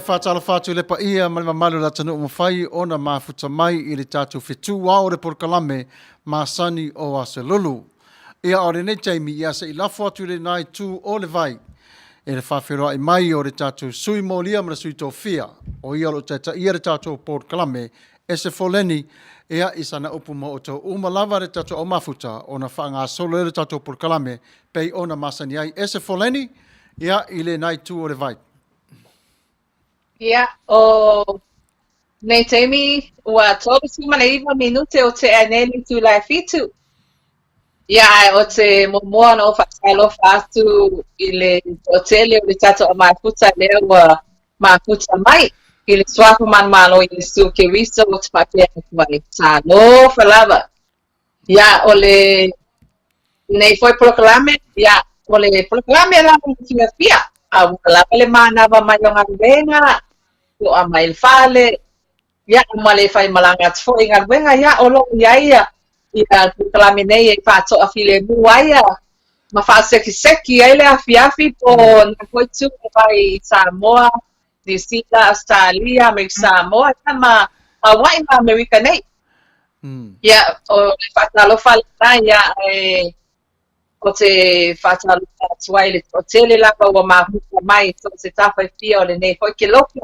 faatalofa atu i le paia ma le mamalu o le atunuu mafai ona mafuta mai i le tatou fetu ao o le polokalame masani o Aso Lulu. Ia, o lenei taimi, ia se i lafo atu i lena itu o le vai i le faafeiloai mai o le tatou sui molia ma le sui tofia, o ia o lo o taitaia le tatou polokalame Ese Foleni, ia, i sana upu mo outou uma lava le tatou au mafuta ona faagasolo lea o le tatou polokalame pei ona masani ai. Ese Foleni, ia, i lena itu o le vai. Ia, o nei taimi, ua 39 minute o tea nei le itula e 7. Ia, ae o te muamua ona ou faatalofa atu i le toatele o le tatou au mafuta lea ua mafuta mai i le Suafa Manumalo o Iesu Keriso ou te faapea atu ai, talofa lava. Ia, o lenei foi polokalame, ia, o le polokalame lava e fiafia, a ua lava le manava mai o galuega, to'a mai le fale, Ia, ma le faimalaga atu foi i galuega, ia, o lo o i ai ia, ia polokalame nei e faatoafilemu ai ia, ma faasekiseki ai le afiafi po o na foi tu e mai i Samoa, Niu Sila, Ausetalia, Amerika Samoa, ia, ma Hawaii ma Amerika nei. Ia, o le faatalofa lena, ia, e o te faatalofa atu ai i le toatele lava ua mafuta mai i so o se tafa e fia o lenei foi kelope.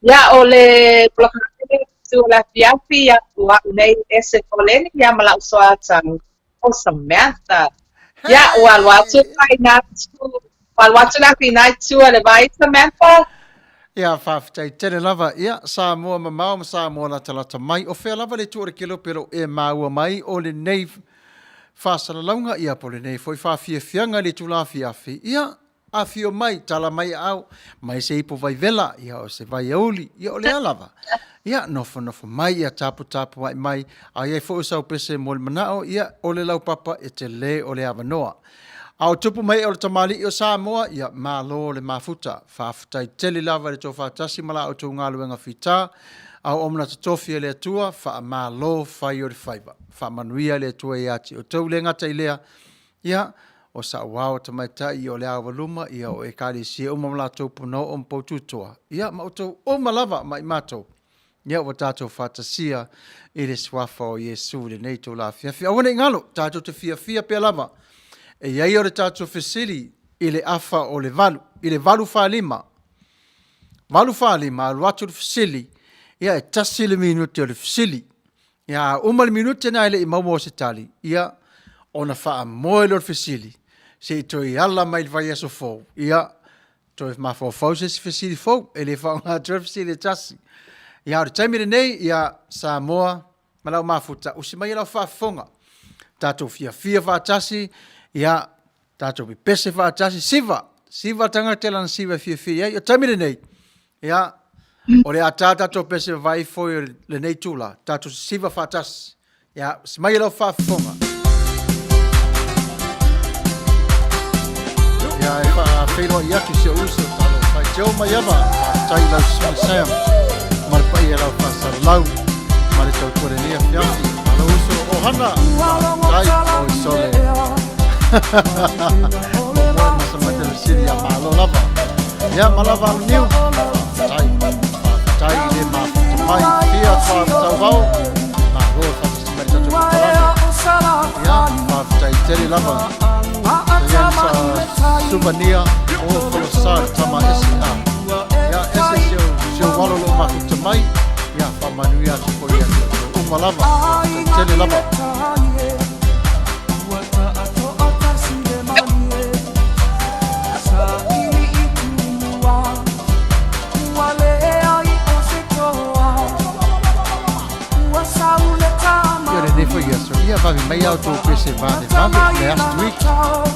Ia, o le polokalame tu o le afiafi, ia, o a'u nei Ese Foleni, ia, ma la'u soatau o Samantha. Ia, ua alu atu le faina atu, ua alu atu le afina i tua le vai, Samantha. Ia, faafetai tele lava. Ia, Samoa mamao ma Samoa latalata mai, o fea lava le itu o le kelope o lo o e maua mai o lenei faasalalauga, ia, po o lenei foi faafiafiaga i le itula afiafi, ia, Afio mai, tala mai aau, mai se ipu vai vela, ia o se vai auli, ia o lea lava. Ia, nofonofo mai, ia taputapuai mai, a i ai foi o sau pese mo le manao, ia, o le laupapa e tele o le avanoa. A o tupu mai o le tamalii o Samoa, ia, malo le mafuta. Faafetai tele lava i le tou faatasi ma la outou galuega fita, a o omana totofi e le Atua, faamalo fai o le faiva. Faamanuia le Atua ia te outou, le gata i lea, Ia, o sa'u ao tamaitai o le Aovaluma, ia, o Ekalesia uma ma latou punouo ma poututoa, ia, ma outou uma lava ma i matou, ia, ua tatou faatasia i le Suafa o Iesu i lenei itula afiafi. Aua ne i galo, tatou te fiafia pea lava e i ai o le tatou fesili i le afa o le valu, i le 8:45, 8:45, alu atu le fesili, ia, e tasi le minute o le fesili. Ia, a uma le minute na e le i maua o se tali, ia, ona faamoe lea o le fesili, se i toe ala mai i le vaiaso fou, ia, toe mafaufau se isi fesili fou, e le faaaoga atu ai le fesili e tasi. Ia, a o le taimi lenei, ia, Samoa ma lau mafuta, usi mai lau faafofoga, tatou fiafia faatasi, ia, tatou pepese faatasi, siva, siva le tagata i lana siva e fiafia i ai. O le taimi lenei, ia, o le a tā tatou pese vavae ifo i lenei itula, tatou sisiva faatasi. Ia, usi mai lau faafofoga. Ia, e faafeiloai atu i si ou uso, talofa e Joe Maiava, faafetai i lau susuga Sam, ma le paia lau faasalalau, ma le tautua lenei afiafi. Malo uso, ohana, faafetai, oi sole. O moe masamata le sili, ia malo lava. Ia, ma lava aluniu, faafetai, faafetai i le mafuta mai, fia toa tauvao, malo e faatasi mai le tatou polokalame. Ia, faafetai tele lava. Ia sa suvania o Folosa le tama ese a. Ia, ese si ou alo lo mafuta mai, ia, faamanuia atu foi ia te outou uma lava. Faafetai tele lava. Ia lenei foi aso, ia vave mai au tou pese vave vave, last week,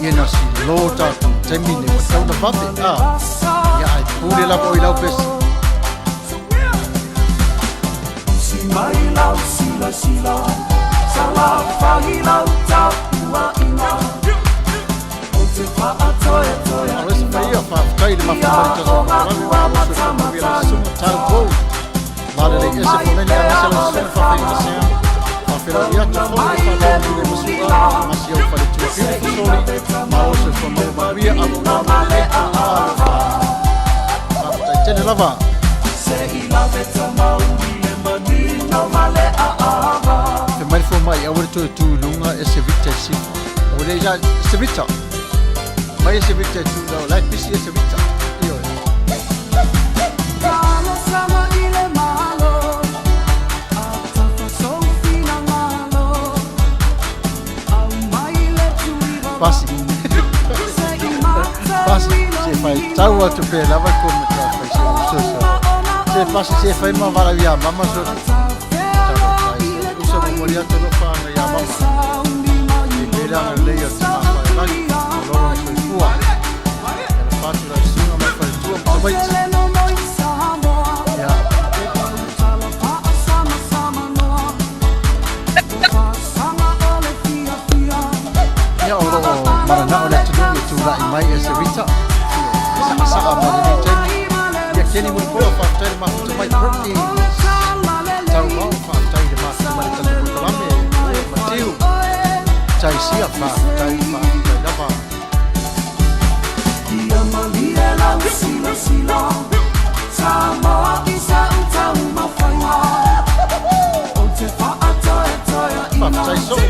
ia na si lo tatou taimi nei ua tau na vave, a, ia ai pule lava oi lau pese. Alo ese faia, faafetai i le mafuta mai tatou polokalame, malo soifua manuia lau susuga, taupou. Lalelei ese foleni aemaise lau susuga faafeiloai Sam. Faafeiloai atu foi le faatonu i le masu'a ma si ou faletua beautiful soli. Malo soifua maua manuia, alo alo le alofa. Faafetai tele lava. Fai mai le fomai, aua le toe tu i luga e se Vita e sifa. O le ia se Vita. Mai e se Vita e tu lau, lai pisi e se Vita. Ioe. Pasi. Pasi. Se fai tau atu pe lava ko me ta fai se uso so. Se pasi se fai ma vala ia mama so. Talo fai se uso mo mori atu lo fa na ia mama. E pe langa le ia te ma fai lagi. O lolo na soifua. E la fatu la sunga mai fai tua mo tamaiti. Ia. Ia, o lo o mananao le atunuu e tulai mai e se Rita. E sakasaa mai lenei taimi. Ia, Kenny Mulipola, faafetai le mafuta mai Brookings. Tauvao, faafetai le mafuta mai le tatou polokalame. O Matiu, Taisia, faafetai, faafetai lava. Faafetai soo.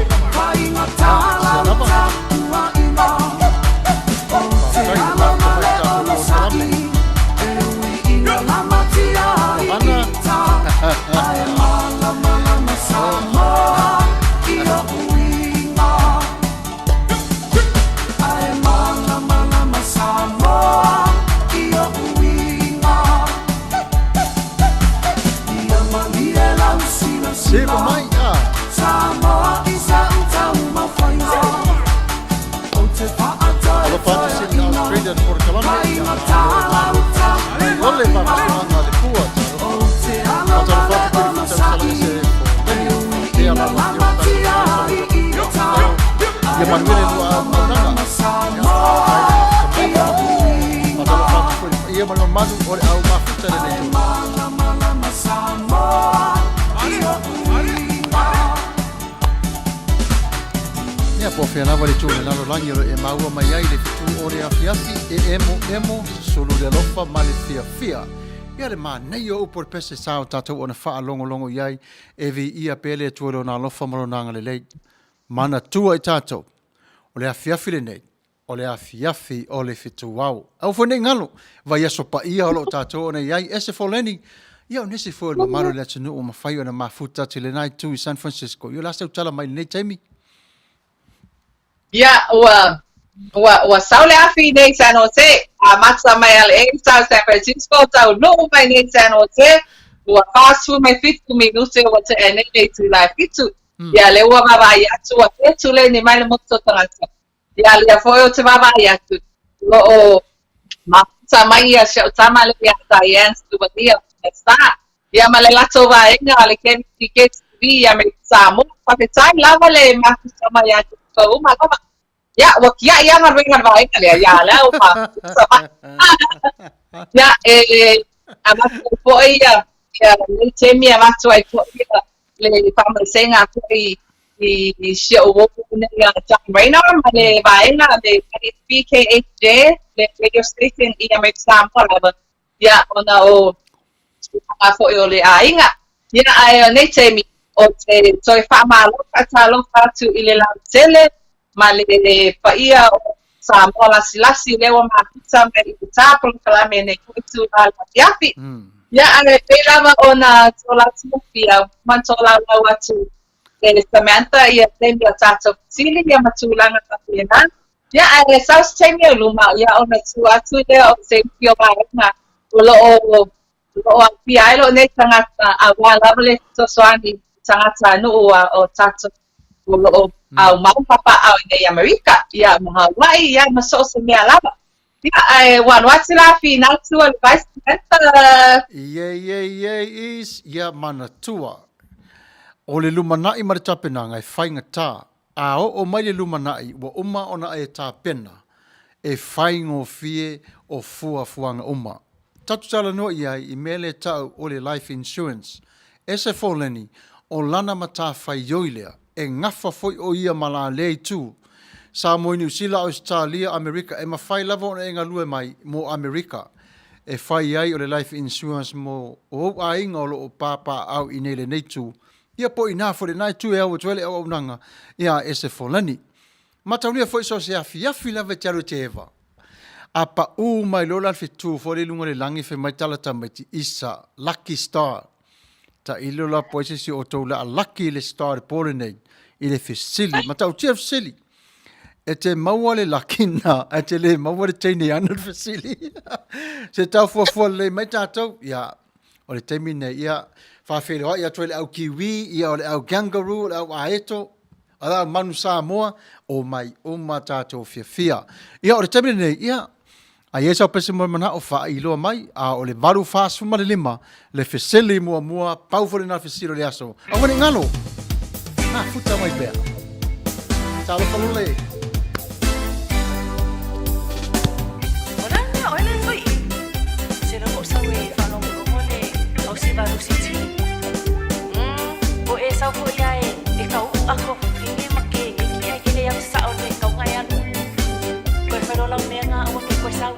Sia lava. Faafetai le mafuta mai le tatou polokalame. Ana. Siva mai a. Alofa atu Sydney Australia le polokalame ia malo e malo. Lole vavasoaga le pua talofa. Faatalofa atu foi le Fitausala ese Foleni faapea lau afioga Tau ia manuia le lua auaunaga. Ia faafetai le mafuta mai. Faatalofa atu foi i le paia ma le mamalu o le au mafuta i lenei itula. Ia, po o fea lava le itu o le lalolagi o lo o e maua mai ai le fetu o le afiafi e emoemo, sulu le alofa ma le fiafia. Ia le manaia o upu o le pese sa o tatou ona faalogologo i ai, e viia pea le Atua i Lona alofa ma Lona agalelei. Manatua i tatou, o le afiafi lenei, o le afiafi o le fetuao. Aua foi nei galo, vaiaso paia o lo o tatou ona i ai, ese Foleni, ia o nisi foi o le mamalu o le atunuu ua mafai ona mafuta atu i lena itu i San Francisco. Ia o le a se tala mai i lenei taimi? Ia, ua, ua, ua sau le afi nei i San Jose, amata mai LA, sau San Francisco, taunuu mai nei i San Jose, ua 47 minute ua tea nei le itula e fitu. Ia, lea ua vaavaai atu, ua fetuleni mai le motu o tagata. Ia, lea foi ou te vaavaai atu, o lo o mafuta mai ia si au tama lea ia Diane Stewart-Lia o Star. Ia ma le latou vaega a le KMTK TV ia me Samoa. Faafetai lava le mafuta mai ia outou uma lava. Ia, ua kiaʻi lava galuega a le vaega lea, ia lea ua mafuta mai. Ia, e avatu ai foi ia, ia lenei taimi e avatu ai foi ia le faamaisega foi i si ou uo nei a John Rayner ma le vaega le BKHJ, le radio station ia mai Samoa lava. Ia, ona o tulaga foi o le aiga. Ia, ae o nei taimi, ou te toe faamalo faatalofa atu i le lautele ma le paia o Samoa lasilasi lea ua mafuta mai i le tā polokalame nei foi itula le afiafi. Ia, ae pei lava ona tolaulausia ma tolaulau atu e Samantha ia taimi o tatou fesili ia ma tulaga faapena. Ia, ae sau se taimi o luma, ia ona tuu atu lea o se isi o vaega o lo o o lo o aafia ai lou nei tagata aua lava le fesoasoani i tagatanuu a o tatou o lo o aumau papaaao i nei Amerika, ia ma Hawaii, ia ma so o se mea lava. Ia, ae ua alu atu la finau tua le vai Samantha. Iei, iei, iei, is, ia manatua. O le lumanai ma le tapenaga e faigata A oo mai le lumanai ua uma ona e tapena e faigofie o fuafuaga uma. Tatou talanoa i ai i mea le tau o le life insurance. Ese Foleni, o lana matafaioi lea, e gafa foi o ia ma la lea itu. Samoa i Niu Sila, Ausetalia, Amerika, e mafai lava ona e galue mai mo Amerika. e fai ai o le life insurance mo ou aiga o lo o papaaao i inei i lenei itu, ia po o ina foi i lena itu e au atu ai le auaunaga, ia ese folani. Mataulia foi so o se afiafi lava e te alu e te eva, a pau mai loa la le fetu foi lea i luga o le lagi fai mai tala tamaiti, Isa, lucky star. Tailo la po o ai se isi o outou o le a lucky i le star i le po lenei i le fesili. Matautia le fesili. E te maua le lucky na, ae te le maua le teine e ana le fesili. Se tau fuafua lelei mai tatou, ia, o le taimi lenei, ia, faafeiloai atu ai le au kiwi, ia, o le au kangaroo, o le au aeto, o le au manu Samoa, omai uma tatou fiafia. Ia, o le taimi lenei, ia, A i ai sau pese mo le manao, faailoa mai, a o le 8:45 le fesili muamua, pau foi lena fesili o le aso. Aua ne i galo! Mafuta mai pea. Talofa lole. O le a le mea oe le fai i? Se lou sau e faalogologo le au siva lusi ti. Mm, o e sau foi ia e, e ka uu ako fafine ma ke keiki ai ke le au sao le kauga e alu. Koe whai lau mea ngā aua ke koe sau.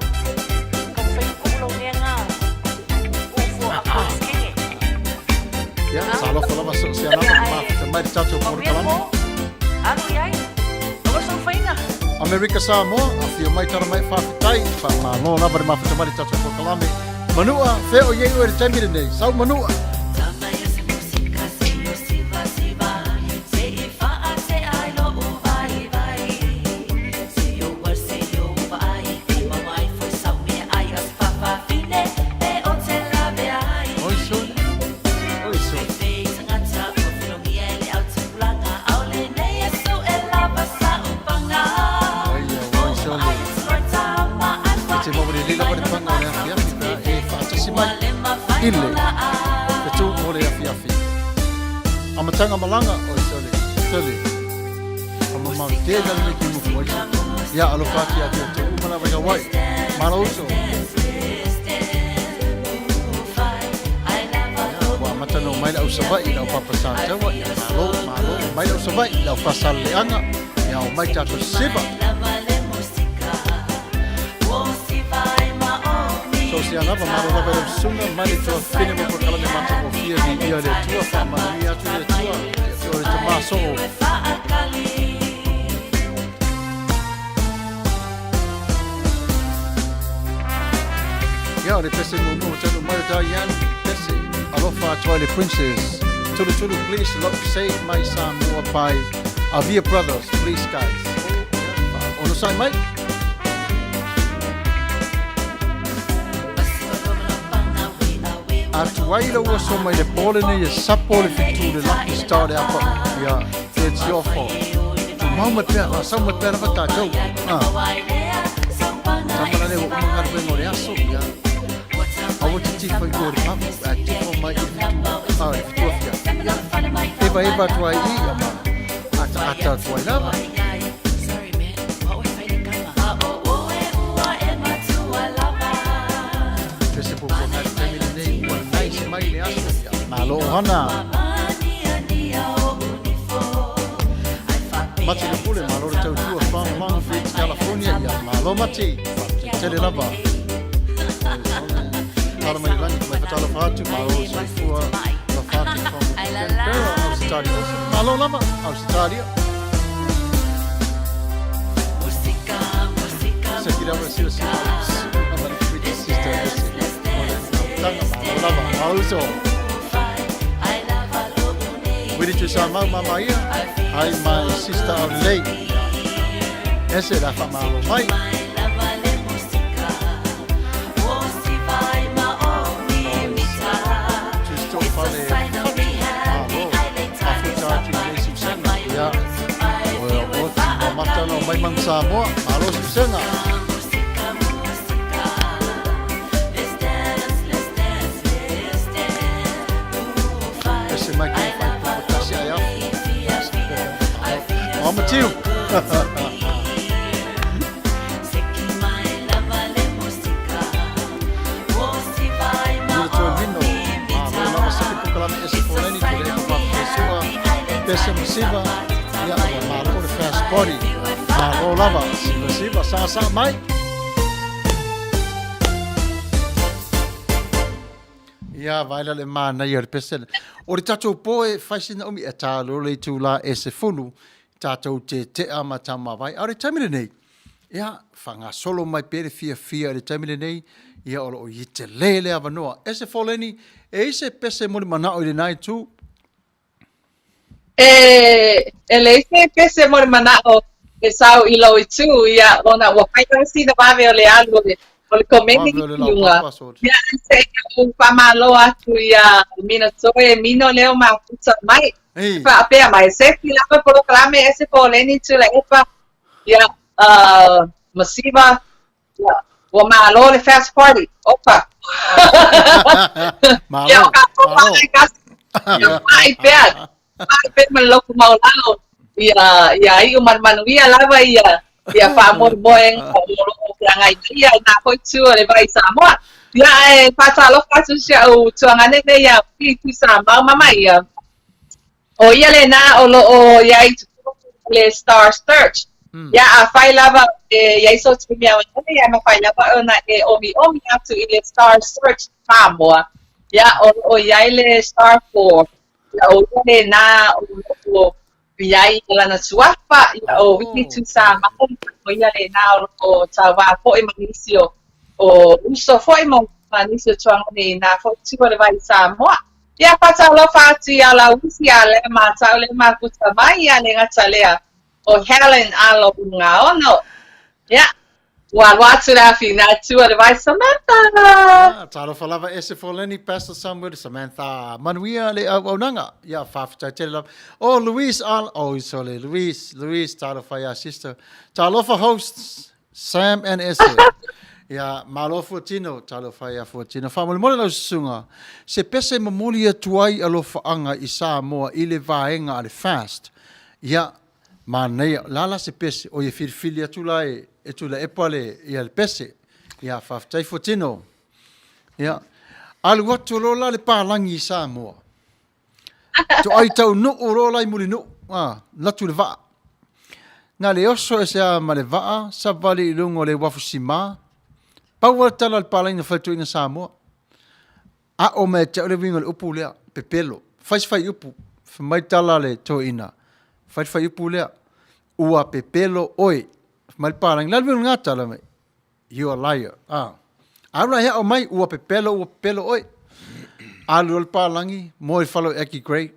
Ka whai ku'u lau mea ngā uu fua a koe skenge. Ia, talofa lava so se anava Ia, ma futa mai le tatou Manuia polokalame. po, alu i ai, aua sau whainga. Amerika Samoa, afio mai tala mai faafetai, faamalo lava le mafuta mai le tatou polokalame. Manua, fea o iai oe i le taimi lenei, sau Manua. Oi sole, oi sole. Oi ia, oi sole. E te maua lelei lava le paga o le afiafi pe a e faatasi mai i le fetu mo le afiafi. Amataga malaga, oi sole, sole. Whakamamao tele lenei ki muku ai. Ia, alofa atu ia te outou uma lava i Hawaii. Malo uso. Ia, ua amata nō mai le au Savaii i lau papa Sataua. Ia, malo, malo, omai le au Savaii i lau Faasaleleaga. Ia, omai tatou sesiva. So se lava, malo lava i lau susuga, mai le tuafafine mo polokalame matagofie, viia le Atua, faamanuia atu le Atua, ia te oe le tama soo. Ia, o le pese muamua ua taunuu mai o Diane, pese, alofa atu ai le Princess, Tulutulu please look save my Samoa by Avia Brothers, please guys. Oh, ia, onosai mai. A tuai lou oso mai le po lenei e sapo le fetu le lucky star le apa ia it's your fault. Tumau mai pea, faasau mai pea lava tatou. Ah. Tama la le ua uma galuega o le aso, ia. Aua te tifo i o le papu, a tifo mai i le fetu, ah, le fetu afiafi. Ia. Eva eva atu ai i, ia ma ata ata atu ai lava. Pese puapua mai le taimi lenei ua nice mai le aso. Malo ohana. Mati le pule, malo le tautua from Long Beach, California. Ia, malo Mati. Faafetai tele lava. Tala mai le lagi, mai fatalofa atu, malo le soifua. Alofa atu from Canberra, Ausitalia. Malo lava, Ausitalia. Se ki rawa silasila ma le British sister ese. O le tanga malo lava, malo uso. Wiri tu sa mau mama ia. Hi my sister of late. Ese la fa malo mai. Matana o mai Manu Samoa, malo Susega. Ese mai kei whai pupu tasi ai afu. O Matiu. Mira toe mino, malo lava saki pukalame ese poleni, tole eko whawhai pese masiva, ia ua malo le fast body, malo lava, siva siva, sa sa mai. Ia, vaai la le manaia o le pese lea. O le tatou po e fai sina umi e tā loa le itulā e 10, tatou te tea ma Taumāvae. A o le taimi lenei, ia, faagasolo mai pea le fiafia i le taimi lenei, ia o lo o i tele le avanoa. Ese Foleni, e i se pese mo le manao i lena itu? E, e leai se pese mo le manao e sau i lou itu, ia, ona ua fai lava sina vave o le alu o le, o le komeni Vave o le i luga. laupapa, sort. Ia, se i ou faamalo atu iā Mina Toe Mino lea o mafuta mai. Ei. Faapea mai, se ki lava polokalame e se Poleni Tuilaepa, ia, Masiva, ia, ua malo le fast party. Opa. Malo, Ia, o ka malo. Ia, mai pea, mai pea ma le loku maulalo. Ia, ia iu ma le manuia lava ia, ia faamoemoega o lo o feagai mai ia i nā foi tu o le vai Samoa. Ia, e faatalofa atu si au tuagane nei ia Pili Tuisamau mama ia. ʻO ia lena o lo o i ai i totonu o le Star Search. Ia, afai lava e i ai so taimi avanoa, ia e mafai lava ona e ʻomiʻomi atu i le Star Search Samoa. Ia, o lo o i ai le Star For. Ia, ʻo ia lena o lo o i ai i lana suafa, ia, ʻo Wiki Tuisamau, ʻo ia lena o lo o tauā foi ma nisi o o uso foi ma nisi o tuagane i nā foi tu o le vai Samoa. Ia faatalofa atu iā Lauisi iā Lea Matau le mafuta mai iā Legata lea o Helen Alo Ugaono. Ia, ua alu atu le afi nā tua le vai Samantha! Ah, talofa lava Ese Foleni, Pastor Samuel, Samantha. Manuia le auaunaga. Ia, faafetai tele lava. Oh, Louise, Al, oh, sole, Louise, Louise, talofa iā sister. Talofa hosts, Sam and Ese. Ia, malo Fuatino, talofa iā Fuatino. Faamolemole lau susuga, se pese momoli atu ai alofaaga i Samoa i le vaega a le FAST. Ia, manaia, la la se pese, oi e filifili atu la e, e Tuilaepa le, ia le pese. Ia, faafetai Fuatino. Ia, alu atu loa la le palagi i Samoa. Toai taunuu loa la i Mulinuu, a, latu le vaa. Na le oso ese a ma le vaa, savali i luga o le uafu sima. Pau a le tala a le palagi na faletuaina Samoa. Aʻo mai ia te au le uiga o le upu lea, pepelo. Fai se faiupu, fai mai tala a le toeaina, fai le faiupu lea, ua pepelo oe. Fai mai le palagi, le a le uiga o lena tala mai? You are liar. Ah. Alu la e aʻo mai, ua pepelo, ua pepelo oe. Alu loa le palagi, moe i le fale o Aggie Gray.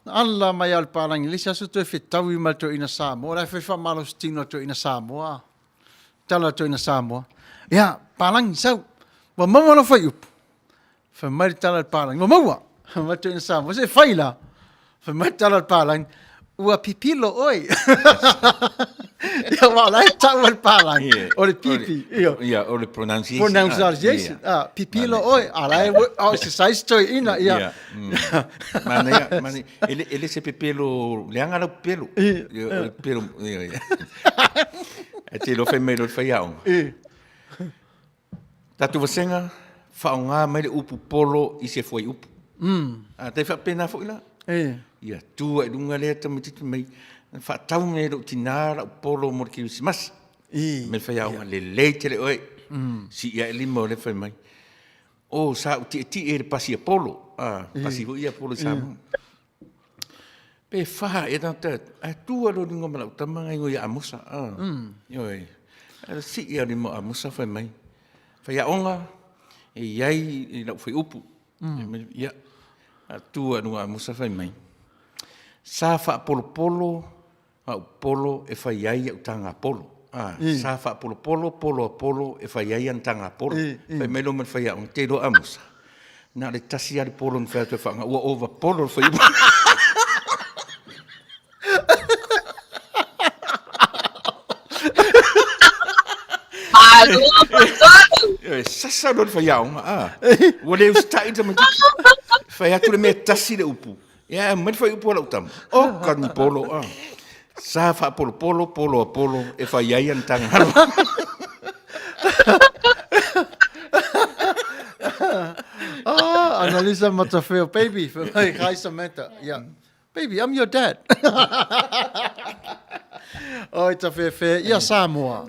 Ala mai a le palagi, le isi aso toe fetaui ma le toeaina Samoa. La e fai faamalositino a le toeaina Samoa. Tala a le toeaina Samoa. Ia, palagi, sau. Ua maua lau faiupu. Fai mai le tala a le palagi, ua maua! Fai mai le toeaina Samoa, se fai la! Fai mai le tala a le palagi, ua pipilo oe! Ia, aua o la e tau e le palagi, o le pipi, ia. Ia, o le pronunciation. Pronunciation, ah, pipilo oe, a la e, o exercise toeaina, ia. Ia, manaia, manaia. E le, e le se pepelo, leaga lau pepelo. Ia, o le pepelo, ia, ia. Ae te iloa fai mai loa le faiaoga. Tatou vasega, faaaoga mai le upu polo i se fuaiupu. A tai faapena foi la. Ia tu ai luga lea tamaitiiti mai, faatau mai e lou tina lau polo mo le kerisimasi. Me le faiaoga lelei tele oe. Sii ae lima o lea fai mai. O sa ou tietie i le pasi a polo. A, pasi foi ia polo i Samoa. Pe fa ea tagata ae tu alo i luga ma lau tama ngai ia Amosa. Ah. Ioe. Ae sii alo i Amosa fai mai. Faiaoga e i ai i lau fuaiupu. Ia. A tu alo Amosa fai mai. Sa faapolopolo au polo e fai ai au taga polo. Ah, sa faapolopolo polo a polo e fai ai ana taga polo. Fai mai loa ma le faiaoga, te iloa Amosa, na o le tasi lava le polo na fai atu e faaaoga, ua ova polo le faiupu. Malo patonu! E sasa loa le faiaoga, ah. Ua le usitai le tamaitiiti. Fai atu le mea tasi le upu. Ia, aumai le fuaiupu a lau tama. O, ka ni polo, a. Sa faapolopolo, polo a polo, e fai ai ana taga alo. Ah, Annalisa Matafeo, baby, fai mai, hi Samantha. Yeah. Baby, I'm your dad. Oi, tawhewhe, ia Samoa.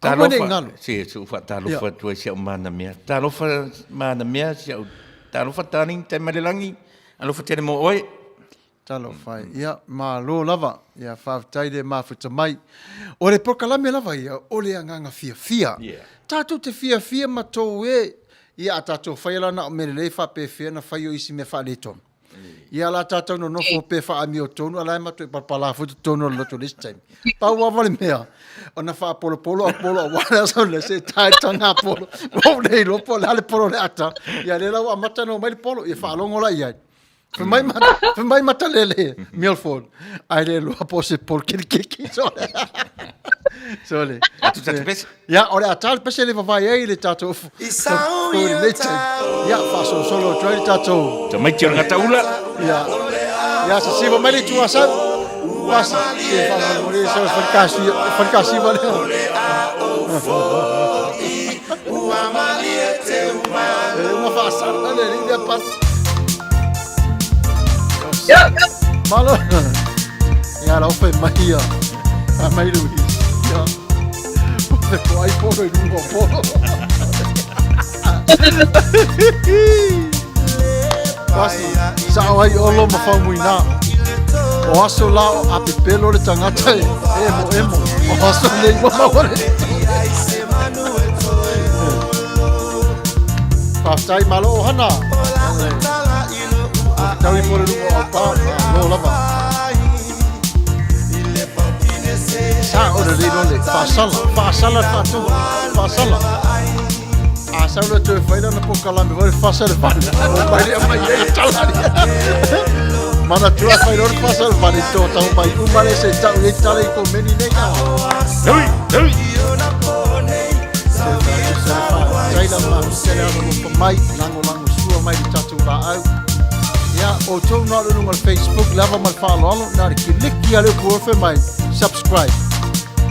Aua ne i galo. Se, se ou faatalofa atu ai si au manamea. Talofa manamea si au, talofa darling, tai mai le lagi, alofa tele mo oe. Talofa e. Ia, malo lava. Ia, faafetai le mafuta mai. O le polokalame lava ia, o le agaga fiafia. Yeah. Tatou te fiafia ma tou e, ia a tatou faia la na o mea lelei faapefea na fai o isi mea faaletonu. Ia la tatou nonofo pe faamiotonu, a la e matou palapala foi totonu o le loto le isi taimi. Pau lava le mea, ona faapolopolo a polo aua le aso le se tae taga polo. Ua ou le iloa po o le a le polo o le ata. Ia lea la ua amata ona omai le polo, ia faalogo la i ai. Fai mai, fai mai matalele, Milford. Ai le loa po se polo kelikeki. Sole. Sole. Atu tatu pese. Ia, o le ata le pese le vavae ai le tatou Ia, faasolosolo atu ai le tatou. Tamaiti o le gataula. Ia, ia sasiva mai le itu asau. Pasi, se faamolemole se falikasi, falikasiva lea. E uma faasala le alii lea pasi. Malo. Ia, lau fai mai ia. Fai mai Luis. Ia. Ko ai polo i lunga o polo. Pasi, sao ai olo ma faumuina. O aso la o apepelo le tagata e emo emo. O aso nei ua maua le. Faafetai malo ohana. Tau i mo le lunga o aupa, malo lava. Sa o le lilo le faasala, faasala le faatoga, faasala. A sau le toe fai lana polokalame foi le fasa le vale. O mai le mai e tala ni. Manatua fai loa le fasa le vale to tau mai uma le se tau e tala i komeni nei na. Hui, hui. Taila ma tele alo lofa mai, lagolago sua mai le tatou laau. Ia, outou na o le luga o le Facebook lava ma le faaaloalo, na o le kiliki a le upu ofe mai, subscribe,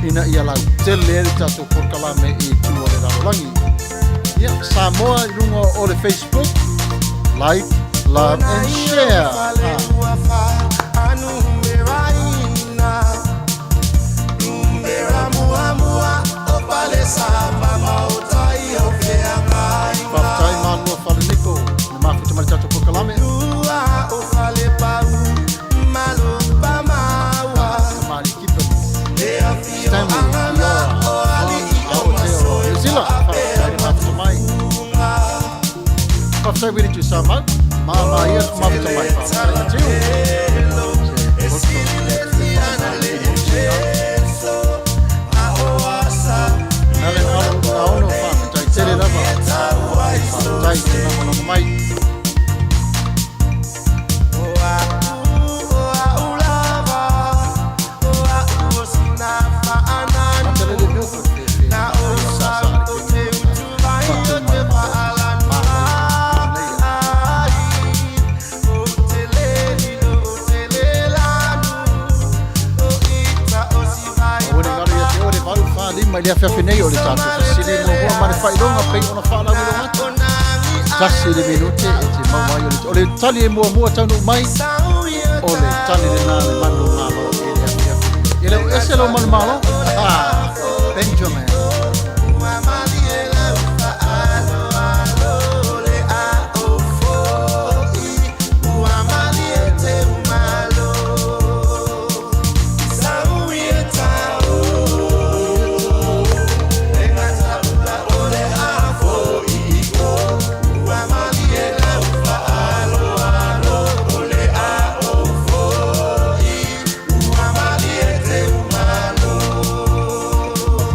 ina ia lautele ai le tatou polokalame i itu o le lalolagi. Ia, Samoa i luga o le Facebook, like, love and share. Ah. Faafetai Malua Faleniko na mafuta mai le tatou polokalame. Tamali Kippen, Stanley Ioa, Aotearoa, New Zealand. Faafetai le mafuta mai. Faafetai Wili Tuisamau, māmā ia te mafuta mai. Faafetai Matiu. Helen Alo Ugaono, faafetai tele lava. Faafetai te lagolago mai. Matalele Milford, fe, fe, sa sa le kei Fatu mai ma Aua ne galo ia te oe le 8 45 i le afiafi nei o le tatou fesili muamua ma le faailoga pei ona faalauiloga atu. Tasi le minute e te maua ai o le, o le tali e muamua taunuu mai o le tali lena le manumalo i le afiafi. E le o ese lou manumalo? Ah, Benjamin.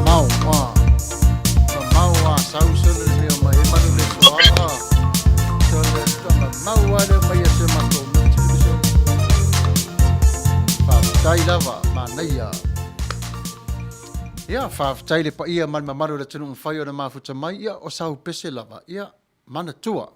Mamao a mamao a sau sole le mea mai e manu le soa sole mamao a le mai e se matou mea television. Faafetai lava manaia. Ia, faafetai le paia ma le mamalu o le atunuu mafai ona mafuta mai, ia o sau pese lava, ia, manatua.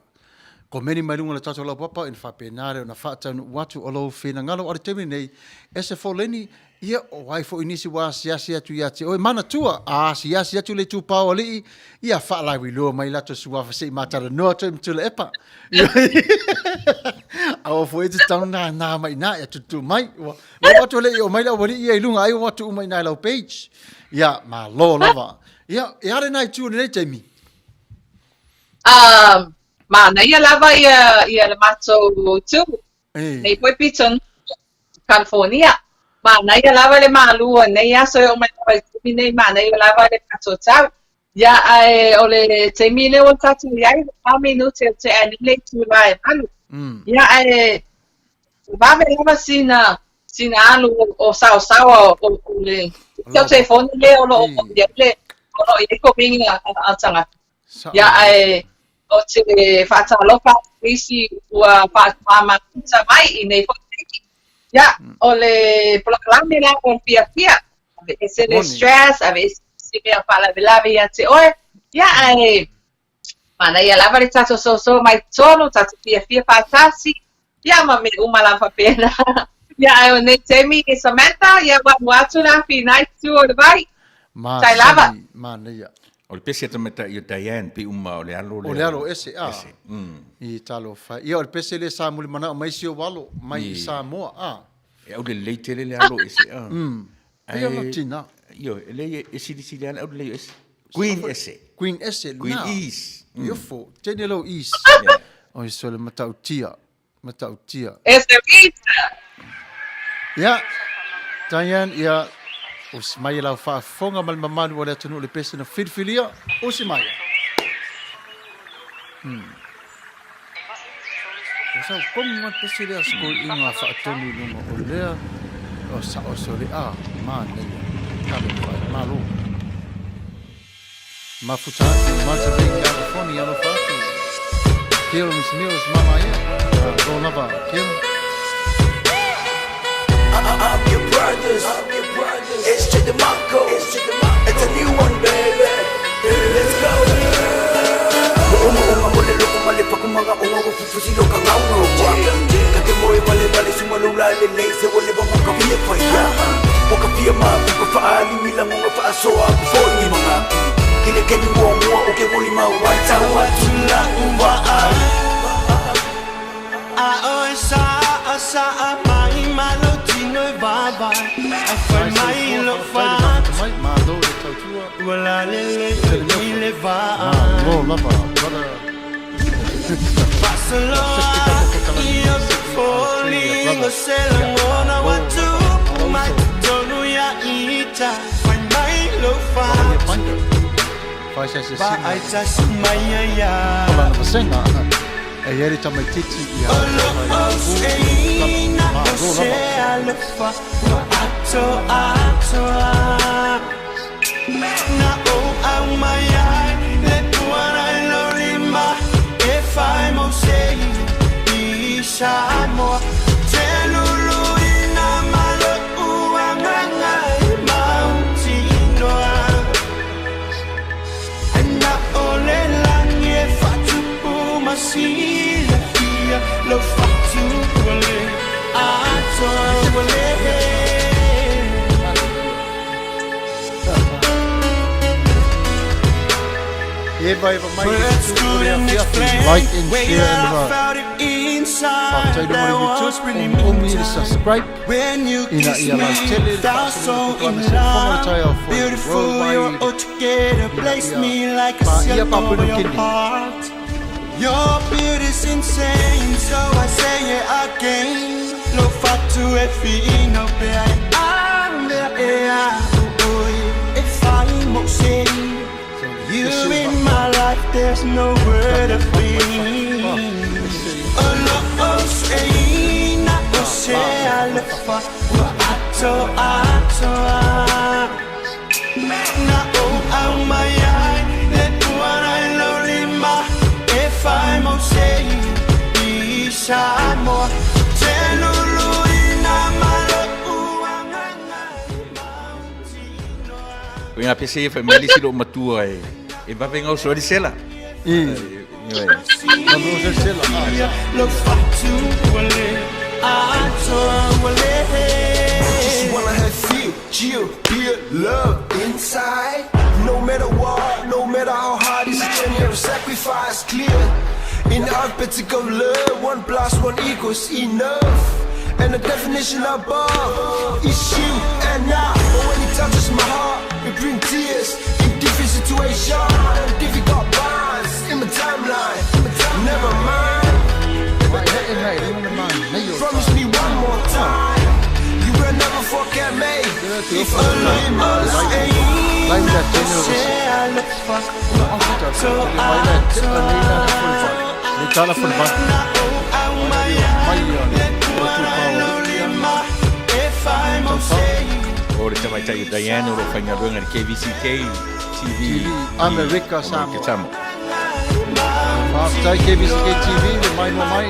Komeni mai luga o le tatou laupapa ina faapena lea ona faataunuu atu o lou finagalo. A o le taimi lenei, ese Foleni, ia o ai foi nisi ua asiasi atu ia te oe, manatua, a asiasi atu le itupa o alii, ia faalauiloa mai latou suafa se i ma talanoa atu ai ma Tuilaepa. Aua foi e te tau nānā mai i ina, ia tuutuu mai. Ua oo atu e le i oo mai le aualii ia i luga, ai oo atu uma i ina i lau page. Ia, malo lava. Ia, e a lena itu o lenei taimi? Um, manaia lava ia, ia le matou itu. Nei foi pito California. Manaia lava le malu o nei aso e oo mai lava i le taimi nei, manaia lava le matou tau. Ia, ae o le taimi lea ua tatou i ai, fa minute o tea nei le itula e 8. Ia, ae vave lava sina sina alu o saosaoa o le telefoni lea o lo o i ai le o lo o i ai komeni a tagata. Ia, ae ou te faatalofa atu i isi ua faamafuta mai i nei foi taimi. Ia, o le polokalame la o le fiafia, aveese le stress, aveese isi mea faalavelave ia te oe. Ia, ae manaia lava le tatou soso mai totonu, tatou fiafia faatasi, ia ma mea uma lava faapena. Ia, ae o nei taimi, Samantha, ia ua alu atu la finai tu o le vai. Tai lava. Masani, manaia. O le pese a tamaitai o Diane pei uma o le alo lea. O le alo ese, a. Ese. I talofa. Ia o le pese lea sa mulimanao mai si ou alo mai i Samoa, a. E aulelei tele le alo ese, a. Pei ona tina. Ioe, e leai e silisili lava le aulelei o ese. Queen ese. Queen ese, lena. Queen Ease. Iofo, tene lou Ease. Oi sole matautia. Matautia. Ese Rita. Ia, Diane, ia, usi mai e lau faafofoga ma le mamalu o le atunuu le pese na filifilia, usi mai. Ua sau komu mai le pese lea siko i ngā whaatonu i lunga o lea o sa o sole a manaia. Talofa e malo. Mafuta atu i Monterey, California, alofa atu. Kills Mills Mamaia, malo lava Kim. I'm your brothers. It's J DeMarco. It's a new one, baby. Let's go. Mo'omo'oga o le loko ma le pakumaga o ngau fufusi lo ka ngau ngau wa. Ka te moe vale vale suma lo la le lei se o le wa ka fia fai ya. O ka fia ma ku ka whaali mi langonga whaasoa ku foi ni mga ku. Kine kemi mua mua o ke moli mau ai tau atu la ua ai. A oe sa a sa a mai ma lo tino e vava A fai mai lo fatu Mai, malo le tautua. Ua la le le i le vaa Malo lava, brother. Faasoloa i o te foliga se lagona ua tupu mai totonu ia ita Fai mai lo fatu Fai se se sina. Vaai tasi mai ia ia O lana vasenga, e i ai le tamaitiiti ia O lo o se ina o se alofa Ua atoatoa Na ou au mai ai le puana i lou lima E fai mo se i Samoa Te luluina ma lo'u agaga e mautinoa Ai na o le lagi e faatupu ma silafia Lou fatu ua le atoa ua le. Eva eva mai le tu o le afiafi. Like and share and Whakatai runga i YouTube, omi i le subscribe ina ia lautele le faasolo le kokoana se fofoga o le taiao for worldwide ina ia paia Papua New Guinea. Your beauty's insane, so I say it again. Lo fatu e fino pe ai a e a ui e fai mo se. You in my life, there's no word of pain. O lo o se na o se alofa ua atoatoa. Na ou au mai ai le puana i lou lima e fai mo se i Samoa. Te luluina ma lo'u agaga e mautinoa. Ko ngā pese ia whai mai le isi lou matua e vave gauso ai le sela. Just wanna have feel, chill, feel love inside. No matter what, no matter how hard, it's a journey of sacrifice. Clear in alphabetical love, one plus one equals enough. And the definition above is you and I. But when it touches my heart, it brings tears. In different situations, difficult bonds in my timeline. Never mind. Promise me one more time. You will never forget me. If only O le tamaitai o Diane o lo o faigaluega i le KVCK TV Amerika Samoa. Faafetai KVCK TV le maimoa mai.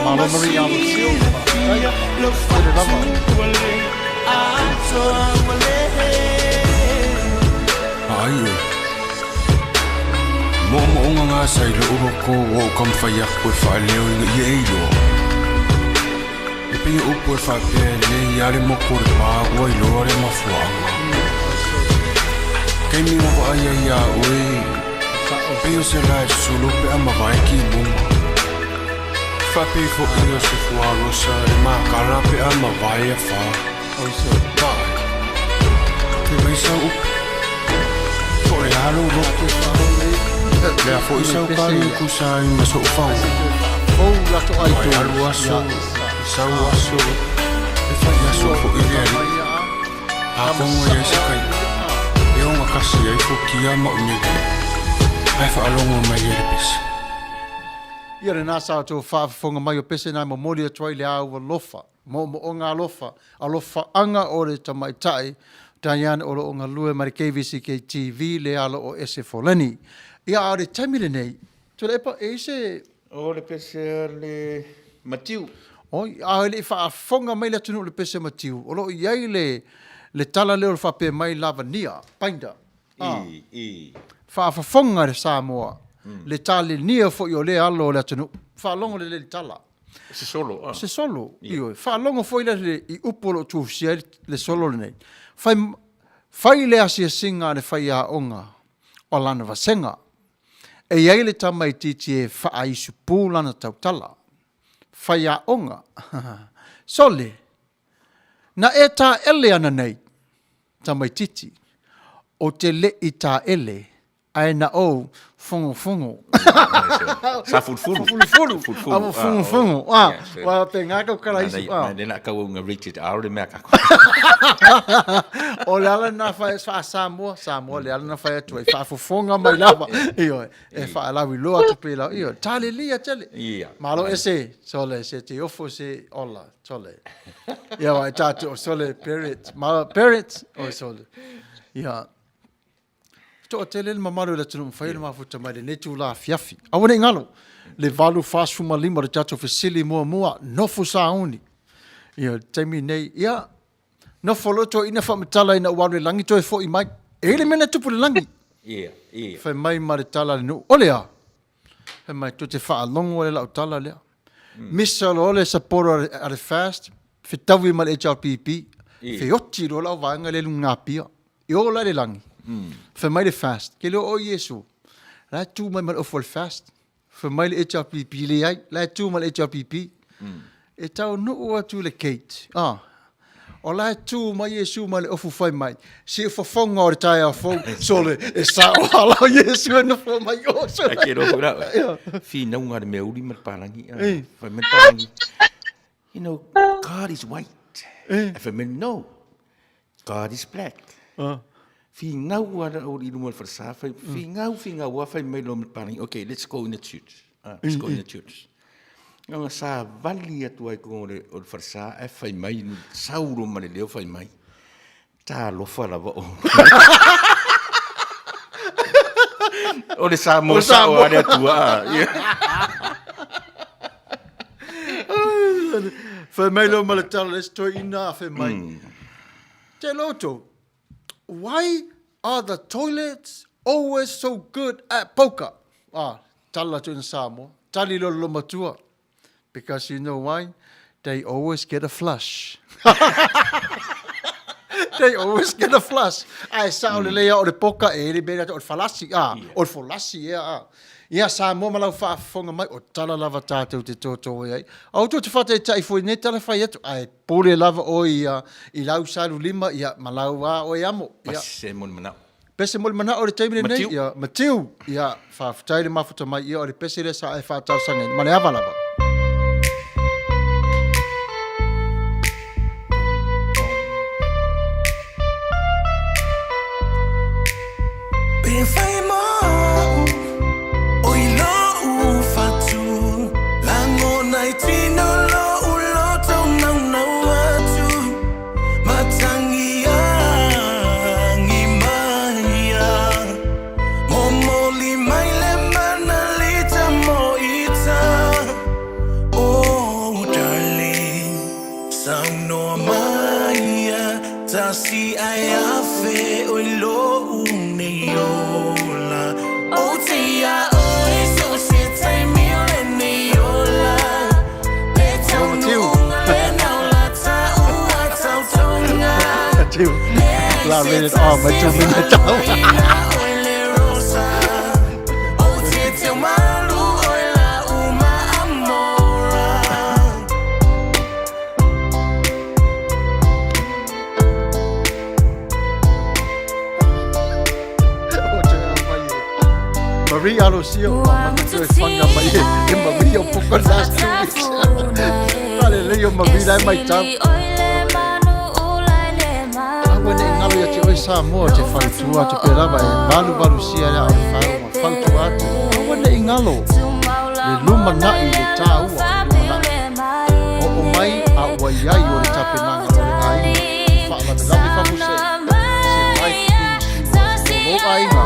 Malo Marie Arnold Seal, faafetai. Tele lava. Ai e. Moomooga gasa i lo'u loko ua ou taumafai aku e faaleo ina ia e iloa. E pei o upu e faapea e lelei lava le moku o le pa ua iloa le mafuaaga. Taimi na vaai ai iā oe, pei o se lae sulu pe a mavae kimuma. Faapei foʻi o se fuarosa e makala pe a mavae afā. Vaai, fai mai sau upu, po o le a lou loto? Le a foʻi sau kalu e tusa ai ma soʻu fagogo? Ua e alu aso, e sau aso, e fai aso foʻi le alii. Atonu e i ai se taimi e ogatasi ai futia ma umele, ae faalogo mai ai le pese. Ia lena sa outou faafofoga mai o pese na e momoli atu ai le au alofa, moomooga alofa, alofaaga o le tamaitai Diane o lo o galue ma le KVCK TV le alo o Ese Foleni. Ia a o le taimi lenei, Tuilaepa, e i ai se O le pese a le Matiu. Oi, a e le i faafofoga mai le atunuu i le pese matiu, o lo o i ai le, le tala lea o le faapea mai lavania, binder, a, I, i. faafofoga le Samoa, le talenia foi o lea alo o le atunuu. Faalogo lelei i le tala. Se solo, a. Se solo, ioe. Faalogo foi lea i upu o lo o tusia ai le solo lenei. Fai, fai le asiasiga a le faiaoga o lana vasega. E i ai le tamaitiiti e faaisupū lana tautala. Faiaoga. Sole! Na e taele ana nei, tamaitiiti, o te leʻi taele, ae na ou fogofogo. Sa fulufulu. Fulufulu. Fulufulu. A fogofogo. Ah, wa pe ngā kau kala isu. Ah. Nā nā kau unga rated R le mea kako. O le ala na whai wha Samoa, Samoa le ala na whai atu ai whaafofonga mai lava. Ioe, e whaalauiloa atu pēlā. Ioe, talelia tele. Ia. Malo ese, sole, se te ofo se ola, sole. Ia wai tātou, sole, parents, malo, parents, o sole. Ia. Toatele le mamalu o le atunuu mafai ona mafuta mai lenei itula afiafi. Aua ne i galo, le 8:45 o le tatou fesili muamua, nofo sauni. Ia, le taimi nei, ia, nofo loa toeaiina faamatala ina ua alu i le lagi toe foi mai. E i ai le mea na tupu i le lagi. Ia, ia. Fai mai ma le tala a le nuu, o le a? Fai mai, tou te faalogo ai i lau tala lea. Misa loa le support a le FAST, fetaui ma le HRPP, feoti loa lau vaega lea i luga Apia. E oo la i le lagi, fai mai le FAST, ke le oo Iesu, la e tu mai ma le ofu a le FAST. Fai mai le HRPP, leai, la e tu ma le HRPP. E taunuu atu le Kate, ah, o la e tu mai Iesu ma le ofu fai mai, se fofoga o le taeao fou, sole, e sao ala o Iesu e nofo mai o, sole. Ai ke roho rau. Whinau ngā le mea uri ma le pālangi. Fai mai le pālangi. You know, God is white. Ai fai mai, no. God is black. Finau lava le aualii i luma o le falesa, fai, finau, finau lava fai mai loa ma le papalagi, okay, let's go in the church. Ah, let's go in the church. Ona savali atu ai i totonu o le, o le falesa ae fai mai, sau loa ma le leo fai mai, Talofa lava o. O le Samoa sao a le Atua. Ah. Fai mai loa ma le tala le isi toeaina a fai mai. Te loto, why are the toilets always so good at poker? Ah, tala atu ina Samoa. Tali loa le lomatua. Because you know why? They always get a flush. They always get a flush. Ae sao lelei lava o le poka e le mea o le falasi, ah, o le folasi ea, ah. Ia Samoa ma lau faafofoga mai, o tala lava tatou te toto ai. Aua tou te faataitai foi i nei tala fai atu, ae pule lava oe ia i lau salu lima, ia ma lau a oe amo. Ia. Pese mo le manao. Pese mo le manao i le taimi lenei, Matiu. ia, Matiu, ia, faafetai le mafuta mai, ia, o le pese lea sa e faatalosagaina, ma le ava lava. Pe fai mau o i lou fatu Lagona i tino lou loto naunau atu La read it all, mai tu mina tau. Marie Alosio, ua manatua e whanga mai e, e Marie o poko last 2 weeks. Hallelujah, o Marie lai mai tau. Aua ne i ngalo ia te oe Samoa te fautua atu pea lava e valuvalusia le ao le whau ma fautua atu. Aua ne i ngalo le lumanai le tāua o le lumanai. Oo mai a ua iai o le tapenaga o le aiga i faalavelave faafuasei se life insurance mo lou aiga.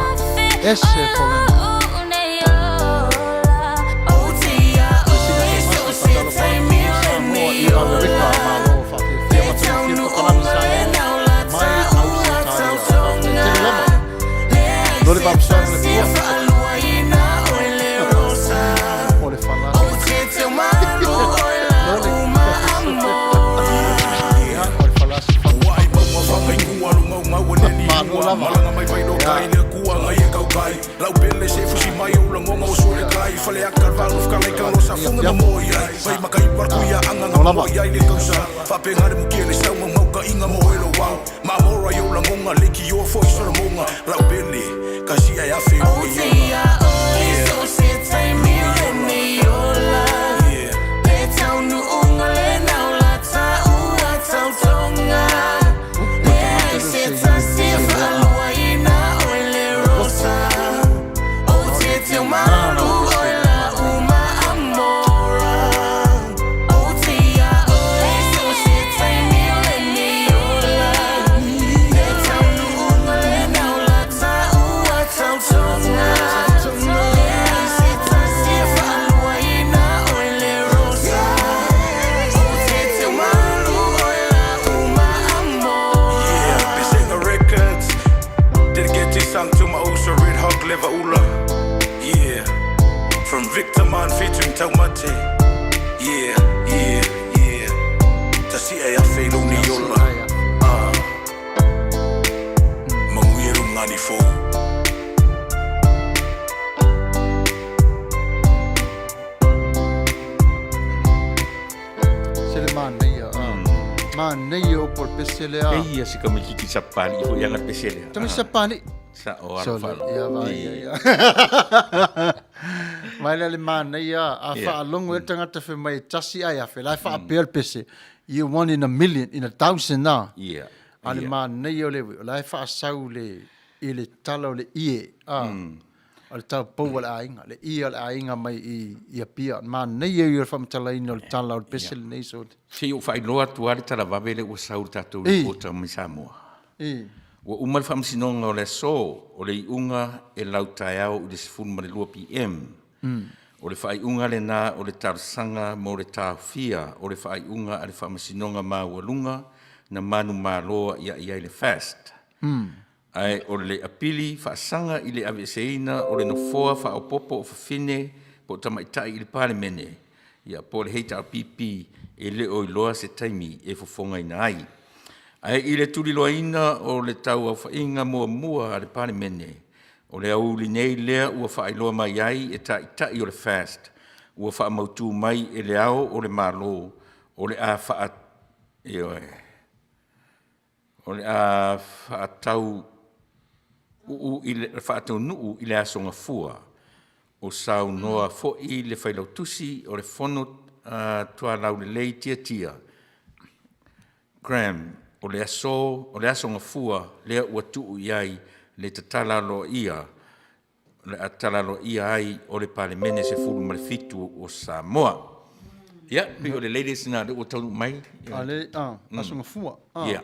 Ese Folena. Sina Tomasi faatalofa atu i Samoa i Amerika malo faafiafia ma tagofia polokalame Samoa mai Ausetalia. Faafetai tele lava no le vavasoa ma le Atua o le falasi. No le Ia, o le falasi Malo lava. Ia, lava. Se le manaia, ah. Manaia upu o le pese lea. E ia si tamaititi Sapali foi ana pese lea. Tamaiti Sapali. Sa o alo falo. Ia vai ia ia. Mai lea le manaia a faalogo e tagata fai mai e tasi ae afe la e faapea le pese. You one in a million, in a thousand na. Ia. A o le manaia o le o la e faasau le, i le tala o le ie, a, o le taupou a le aiga, le ie o le aiga mai i, i Apia. Manaia ia o le faamatalaina o le tala o le pese lenei so. Se i ou faailoa atu lava le tala vave lea ua sau i le tatou reporter mai Samoa. Ua uma le faamasinoga o le aso o le iuga e lautaeao i le 12 PM. O le faaiuga lena o le talosaga mo le taofia o le faaiuga a le Faamasinoga Maualuga na manumalo a'ia'i ai le FAST. Ae o le apili faasaga i le aveeseina o le nofoa faaopoopo o fafine po o tamaitai i le Palemene, ia po o le HRPP, e le o iloa se taimi e fofogaina ai. Ae i le tuliloaina o le tauaofaiga muamua a le Palemene, O le aoauli nei lea ua faailoa mai ai e Taitai o le FAST ua faamautu mai e Le Ao o le Malo o le a faa, ioe, o le a faatau uu i le, faataunuu i le Aso Gafua. O saunoa foi le Failautusi o le Fono Tualaulelei Tiatia Graham, o le aso, o le Aso Gafua lea ua tuu i ai le tatala aloaia, o le a tatala aloaia ai o le Palemene 17 o Samoa. Ia, pei o le latest lena lea ua taunuu mai. A le, a, Aso Gafua. A. Ia.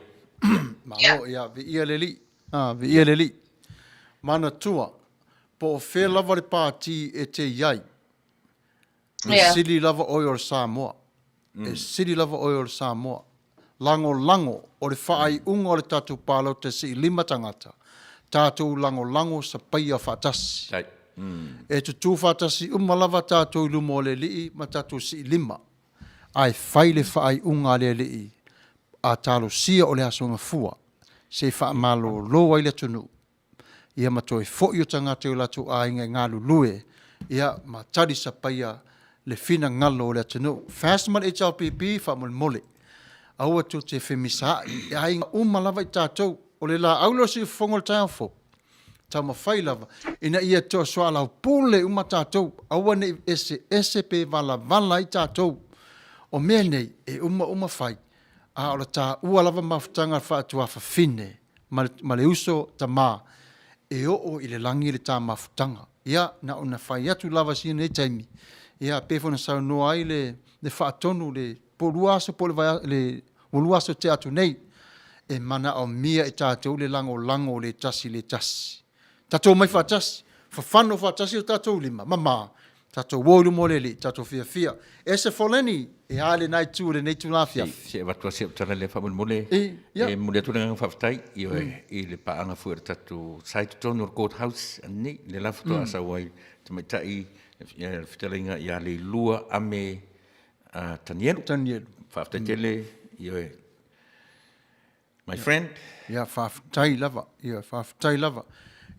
Malo, ia, viia le Alii. A, viia le Alii. Manatua, po o fea lava le pati e te i ai, E sili lava oe o le Samoa. E sili lava oe o le Samoa. Lagolago o le faaiuga o le tatou palota e siilima tagata, tatou lagolago sapaia faatasi. E tutū faatasi uma lava tatou i luma o le Alii ma tatou siilima, ae fai le faaiuga a le Alii a talosia o le Aso Gafua se i faamalolo ai le atunuu. ia ma toe foi o tagata i o latou aiga e galulue, ia ma talisapaia le finagalo o le atunuu. FAST ma le HRPP, faamolemole, aua tou te femisaai, e aiga uma lava i tatou. O le laau lea o le siufofoga o le taeao fou, taumafai lava ina ia toe soalaupule uma tatou, aua ne i eseese pe valavala ai tatou. O mea nei, e uma uma fai, a o le taua lava mafutaga faa-tuafafine ma le uso tama e oo i le lagi le ta mafutaga. Ia, na ona fai atu lava i lenei taimi, ia pei foi ona saunoa ai le, le faatonu le po o lua aso po o le, le ua lua aso tea atu nei, e manaomia e tatou le lagolago o le tasi i le tasi. Tatou omai faatasi, fafano faatasi o tatou lima, mama, tatou o i luma o le Alii, tatou fiafia. Ese Foleni, e a lena itu i lenei itula afiafi? Se i avatu lava si au tala lea faamolemole. E, ia. E momoli atu le agaga faafetai, ioe, i le paaga foi a le tatou sa i totonu o le Court House ananei, lea la faatoa sau ai le tamaitai le fetalaiga ia Leilua Ame Tanielu. Tanielu. Faafetai tele, ioe. My friend. Ia, faafetai lava. Ia, faafetai lava.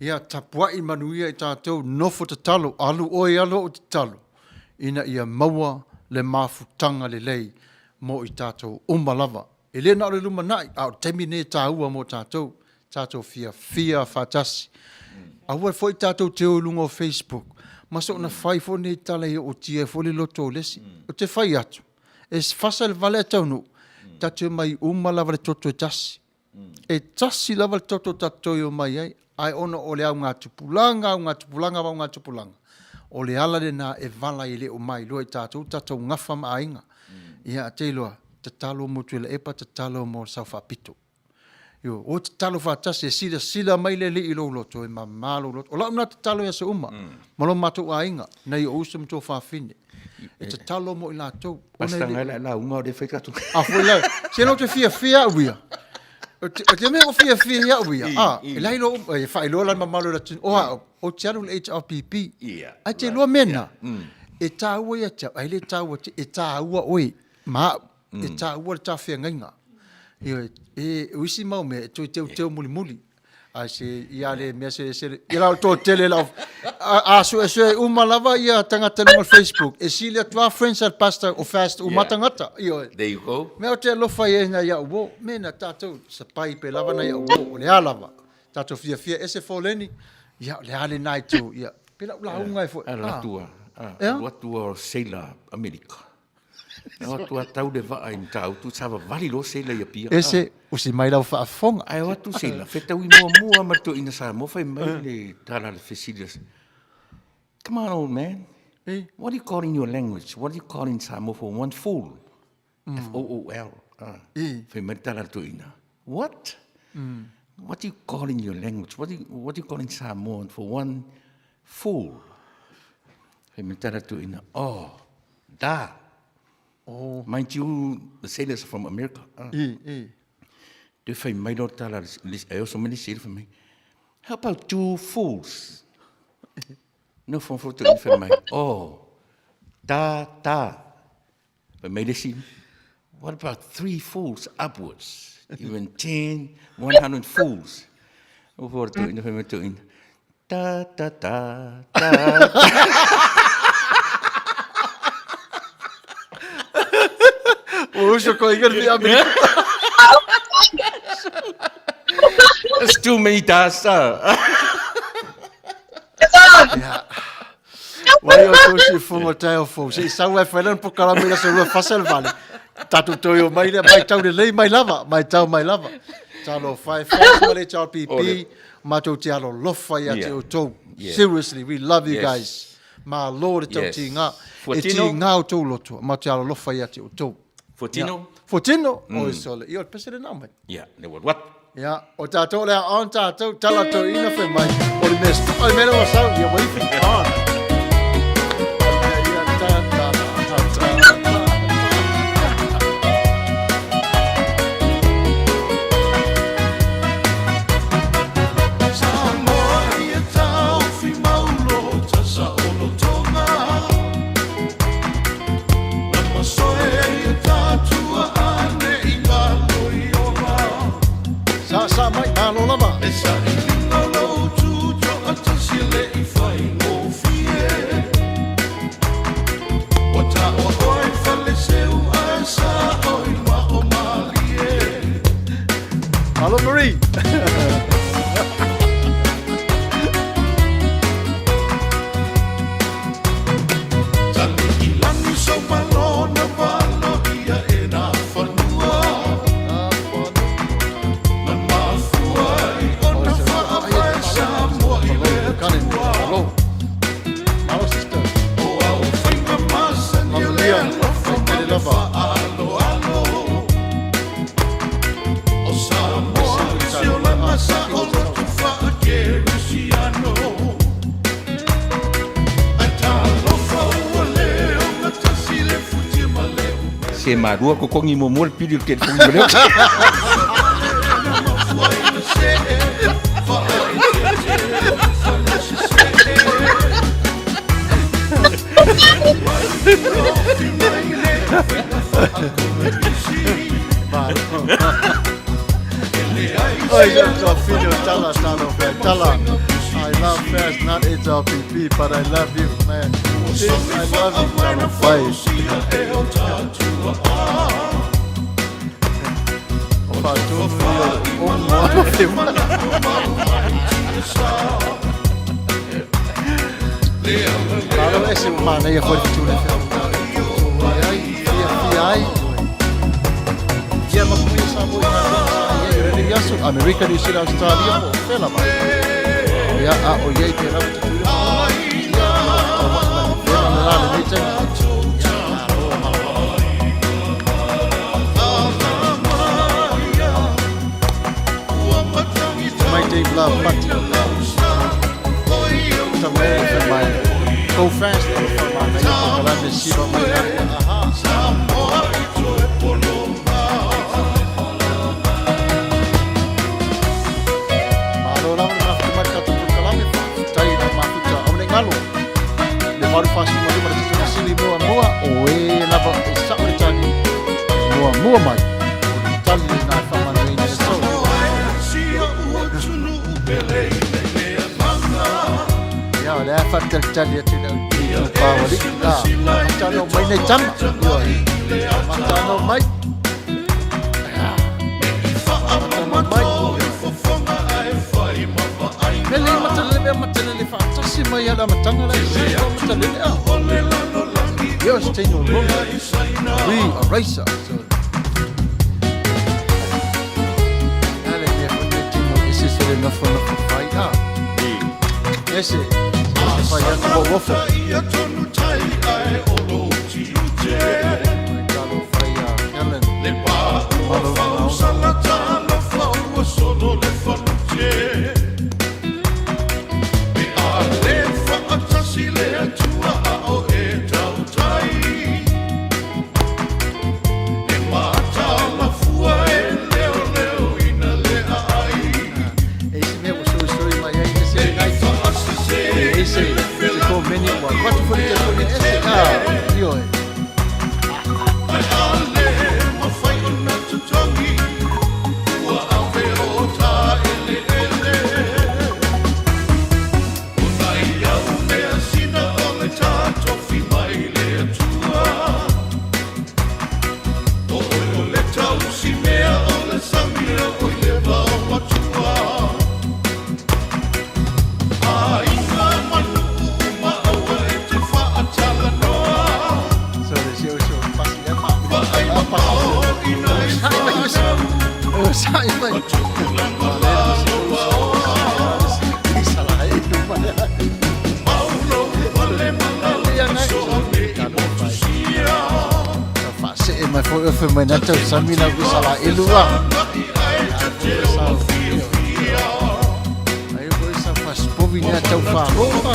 Ia, tapuai manuia i tatou, nofo tatalo, alu oe, alu ou tatalo, ina ia maua le mafutaga lelei mo i tatou uma lava. E le na o le lumanai, a o le taimi lenei e taua mo tatou, tatou fiafia faatasi. Aua foi tatou te o i luga o Facebook, ma soona fai foi nei tala e ootia ai foi le loto o le isi. Ou te fai atu, E fasa i le vale ae taunuu, tatou te omai uma lava i le toto e tasi. E tasi lava le toto tatou te omai ai, ae ona o le augatupulaga, augatupulaga ma augatupulaga, o le ala lena e vala ai e le o mailoa i tatou tatou gafa ma aiga. Ia, te iloa, tatalo mo Tuilaepa, tatalo mo le Saofaapito. Ioe, o tatalo faatasi e silasila mai le Alii i lou loto, e mama lou loto. O lau lena tatalo i aso uma, ma lo matou aiga, nai ou uso ma tuafafine, e tatalo mo i latou. Ona e le... la lauga o lea fai tatou. A foi la, se ou te fiafia au ia. O te mea o fiafia i au ia. A, e lai lo, e faailoa la le mamalu o le atunuu. O au, ou te alu i le HRPP. Ai te iloa mea na. E taua ia te au, ae le taua, e taua oe ma au. E taua le talafeagaiga. Ioe, e, o isi mau mea e toe teuteu mulimuli. Ae se, ia le mea se, se, ia la o le toatele lau, a, a suesue uma lava ia tagata i luga o le Facebook, e sili atu lava friends a le pastor o fast uma tagata. Ioe. There you go. Mea ou te alofa i ai nai au uo, me na tatou sapai pe lava nai au uo, o le a lava. Tatou fiafia ese foleni, ia o le a lena itu, ia, pe lau lauga ai foi. Alu atu a, alu atu a o sailor Amerika. Na o atu a tau le vaa i Matautu, savavali loa seila i Apia. Ese, usi mai lau faafofoga. Ae o atu seila, fetaui muamua ma le toeaina Samoa fai mai le tala a le fesili a Come on old man, what do you call in your language? What do you call in Samoa for one fool? F-O-O-L. Fai mai le tala a le toeaina. What? What do you call in your language? What do you, what do you call in Samoan for one fool? Fai mai le tala a le toeaina. Oh, da. Oh. Mind you, the sailors are from America. I, i. Toe fai mai loa le tala, e oso mai le isi fai mai, how about two fools? Nofonofo toeaina fai mai, oh, da, da. Fai mai le isi, what about three fools upwards? Even 10, 100 fools. Nofo le toeaina fai mai toeaina, ta ta ta ta. Ua uso koe i le Amerika. It's too many tas. Yeah. Wai o tō si fungo tae o fou. Se i sau e whai po kalame la sa rua fasa le vale. Tātou toi o mai lea, mai tau lelei mai lava, mai tau mai lava. Talo whai whai ma le tau pipi, mātou te alo lofa ia te o tau. Seriously, we love you guys. Mā lō le tau ti ngā. E ti ngā o tau loto, mā te alo lofa ia te o tau. Fuatino. Fuatino, oi sole. Ia o le pese le nā mai. Ia, le what what. Ia, o tātou lea on tātou, tala tau ina whai mai. O le mea stu, ai mea o sau, ia waifi on. Sa sa mai, malo lava. Malo Marie. Se malua kokogi muamua le pili o le telefoni ma le Oi, so filho, tala, tala, tala. I love fast, not HRPP, but I love you, man. Sis, I love you, tala, fai. O whaatonu ia, o moana te Malo ese ua manaia foi le fetu le fea ai, fia fia ai. Ia ma puia sa mo i ngā sa ia i rere aso, Amerika, New Zealand, Australia, po o fela mai. Ia, a o ia i te rawa te tūra. Ia, ma o mai mai fela le la le nei taimi. Ia, malo, malo. Mai Dave Love, Pati. Tama e fai mai. Go fast, le fa mai nei ko kalame siva mai la. Aha. Malo lava le mafuta mai le tatou polokalame, faafetai i lau mafuta aua ne i galo. Le valu 45 le titi masili muamua, o e lava e sao le tali muamua mai. O le tali lena e faamanuiaina e aso. Ia, o le a faatalitali atu i le au itupa o alii. A, matano mai nei tama. Ioe. Matano mai. Matano mai. Mele i matalele mea matalele faatasi mai ala matanga la i se matalele a. Ia o se teine o Roma. We are racer. So, Ale mea foi le tino e se se le nofo nofo fai a. E se, se fai atu wa wofo. Talo fai a Helen. Malo E isi mea ua soisoi mai ai e se ngai. E se se komeni ua avatu foi le telefoni e ese. Ah, ioe. Faasee mai foi oe fai mai na tausami lau Isaraelu a. Ai foi sa fasipovi nea tau falo a.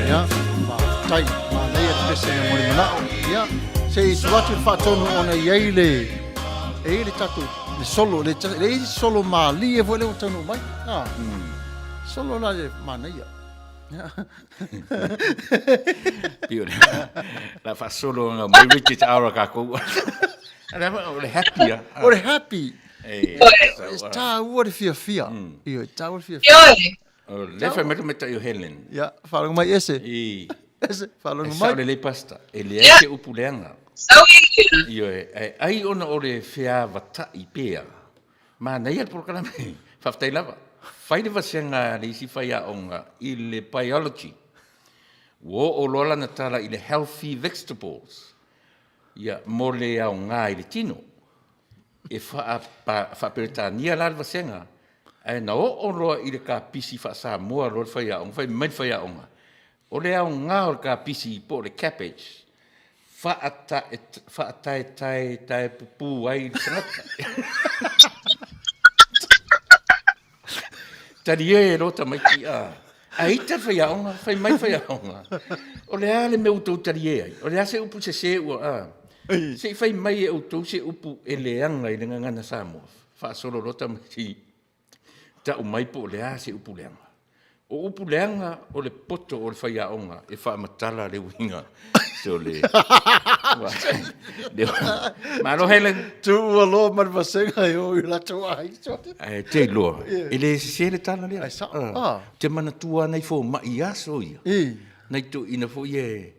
Ia, faafetai, manaia te pese mo le manao. Ia, se i tuu atu le faatonu ona i ai le, e i ai le tatou, le solo, le, le i solo malie foi lea ua taunuu mai. Ah, solo la le manaia. Pei o le la faasolo anga mai Richard Ara kākou. O le happy a. O le happy. E tāua le fiafia. Ioe, e tāua le fiafia. Ioe. O le fai mai tamaiti o Helen. Ia, faalogo mai ese. I. Ese, faalogo mai. E sao lelei pasta. E leai se upu leaga. Sau ia. Ioe, ae ai ona o le feavatai pea. Manaia le polokalame. Faafetai lava. Fai le vasega a le isi faiaoga i le biology. Ua oo loa lana tala i le healthy vegetables, ia, mo le aoga i le tino. E faa-Peretania la le vasega, ae na oo loa i le kapisi faa-Samoa loa le faiaoga, fai mai le faiaoga, o le aoga o le kapisi po o le cabbage, faataetae pupu ai le tagata. Talie e lo tamaiti a. Ae ita le faiaoga, fai mai le faiaoga. O le a le mea ua outou talie ai? O le a se upu sese ua a? Se i fai mai e outou se upu e leaga i le gagana Samoa. Faasolo loa tamaiti. Tau mai po o le a se upu leaga. O upu leaga o le poto o le faiaoga e faamatala le uiga. So le... Malo Helen. Tuua loa ma le vasega e o i latou aiga. Ae te iloa, e le sese le tala lea. Ai sao. Ah. Ou te manatua nai fomai i aso ia. Nai toeaiina foi e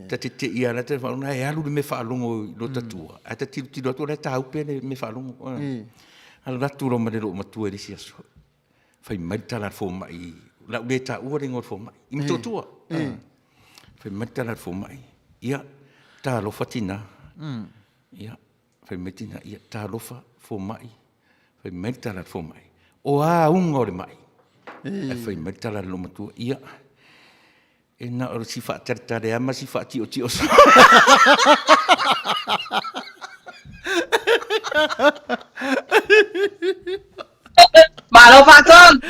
ta te tei lava ta faalogo e alu le mea faalogo i lota tua, ae ta tilotilo atu o la e tāupe le mea faalogo. Alu atu loa ma le loomatua i le isi aso. Fai mai le tala a le fomai, o le a ou le taua le igoa o le fomai, i Motootua. Fai mai le tala a le fomai, ia, talofa tinā. Ia. Fai mai tina, ia, talofa, fomai. Fai mai le tala a le fomai, o a auga o le mai? Ae fai mai le tala a le loomatua, ia, e na o si faataletale lava ma si faatiotio soo. Malo faatonu!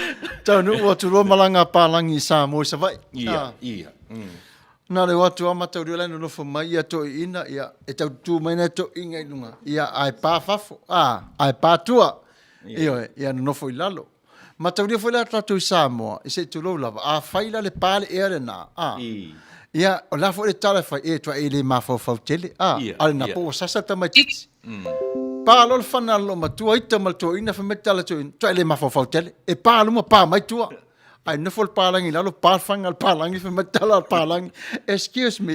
Taunuu atu loa malaga a Palagi i Samoa i Savaii. Ia, ia. Na le o atu lava mataulia la e nonofo mai ia toeaiina, ia, e tau tutū mai nai toeaiina i luga, ia, ae pa fafo, a, ae pa tua, ioe, ia nonofo i lalo. Mataulia foi la tatou i Samoa, i se i tulou lava, afai la le pa le ea lena, a, ia, o le a foi le tala e fai, e, tuai e le mafaufau tele, a, a lena po ua sasa le tamaitiiti. Pa loa le fana a le loomatua, ita ma le toeaina, fai mai le tala a le toeaina, tuai e le mafaufau tele, e pa luma, pa mai tua. Ae nofo le palagi i lalo, pa le fana a le palagi, fai mai le tala a le palagi, excuse me.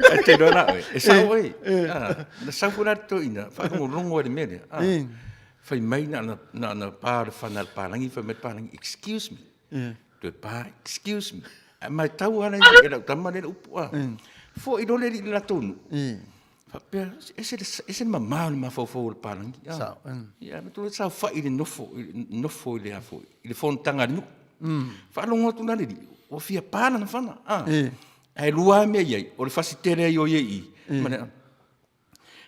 E te iloa la oe, e sao oe. Ah, na sau foi la le toeaina, faalogologo ai i le mea lea. Ah, fai mai na ona, na ona pa o le fana a le palagi, fai mai le palagi, excuse me. Toe pa, excuse me. Ae matau lava la e lau tama lea le upu, ah. Foi loa le alii i le latou nuu. Faapea, ese le, ese le mamao o le mafaufau o le palagi. Ah. Sao, mm. Ia, ma tu saofai i le nofo, i le nofo i le a foi, i le fonotaga a le nuu. Mm. Faalogo atu la le alii, ua fia pa lana fana. Ah. E. Ae lua lava mea i ai, o le fasi tele ai o ia i i, ma le,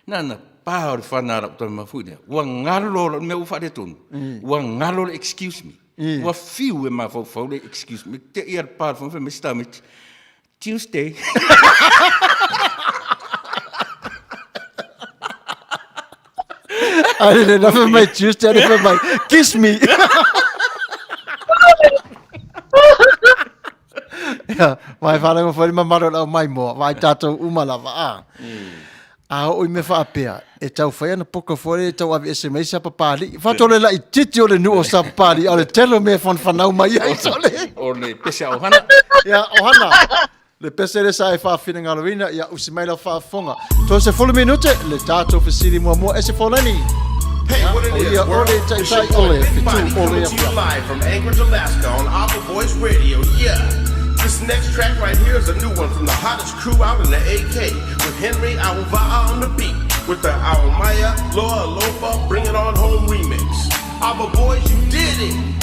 na na pa o le fana a lau tama foi lea, ua galo le mea ua faaletonu, ua galo le excuse me. Ua fiu e mafaufau le excuse me, te i a le pa o le fana, fai mai si tamaiti, Tuesday. Ai le na fai mai Tuesday, ai fai mai kiss me. Ia, mai whalango foi mamalu o lau mai moa, vai tātou uma lava, a. A oo i mea faapea, e tau fai ana poka foi e tau ave ese mai Sapapalii. Faatole laitiiti o le nuu o Sapapalii, a o le tele o mea e whanwhanau mai ai sole. O le pese a ohana. Ia, ohana. Le pese le sa e whawhinangaloina, ia usi mai lau whaafonga. Tō se fulu minute, le tātou fesili muamua e se fōlani. Hey, what it is, Ia, world? ole It's taitai, your boy, ole Big fitu, Bonnie, ole coming to you apia. live from Anchorage, Alaska on Aqua Voice Radio. Yeah. This next track right here is a new one from the hottest crew out in the AK with Henry Auva'a on the beat with the Aumaya Loa Lofa Bring It On Home remix. Ava Boys, you did it!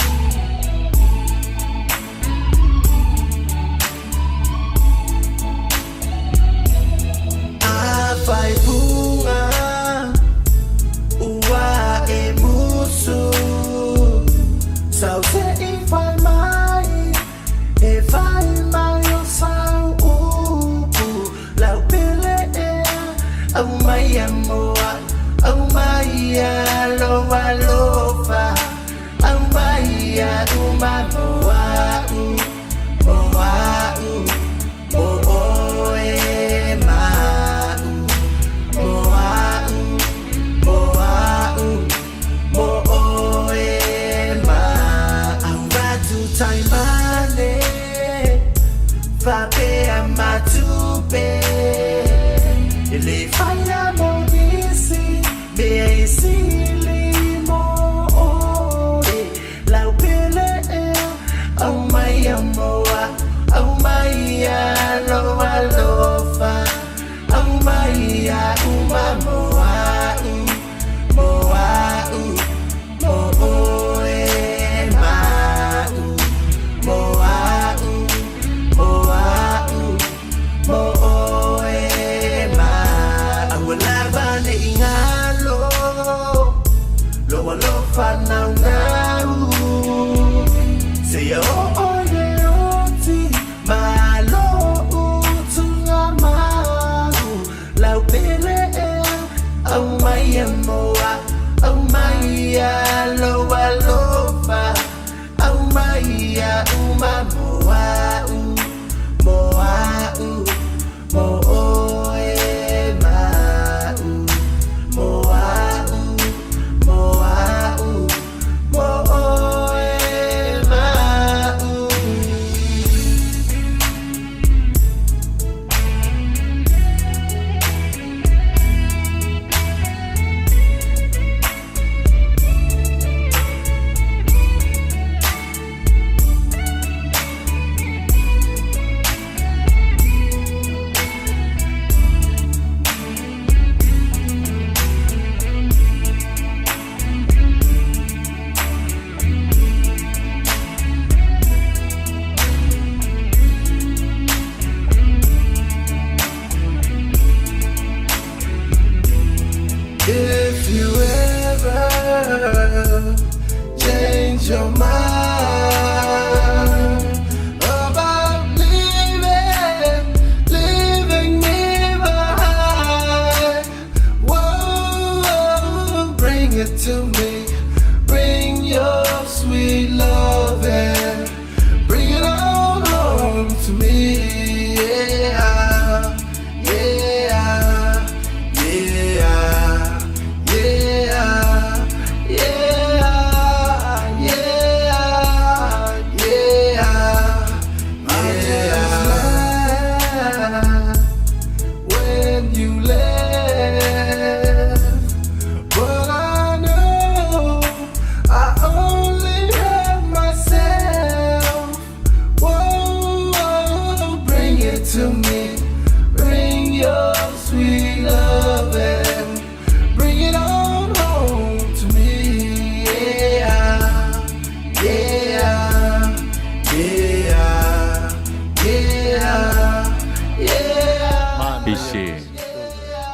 love Change your mind About leaving Leaving me behind Whoa, bring it to me Bring your sweet loving Bring it on home to me Yeah, yeah, yeah, yeah, yeah, yeah, yeah, yeah. When you left, but I know I only have myself. Whoa, bring it to me. Bring your sweet loving. Bring it on home to me. Yeah, yeah, yeah, yeah, yeah. Pei se,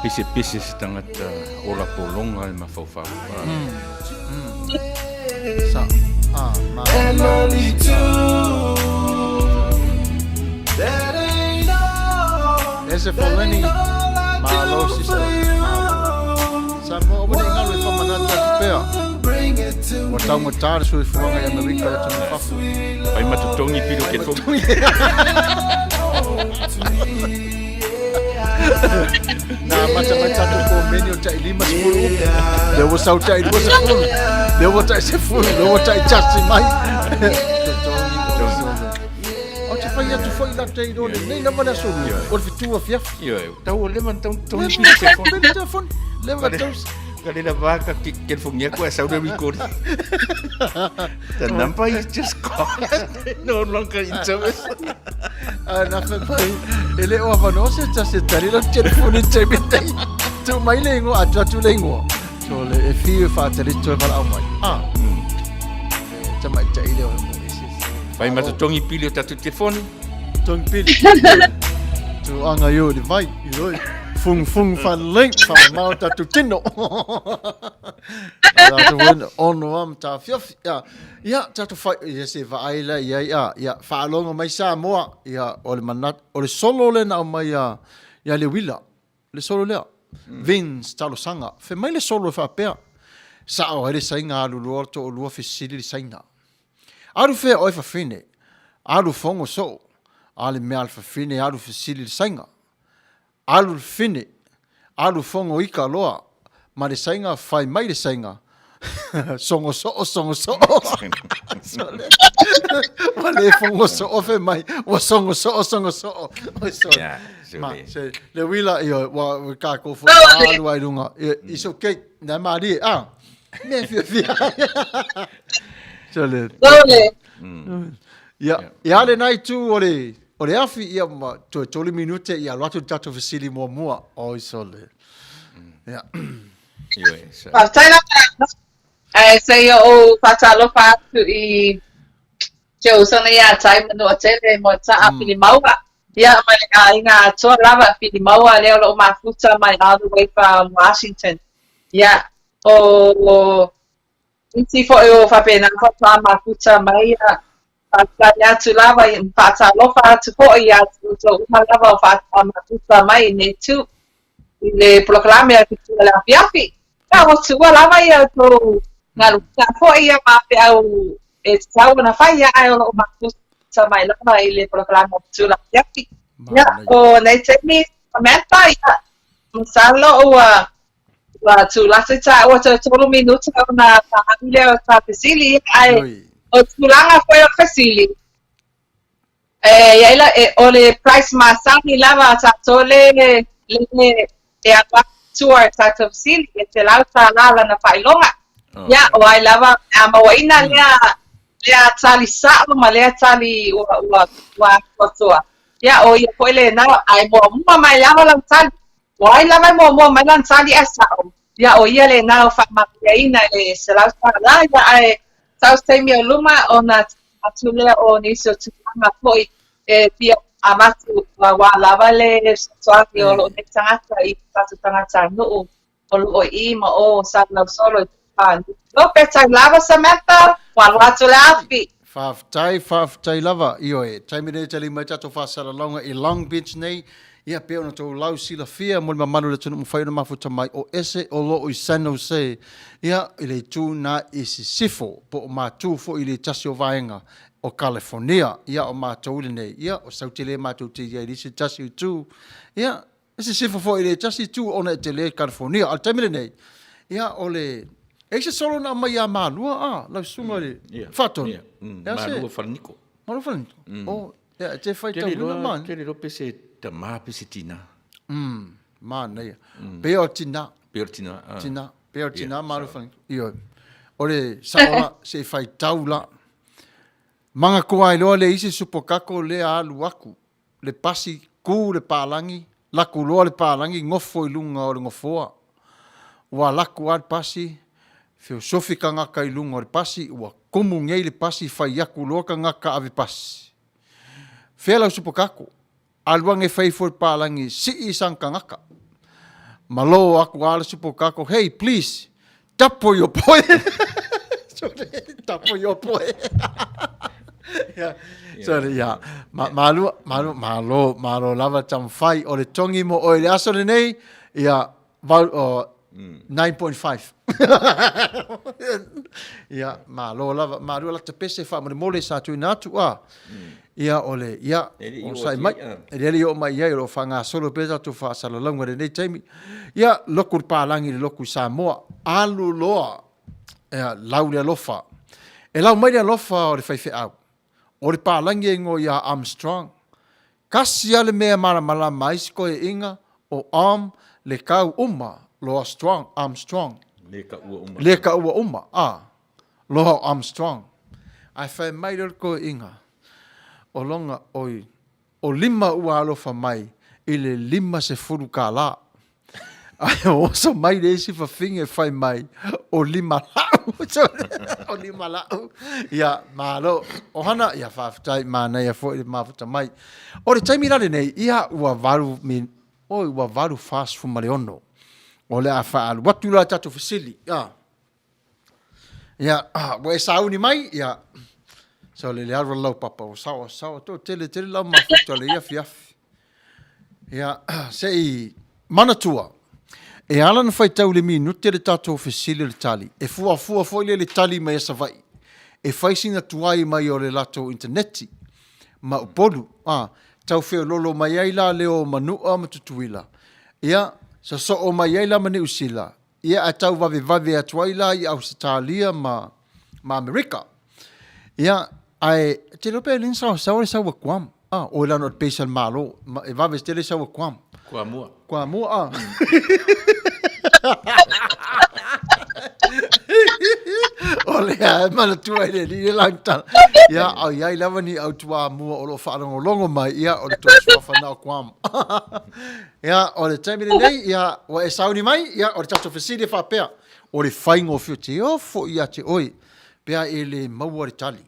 pei se pese se tangata ola pologa le mafaufau. Sa, ah, ma. And money too. That ain't all. Ese for Lenny. Malo, sister. Samoa, aua ne i galo e faamanatu atu pea. Bring it to Ua taugata le soifuaga i Amerika i atunuu i fafo. Fai ma totogi pili o telefoni. Na amata mai tatou komeni o tai 50 upu. Lea ua sau tai 20. Lea ua tai 10. Lea ua tai tasi mai. Totogi. Ou te fai atu foi la te iro lenei lava le aso lua. O le fetu afiafi. Ioe, tau ua leva ona tau totogi pili o telefoni. Pili telefoni. Leva tau Ka le lava ka telefonia koe sau le recording. The number you just called no longer in service. A na fai mai, e le o avanoa se tasi e tali lau telefoni i taimi nei. Tuu mai le ingoa, atu atu le ingoa. So le e fiu e whaatali toe walaau mai. Ah. E tamaitai lea o ese. Fai ma totogi pili o tatou telefoni. Totogi pili. Tū anga i o le vai, i roi. Fung fung whanlei, whamamao tatou tino. Tātou wena, ono a ma tāwhiawhi. Ia, ia, tātou whai, ia se vaai la, ia, ia, ia, whaalongo mai Samoa, ia, o le manat, o le solo le na o mai ia, ia le wila, le solo lea. Vince talosaga, fai mai le solo e faapea, sao ai le saina alu loa le toalua fesili le saina. Alu fea oe fafine, alu fogo soo, a le mea a le fafine alu fesili le saina. Alu le fine, alu fogo ika loa ma le saina fai mai le saina, sogo soo sogo soo. Sole. Ua le fogo soo fai mai, ua sogo soo sogo soo. Oi sole. Yeah, sole. Ma, se, le uila, ioe, ua ua kākou foi alu ai luga. Ia, it's okay, na malie, ah. Mea fiafia ai. Sole. Sole. Ia, ia le nai tū o le, o le afi, ia, ma, toe tolu minute, ia, alu atu le tatou fesili muamua. Oi, sole. Ia. Ioe, sa. Faafetai lava. Ae se i ou faatalofa atu i si ou uso nei ia Tai Manu'atele Moetaa Filimaua. Ia, ma le aiga atoa lava Filimaua lea o lo o mafuta mai all the way from Washington. Ia, o isi foi o faapena faatoa mafuta mai ia, faafetai atu lava, faatalofa atu foi ia te outou uma lava o faatoa mafuta mai i nei tu i le polokalame a Fetu o le Afiafi. Ia, ua tuua lava ia outou galuega foi ia ma feau e tatau ona fai, ia, ae o lo o mafuta mai lava i le polokalame a Fetu o le Afiafi. Ia, o nei taimi, Samantha, ia, masalo ua Ua tulasi tāua toe tolu minute ona whānui lea o tā fesili, ae o tulaga foi o le fesili, e i ai la, e, o le price masani lava a tātou le, le, e alu atu i tua i tātou fesili, e $100 lana faailoga. Ia, o ai lava a mauaina lea, lea tali sa'o ma lea tali ua, ua, ua atoatoa. Ia, o ia foi lena, ae muamua mai lava lau tali. O ai lava e muamua mai lana tali ae sa'o, ia o ia lena o faamaliaina i le $100, ia ae sau se taimi o luma ona atu lea o nisi o tulaga foi e fia avatu aua lava le fesoasoani o lou nei tagata i tatou tagatanuu o lo o i i ma o salalau solo i. Malo pe tau lava Samantha, ua alu atu le afi. Faafetai, faafetai lava. Ioe, taimi nei tali mai tatou faasalalauga i Long Beach nei, ia pei ona tou lau silafia mo le mamalu o le atunuu mafai ona mafuta mai o ese o lo o i San Jose, ia i le itu na i sisifo po o matu foi i le tasi o vaega o Kalifonia. Ia o matou lenei, ia o sau tele matou te i ai i le isi tasi o itu, ia E sisifo foi i le tasi itu ona e tele California. A o le taimi lenei, ia o le... E i ai se solo na aumai ia Malua a, lau susuga i le Yeah, Faatonu? yeah. E a se... Malua Falaniko. Malua Falaniko? Oh, ia, e te Tele faitauina loa, manaia. tele loa pe se tama pe se tina. Manaia. Pei o tina. Pei o le tina. Ah. Tina. Pei o le tina Yeah, Malua sao. Falaniko. Ioe. O le sao la, se i faitau la. Magatua ai loa le isi supokako lea alu aku le pasi, ku le palagi, laku loa le palagi, gofo i luga o le gofoa. Ua laku a le pasi, feosofi kagaka i luga o le pasi, ua kumu nei le pasi, fai aku loa kagaka ave pasi. Fea lau supokako? Alu age fai ifo le palagi, sii san kagaka. Malo aku a le supokako, hey please, tapo i o poe. Sorry, tapo i o poe. yeah. Sorry, yeah. Ma, malua, malua, malo, malo lava taumafai o le togi mo oe i le aso lenei, ia, vau, oh, 9.5. Ia, malo lava, malua lata pese faamolemole sa tuuina atu, a. Ia, o le, ia, E le i o oo sai atu mai, i ai, e le i oo mai i ai, o lo o faagasolo pea tatou faasalalauga i lenei taimi. Ia, loku le palagi i le loku i Samoa, alu loa, ia, lau le alofa. E lau mai le alofa o le faifeau, o le palagi e igoa ia Armstrong. Kasi lava le mea e malamalama ai si toeaiina, o Arm le kau uma loa Strong, Armstrong. Le kaua uma. Le kaua uma, a, loa o Armstrong. Ae fai mai lea o le toeaiina, o lona, oi, O lima ua alofa mai i le 50 kālā. Ae oso mai le isi fafine fai mai, o lima la'u. O lima la'u. Ia, malo. Ohana, ia faafetai, manaia foi le mafuta mai. O le taimi la lenei, ia ua valu min, oi, ua 8:46. O le a faaalu atu la tatou fesili. Ia. Ia, ua e sauni mai, ia, so le le alu lau papa, ua saoa, saoa, to tele tele lau mafuta le ia fiafi. Ia, se i manatua, e ala na faitau le minute le tatou fesili o le tali, e fuafua foi le le tali mai a Savaii, e fai sina tuai mai o le latou interneti, ma Upolu, a, tau feololo mai ai la leo o Manua ma Tutuila, ia, sosoo mai ai la ma Niu Sila, Ia, ae tau vavevave atu ai la i Ausetalia ma, ma Amerika. Ia, ae te iloa pe le saosaoa le sau a Guam. Ah, oi lano o le base a le Malo. Ma, e vave tele sau a Guam. Kuamua. Kuamua, ah. O lea e manatua i le alii le lagitala. Ia, a o i ai lava ni au Tuamua o lo o faalogologo mai, ia, o le tou suafa na o Guam. Ia, o le taimi lenei, ia, ua e sauni mai, ia, o le tatou fesili e faapea, o le faigofie, te ofo ia te oe, pe a e le maua le tali.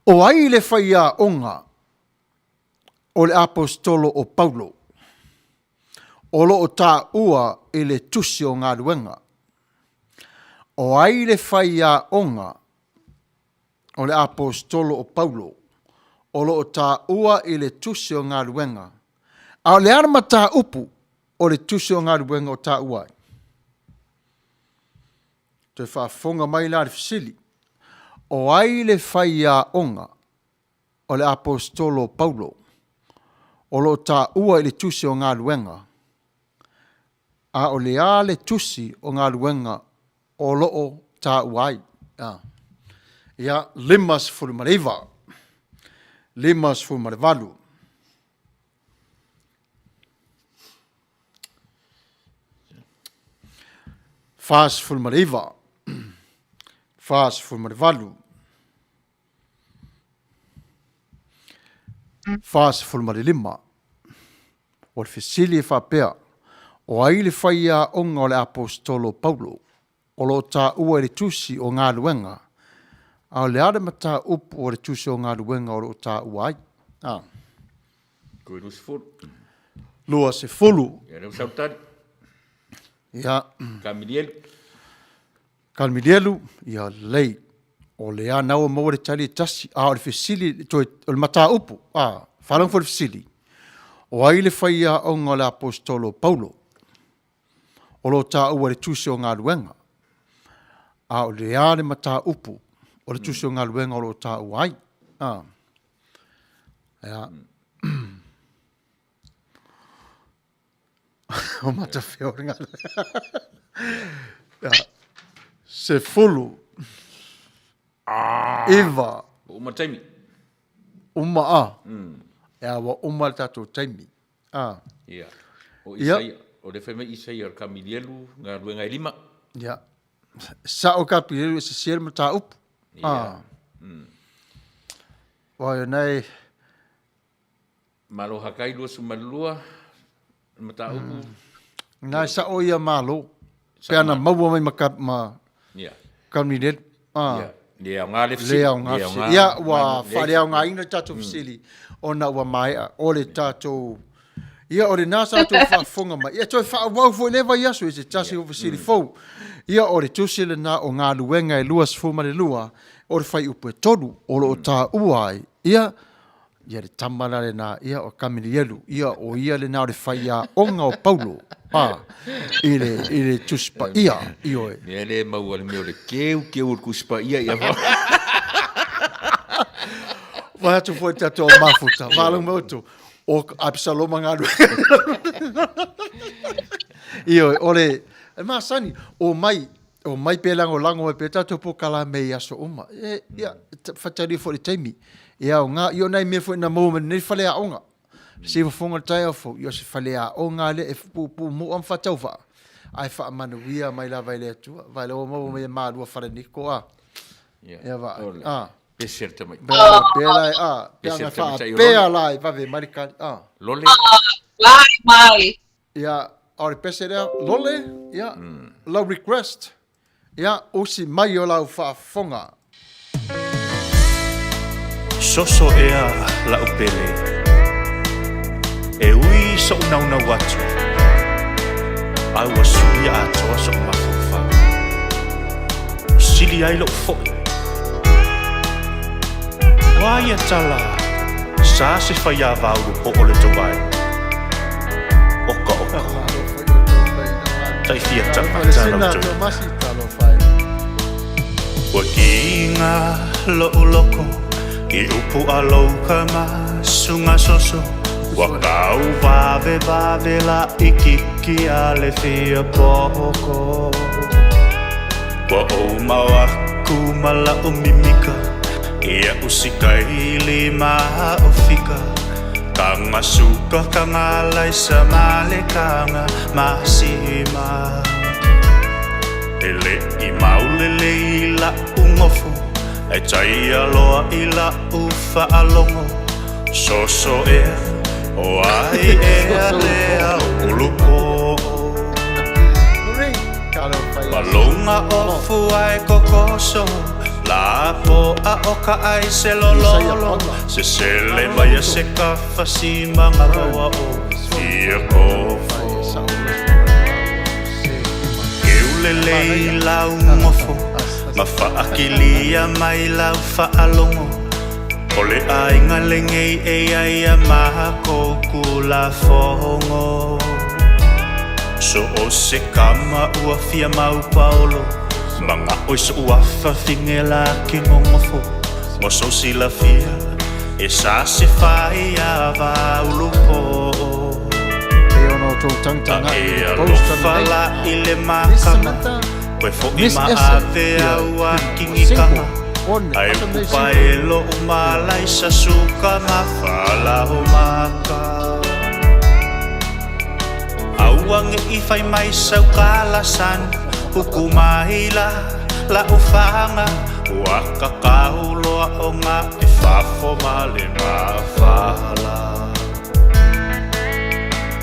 O ai le faiaoga o le Aposetolo o Paulo, o lo o taua i le Tusi o Galuega? O ai le faiaoga o le Aposetolo o Paulo, o lo o taua i le Tusi o Galuega, a o le a le mataupu o le Tusi o Galuega o taua ai? Toe faafofoga mai la le fesili, o ai le faiaoga o le Aposetolo o Paulo, o lo o taua i le Tusi o Galuega, a o le a le Tusi o Galuega o lo o taua ai. Ia, 59, 58. 49, 48, 45. O le fesili e faapea, o ai le faiaoga o le Aposetolo o Paulo o lo o taua i le Tusi o Galuega, a o le a le mataupu o le Tusi o Galuega o lo o taua ai? A. Toe 20. 20. Ia, lea ua sau le tali. Ia. Kamilieli. Kalmilielu, ia lelei. O le a na ua maua le tali e tasi, a o le fesili, toe, o le mataupu, a, faalogo foi i le fesili, o ai le faiaoga o le Aposetolo o Paulo o lo o taua i le Tusi o Galuega? A o le a le mataupu o le Tusi o Galuega o lo o taua ai? A. Ia. O matafea o le galuega. 10. 9. Ua uma le taimi. Uma a. Ia, ua uma le tatou taimi. A. Ia. O Isaia, o lea fai mai Isaia o le Kamilielu, galuega e 5. Ia. Sao Kapilielu e sese le mataupu. Ia. Ua nei Malo Hakai 22, le mataupu. Na e sao ia Malo. Pe ana maua mai ma, ma yeah. Kamilielu. Ah. Yeah. Le aoga le fesili. Le aoga le fesili. Ia, ua faaleaogaina le tatou fesili ona ua maea. O le tatou... Ia, o lena sa outou faafofoga mai. Ia, toe faaauau foi lea vaiaso i se tasi o fesili fou. Ia, o le tusi lena o Galuega e 22, o le fuaiupu e 3, o lo o taua ai, ia, Ia le tama la lena, ia o Kamilielu, ia o ia lena o le faiaoga o Paulo, a, i le, i le Tusi Paia, ioe. Mea le maua le mea o le keu keu o le Tusi Paia ia fa. Vai atu foi tatou mafuta, faalogo mai outou, o Apisaloma galuega. Ioe, o le, e masani, o mai, Omai pe lagolago mai pea tatou polokalame i aso uma. E, ia, faitalia foi i le taimi. E aoga, ia o nai mea foi na maua mai lenei faleaoga. Siufofoga i le taeao fou, ia o se faleaoga lea e puupuu moa ma faatauvaa, ae faamanuia mai lava e le Atua. Vaai la ua maua mai e malua falaniko a. Ia vaai. A. Pese le tamai. Pea la, a, pea na faapea la e vave mai le kali. A. Lole. Lai mai. Ia, o le pese lea, Lole, ia, lau request, ia, usi mai o lau faafofoga. Soso ea la'u pele E ui so'u naunau atu Ae ua suia atoa so'u mafaufau Sili ai lo'u fo'i O a ia tala Sa se faiava ulupo o le tou ai Oka oka Tai fia tagata la outou Ua kiga lo'u loko I upu a lou kama suga soso Ua kau vave vave la ikiki a le fia poko Ua ou mao aku ma la'u mimika Ia usikaili ma ofika Kanga suka kanga laisa ma le kanga masima E le'i maulele i la'u gofo E taia loa i la'u fa'alogo Soso ea o ai ea lea ulupo Malunga ofu ai kokoso La po a o ka ai se lololo Se sele mai a se kafa si manga vaua o fia kofo Keulele i lau ngofo Ma faakilia mai lau faalogo O le aiga lenei e iai a makou kulafogo So o se kama ua fia mau paolo Maga'o i so'u afa figela ke gogofo Mo sou silafia e sa se fai ava ulupo A e alofa la i le makama Koe fo'i ma ave au a kingikanga Ae upu pae lo'u malaisa suka ma falao maka Aua nge'i fai mai sau kalasan Uku mai la la'u faga Ua kakau loa o ga e fafo ma le mafala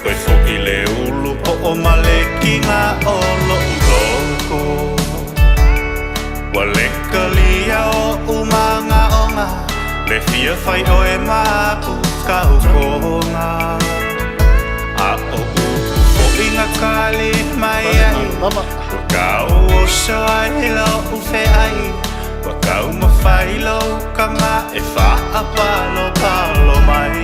Koe fo'i le ulu po'o ma le kiga o lo'u loko Ua lekalia o'u magaoga Le fia fai oe ma a'u kaukoga A o upu fo'i ga kali mai ai lava. Ua kau oso ai lou feai, ua taumafai lou kama e faapalopalo mai.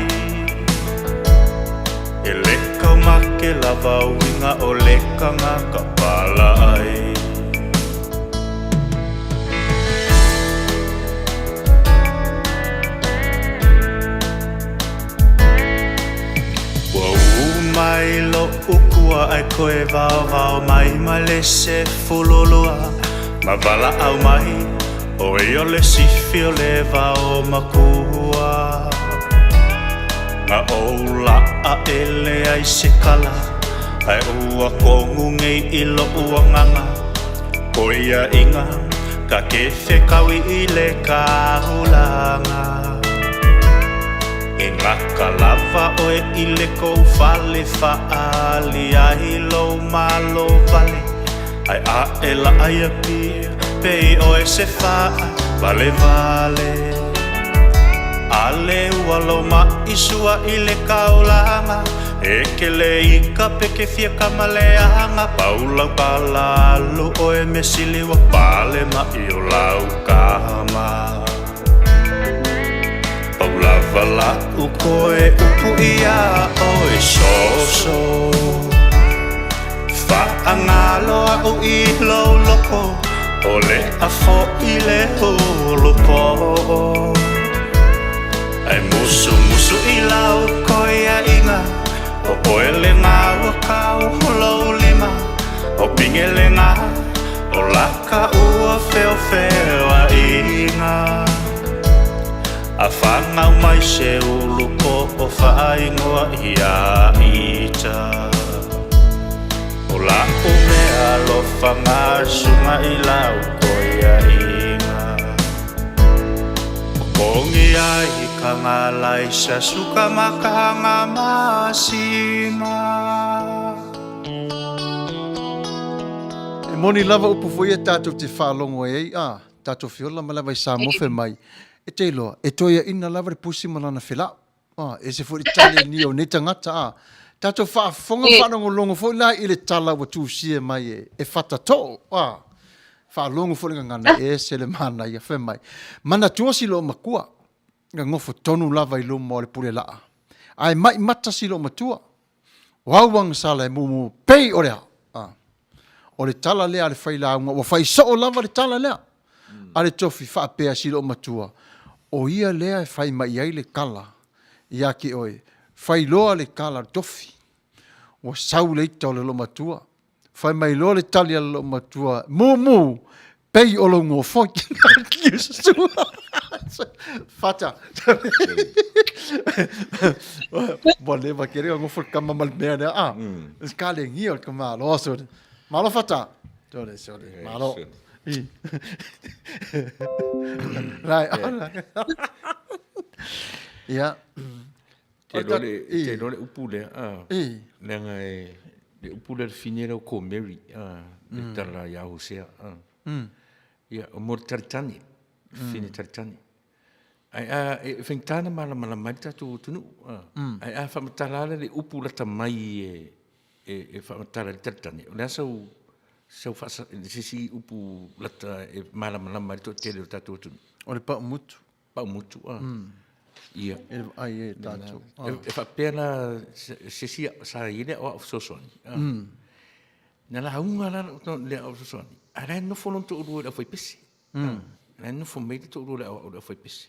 E le kaumake lava uiga o le kangaka palaai. Ua ū mai loʻu kua ae koe vaovao mai ma le 12 ma valaau mai ʻOe o le sifi o le vao makua. Na ou laʻa e leai se kala ae ua kogu nei i loʻu agaga ʻOiaʻiga ka ke fekaui i le kaulana. E gata lava ʻoe i le kou fale faaali ai lou malo wale Ae aʻe la aia pia pei ʻoe se faa valevale. Ale ua lou maʻi sua i le kaulana E kele i ka peke fia kama leaga Pau lau pala alu ʻoe me sili ua pale maʻi o lau kama. Pau lava laʻu koe upu iā ʻoe soso Faagalo aʻu i lou loko ʻOle a foʻi le ulupoʻo Ae musumusu i lau koiaʻiga ʻO ʻoe lena ua kau lou lima ʻO pinge lena ʻO laka ua feofeoaiga A fanau mai se ulu poʻo faaingoa iā Ita. O laʻu mea alofa ngasuga i lau koiaiga. O kongi ai ka ngalai sa suka makanga masima. E moni lava upu foi ia tatou te faalogo ai ai, a, tatou fiola ma lava i Samoa fai mai, e te iloa, e toeaina lava le pusi ma lana felao. A, ese foi le tali nia o nei tagata, a. Tatou faafofoga ma faalogologo foi la i le tala ua tusia mai e, e Fatatoo, a. Faalogo foi le gagana, e ese le manaia, fai mai, manatua si loomatua, gagofo tonu lava i luma o le pule laa, ae mai mata si loomatua, O au agasala e mumu pei o le a? A. O le tala lea a le failauga, ua fai soo lava le tala lea a le tofi faapea si loomatua, o ia lea e fai mai ai le kala ia te oe, fai loa le kala a le tofi, ua sau le ita o le loomatua, Fai mai loa le tali a le loomatua, Mumu, pei o lou gofoi. Fata. Ua leva kere o gofo le kama ma le mea lea. Ah, ka le ngia o le kama alo sore. Malo fata. Sore, sore. Malo. Rai. Ia. Te iloa le, te iloa le upu lea, a, leaga e, le upu lea le fine lea o ko Mary, a, le tala ia Hosea, a. Ia, o mo le talitani, fine talitani. Ae a, e faigata ona malamalama ai le tatou atunuu, a. Ae a faamatala lava le upu lata mai e, e, e faamatala ai le talitani, o le a sau, sau faasa, se isi upu lata e malamalama ai le toatele o le tatou atunuu? O le paumutu. Paumutu, a. Ia. E vaai ai e tatou. E faapea la se isi sa i ai le aoao fesoasoani. Na lauga la le aoao fesoasoani, a o la e nofo lona toalua i le aufaipese. O la e nofo mai le toalua o le aoao i le aufaipese.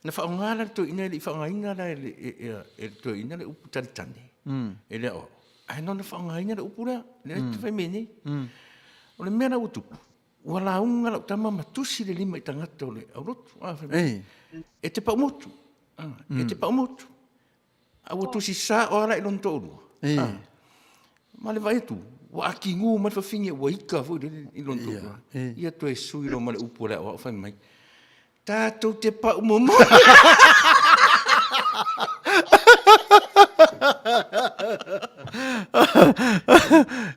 Na faaaoga la le toeaina, e le i faaaogaina la e le toeaina le upu talitane e le aoao, ae na ona faaaogaina le upu lea, lea e te fai mai nei. O le mea la ua tupu, Ua lauga lau tama ma tusi le lima i tagata o le aulotu. Ah, fai mai, E te paumotu. Ah, E te paumotu. A ua tusi sa o ala i lona toalua. Ah, ma le vaai atu, ua akigu mai le fafine ua ika foi lele i lona toalua. Ia toe sui loa ma le upu a le aoao fai mai, Tatou te pau momoli.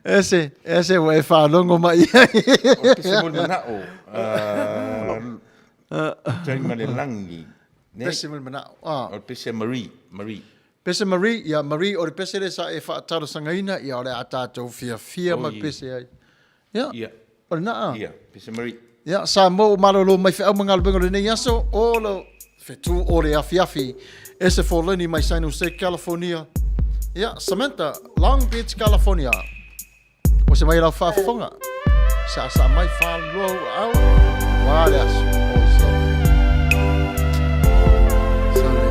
Ese, ese ua e faalogo mai ai. O le pese mo le manao. Tai ma le lagi. Pese mo le manao. Ah. O le pese Marie, Marie. Pese Marie, ia Marie o le pese lea sa e faatalosagaina, ia o le a tatou fiafia ma pese ai. Ia. Ia. O lena a? Ia, Pese Marie. Ia, Samoa ua malolo mai feau ma galuega o lenei aso, o le fetu o le afiafi. Ese Foleni mai San Jose, California. Ia, Samantha, Long Beach, California. O se mai lau faafofoga. Saasaa mai faalua ua au. Ua le aso. Oi so. Sale,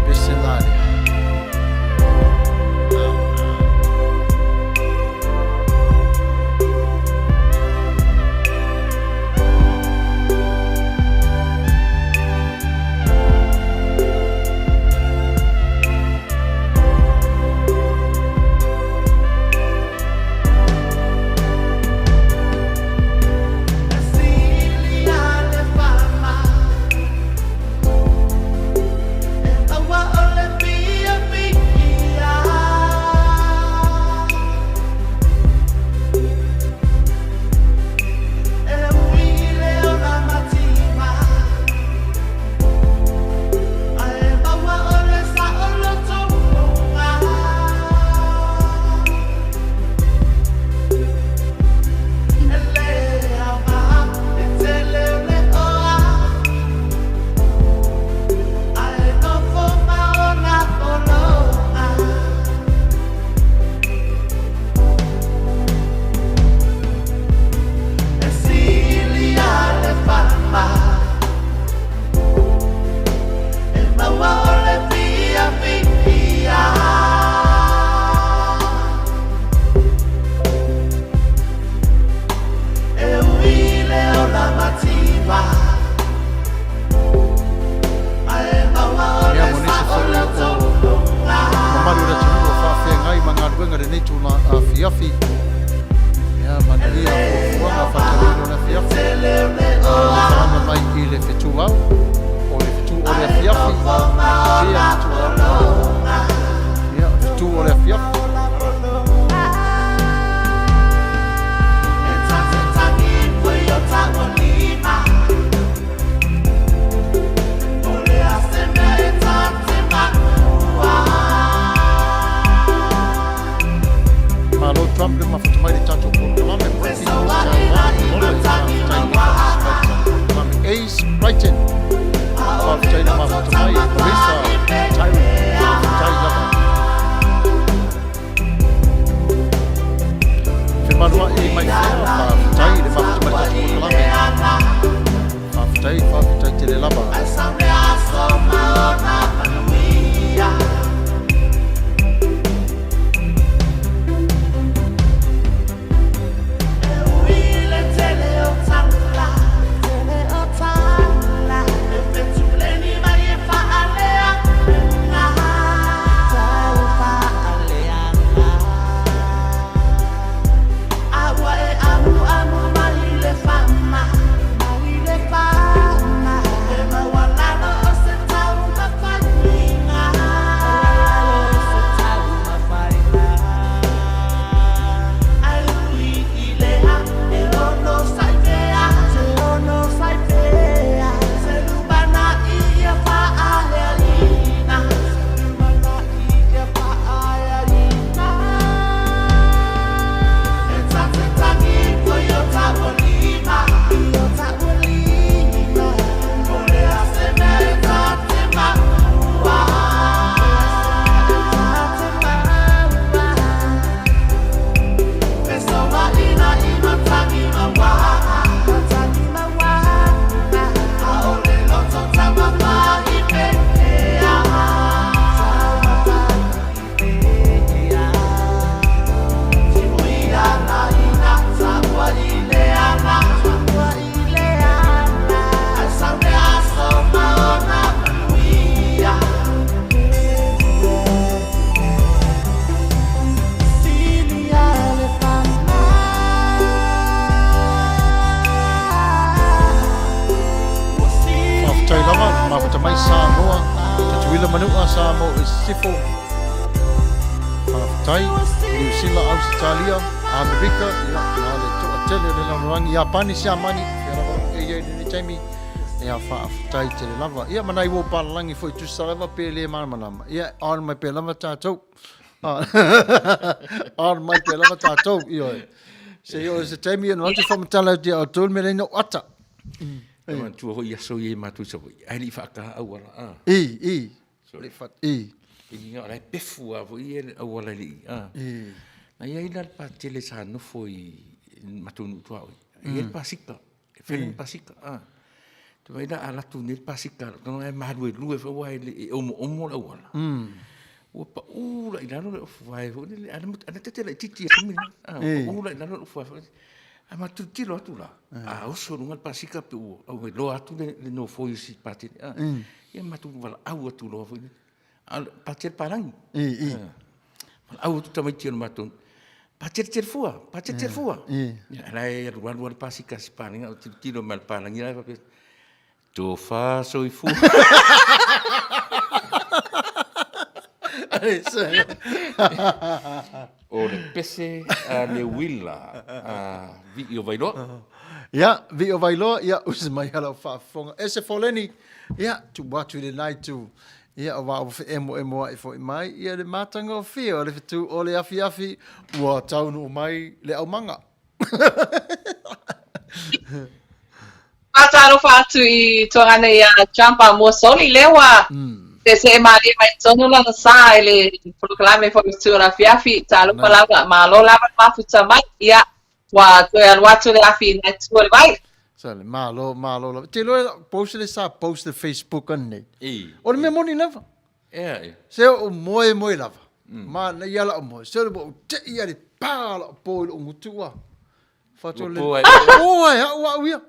pese la lea. Ia, mo nisi foi o mamalu o le atunuu o faafeagai ma galuega i lenei tula afiafi. Ia, manuia fuafuaga faatauina o le afiafi. Alofaaga mai i le fetuau, o le fetu o le afiafi. Ia, fetuau. Ia, fetu o le afiafi. Malo Trump le mafuta mai le tatou polokalame Breaking News Taiwan Olo i faafetai i le polokalame Ace Brighton Faafetai le mafuta mai Marisa Tyron Faafetai lava Femaluai mai fea faafetai le mafuta mai le tatou polokalame Faafetai, faafetai tele lava. Faafetai lava, mafuta mai Samoa, Tutuila Manua, Samoa i Sisifo. Faafetai, Niu Sila, Ausetalia, Amerika, ia, a le toatele o le lalolagi, Iapani, Siamani, fea lava e i ai lenei taimi, ia faafetai tele lava. Ia, ma nai uo palalagi foi tusa lava pe le malamalama. Ia, on mai pea lava tatou. On mai pea lava tatou, ioe. Se i o se taimi ona atu whamatala atu ia outou le mea nei na ou ata. E manatua foi i aso ia i matou i Savaii, ae le i faata auala, a. I, i. Le i what, i. I nga o la e pefu lava foi ia le auala e le i, a. I. Na i ai la le patele sa nofo i matou nuu tuaoi, e i ai le pasika. E fai le pasika, a. Te vaai la a alu atu nei le pasika, lou tago e maluelue foi aua e le i omoomo le auala. Ua pau la i lalo le ofu vae foi lele, a na tete laitiiti i taimi na. A, ua pau la i lalo le ofu vae foi lele. Ae matou tilotilo atu la, a oso i luga le pasika pe ua auiloa atu le nofoi o si patele, a. Ia matou valaau atu loa foi lele. A o le patele palagi. Valaau atu tamaiti o le matou, patele tele fua, patele tele fua. Ia la e alualu lava le pasika a si palagi a o tilotilo mai le palagi la e faapea, tofa soifua. O le pese a le uila a Vii o Vailoa. Ia, Vii o Vailoa, ia, usi mai a lau faafofoga. Ese Foleni, ia, tuu atu i lena itu. Ia, aua ua feemoemoa'i foi mai ia le matagofie o le fetu o le afiafi, ua taunuu mai le aumaga. Faatalofa atu i tuagana ia Jump a Muasoli lea ua seesee malie mai tonu lana sa i le polokalame foi o Fetu o le Afiafi. Talofa lava, malo lava le mafuta mai. Ia, ua toe alu atu le afi i nai tua o le vai. Sale, malo, malo lava. Te iloa post le sa post le Facebook anei. O le mea moni lava. Se o moe moe lava. Ma na ia lau moe. Se o le ua ou tei a le pa lau po i lou gutu ua. Fatu le. Po ai au au ia.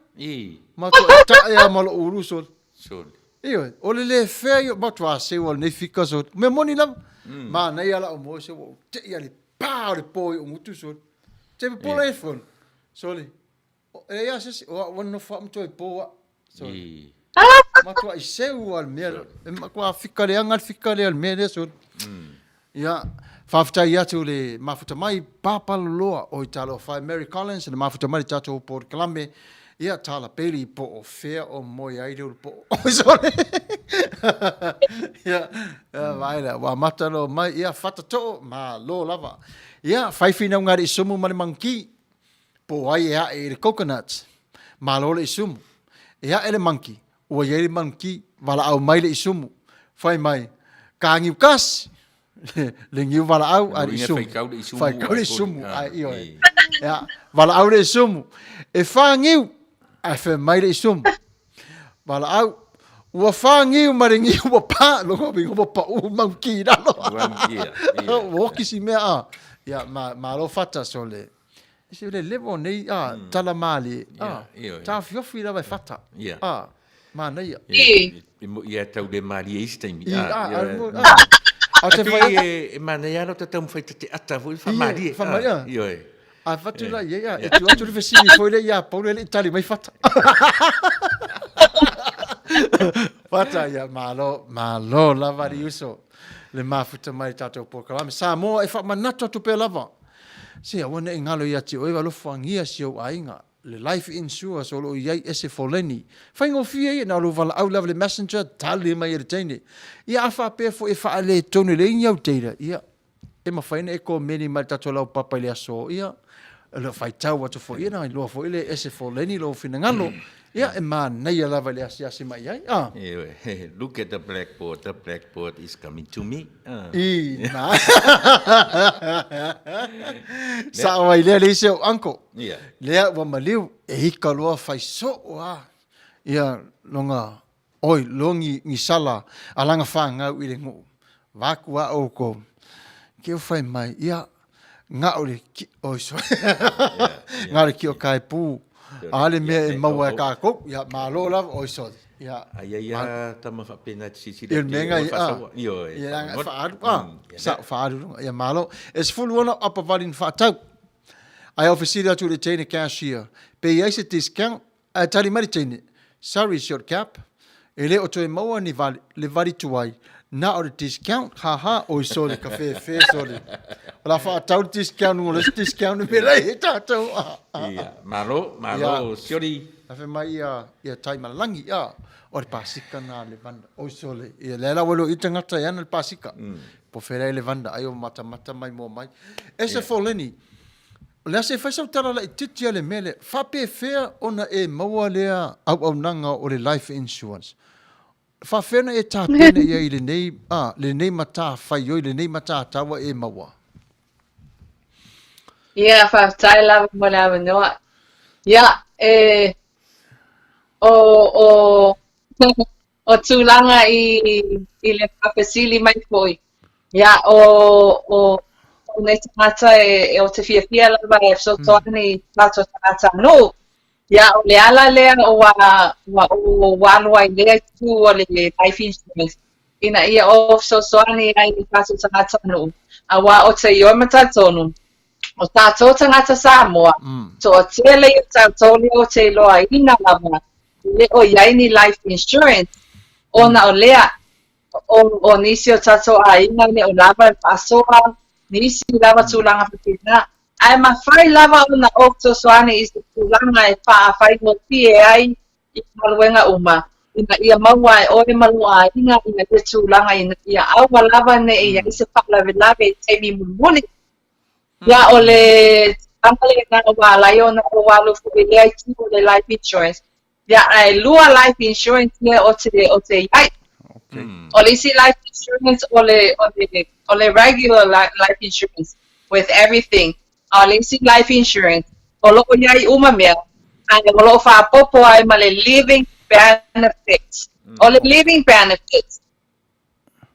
Matua tae a ma lou ulu sole. Sole. Ioe, o le le fea ia, matua seu o lenei fika sole. Mea moni lava. Ma na ia lau moe se ua ou tei a le pa o le po i ou gutu sole. Te popola e fone. Sole. E leai lava se isi, o au e nofo lava ma toe po au. Sole. Matuai seu lava le mea lea. E matua fika leaga le fika lea o le mea lea sole. Ia, faafetai atu le mafuta mai Papaloloa o i Talofa e Mary Collins le mafuta mai le tatou polokalame. Ia, Tala Bailey po o fea o moe ai le ulupoo. Sole. Ia, vaai lea, ua amata loa mai. Ia, Fata Too, malo lava. Ia, fai finauga a le isumu ma le manki. Po o ai e aʻe i le coconut, malo le isumu. E aʻe le monkey, ua i ai le monkey, valaau mai le isumu. Fai mai, ka niu kasi, le niu valaau a le isumu. Faitau le isumu, ae ioe. Ia, valaau le isumu. E fa niu, ae fai mai le isumu. Valaau, ua fa niu ma le niu ua pa, lona uiga ua pau monkey i lalo. Ua oki si mea a. Ia, malo fata sole. Se le level nei a tala mālie a taofiofi lava e fata a manaia. E moi ia tau le mālie i isi taimi. A te whai e manaia lava ta taumafai ta te ata foi whamālie. Whamālie. Ioe. A whatu la ia, e tu atu le fesili foi le ia Paul e le i tali mai fata. Fata ia malo, malo lava le uso. Le mafuta mai le tatou polokalame. Samoa e faamanatu atu pea lava. Se aua ne i galo ia te oe alofagia si ou aiga, le life insurance o lo o i ai ese foleni. Faigofie ia, na o lou valaau lava i le messenger, tali mai e le teine. Ia a faapea foi e faaletonu e leai ni au data, ia, e mafai ona e komeni mai i le tatou laupapa i le aso, ia, o lo o faitau atu foi, ia na iloa foi le ese foleni lou finagalo. Ia, e manaia lava i le asiasi mai i ai, a. Look at the blackboard, the blackboard is coming to me. I, na. Sao ai lea le isi au uncle. Yeah. Lea ua maliu, e ika loa fai soo a. Ia, longa, oi, longi ni sala, alanga whangau i le nguu. Vaku a oukou. Ke o whai mai, ia, ngao le ki, oi, sorry. Ngao le ki o kai pū. A le mea e maua e kākou, ia, malo lava, oi, sorry. Ia. Ai ai a tama whapena te sisira. Ia, menga, ia, ia, ia, whaaru, a, sa, whaaru runga, ia, malo. E sefulu ono apa vali ni whaatau. Ai au fesili atu i le teine cashier, pe i ai se discount Ae tali mai le teine, Sorry short cap, e le o toe maua ni vali, le vali tuai, na o le discount, ha ha, oi sole, ka whēwhē sole. O la whaatau le discount, o le isi discount e mea e tātou. Ah, ah, ah. Ia, malo, malo, ia, siori. A whai mai ia, ia tai malangi, ia, o le pasika nā le vanda, oi sole. Ia, le ala welo i tangata e ana le pasika. Po whera e le vanda, ai o matamata mai mua mai. E se yeah. Foleni, O le a se i fai sau tala laitiiti a le mea lea, faapefea ona e maua lea auaunaga o le life insurance? Faapefea ona e tapena i ai i lenei, a, lenei matafaioi, lenei matatau a e maua? Ia, faafetai lava mo le avanoa. Ia, e, o, o, o tulaga i, i le faafesili mai foi, ia, o, o, o nei tagata e, e o te fiafia lava e fesoasoani i tātou tagata anō. Ia, o le ala lea ua, ua ou alu ai lea itu o le life insurance, ina ia ou fesoasoani ai i tātou tagata nuu. Auā o te ioe ma talitonu, o tātou tagata Samoa, toatele ia tātou lea o te iloaina lava, le o i ai ni life insurance, ona o lea, o, o nisi o tātou āiga le o lava e faasoa, nisi lava tulaga faapena, Ae mafai lava ona ou fesoasoani i se tulaga e faafaigofie ai i galuega uma, ina ia maua e oe ma lou aiga ina ia tulaga ina ia aua lava ne i ai se faalavelave i taimi mulimuli. Ia, o le tulaga lena ua ala ai ona ou alu foi i lea itu o le life insurance. Ia, ae lua life insurance lea o te, o te iai. Okay. O le isi life insurance o le, o le, o le regular life insurance with everything. A o le isi life insurance, o loo iai uma mea, ae o loo faapopo ai ma le living benefits. O le living benefits,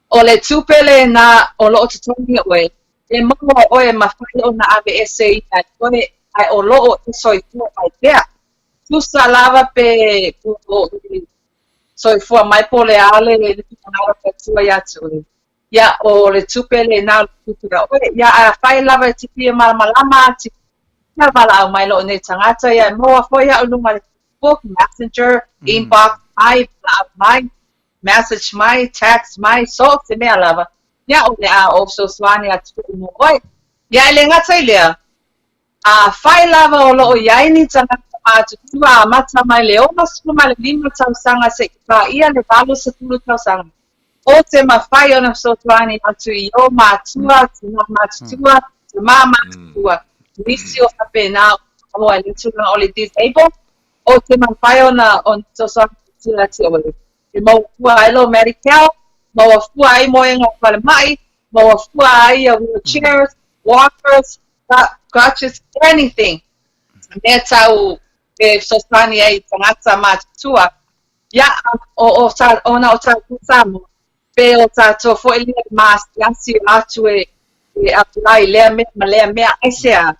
o le tupe lena o loo totogi oe, e maua oe e mafai ona aveese ia e oe, ae o loo e soifua mai pea. Tusa lava pe po o e soifua mai po o le a le finagalo o le Atua ia te oe. Ia, o le tupe lena o le tupe a oe. Ia, ae afai lava e te fia malamalama atu, ia valaau mai lou nei tagata, ia e maua foi au i luga o le Facebook, Messenger, inbox mai, valaau mai, message mai, text mai, so o se mea lava. Ia, o le a ou fesoasoani atu foi mo oe. Ia, e le gata i lea, Afai lava o lo o i ai ni tagata matutua amata mai le 65 tausaga seia paia le 80 tausaga, o te mafai ona fesoasoani atu i ō matua, tinā matutua, tamā matutua, nisi o faapena o maua i le tulaga o le disable, o te mafai ona fesoasoani atu ia te oe. E maua fua ai lou Medi-Cal, maua fua ai moega o falemai, maua fua ai ia wheelchairs, walkers, crutches, anything. Mea tau e fesoasoani ai i tagata matutua. Ia, o, o, ta, ona o tātou Samoa, pe o tātou foi lea maasiasi atu e, e apply lea mea ma lea mea, aisea?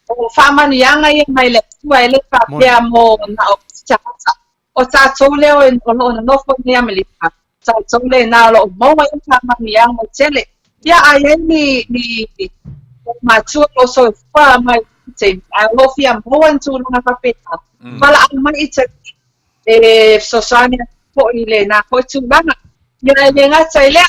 O faamanuiaga ia mai le Atua e le faapea mo na o tagata. O tātou lea o lo o nonofo nei Amelika, tātou lena o lo o maua ai faamanuiaga tele. Ia, a i ai ni, ni matua o soifua mai i te, ae o lo o fia maua ni tulaga faapena, valaau mai i te e fesoasoani atu foi i lena foi tulaga. Ia, e le gata i lea,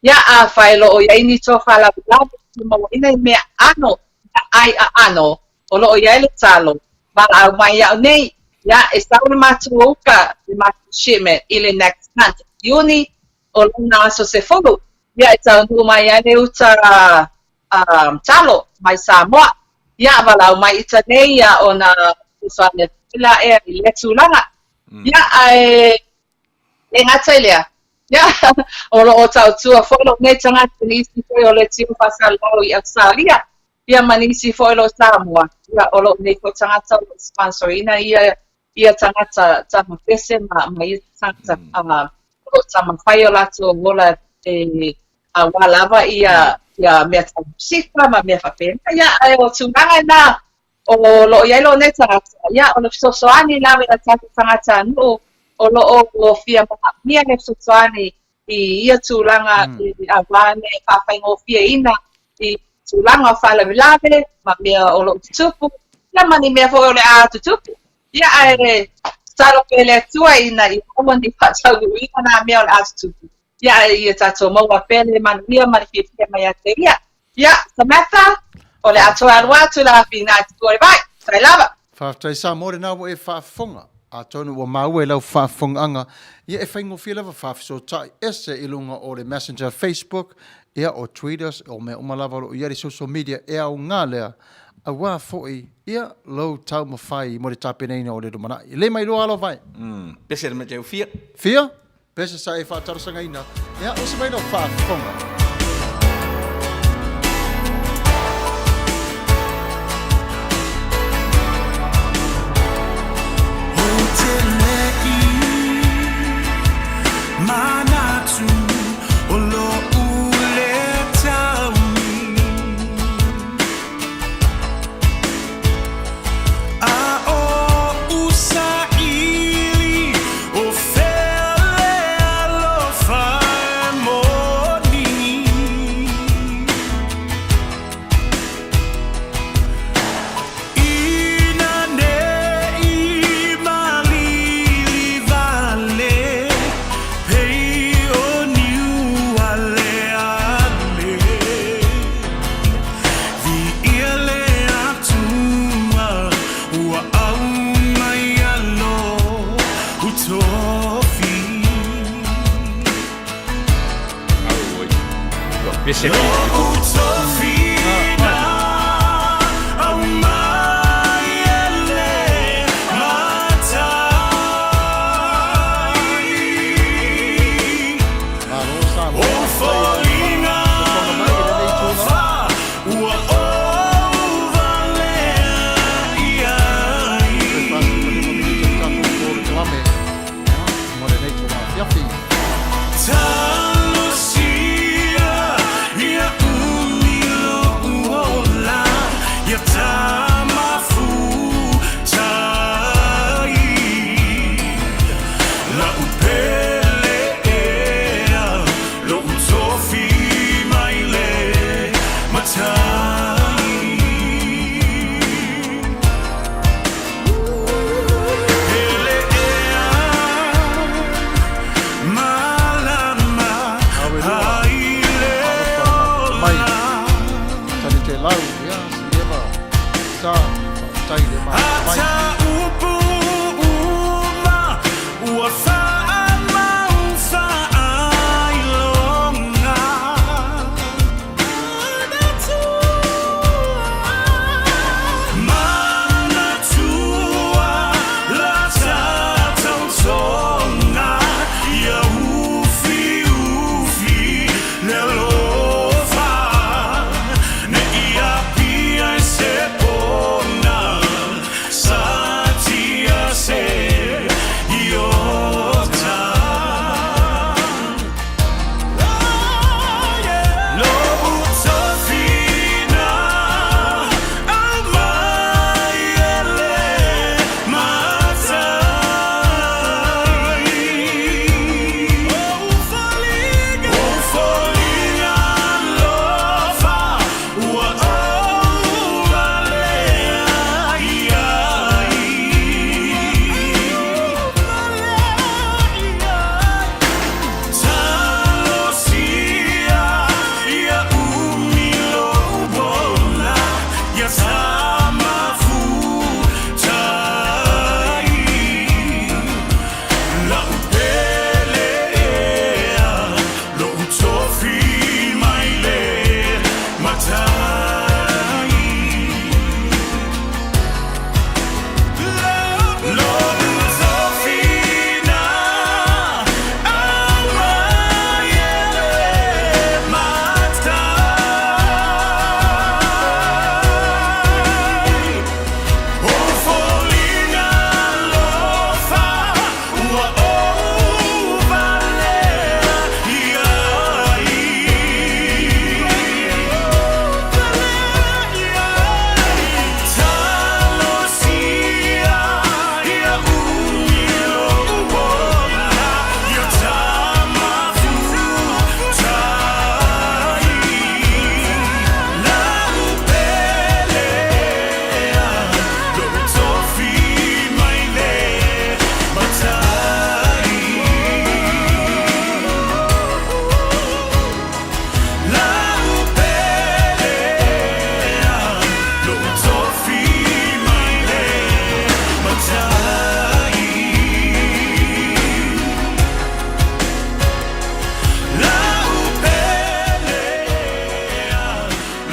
Ia, afai o lo o i ai ni toa faalavelave e mauaina i mea ʻano, mea ʻai ʻaʻano, o lo o i ai le talo, valaau mai iaʻu nei, ia, e sau le matou uka, le matou shipment i le next month, Iuni, o lona aso 10, ia, e taunuu mai ai le uta talo mai Samoa. Ia, valaau mai ita nei, ia, ona fesoasoani atu lea ea i lea tulaga. Ia, ae E gata i lea, ia, o lo o tautua foi lou nei tagata i nisi foi o le tio faasalalau i Ausetalia, ia ma nisi foi o lo Samoa, ia, o lou nei foi tagata o lo o sponsor-ina ia, ia tagata tamafese ma, ma ia tagata o lo o taumafai o latou ola e auā lava ia, ia mea tau musika ma mea faapena. Ia, ae o tulaga na, O lo o i ai lou nei tagata, ia, o le fesoasoani lava i a tatou tagatanuu o lo o fia manaomia le fesoasoani i ia tulaga i auā le faafaigofieina i tulaga o faalavelave ma mea o lo o tutupu, ia ma ni mea foi o le a tutupu. Ia, ae tatalo pea i le Atua ina ia aua ne i faataunuuina nā mea o le a tutupu. Ia, ae ia tatou maua pea le manuia ma le fiafia mai ia te ia. Ia, Samantha, o le a toe alu atu le āwhina atu koe vai. Tae lava. Faafetai Samoa lena ua e faafofoga. Atonu ua maua i lau faafofogaaga, ia e faigofie lava faafesootai ese i luga o le Messenger Facebook, ia o Twitters, o mea uma lava o lo o i ai le social media e aoga lea. Auā foi, ia, lou taumafai mo le tapenaina o le lumanai. Le mai loa alofa e. Pese le mea fia. Fia? Pese sa e faatalosagaina. Ia, usi mai lau faafofoga.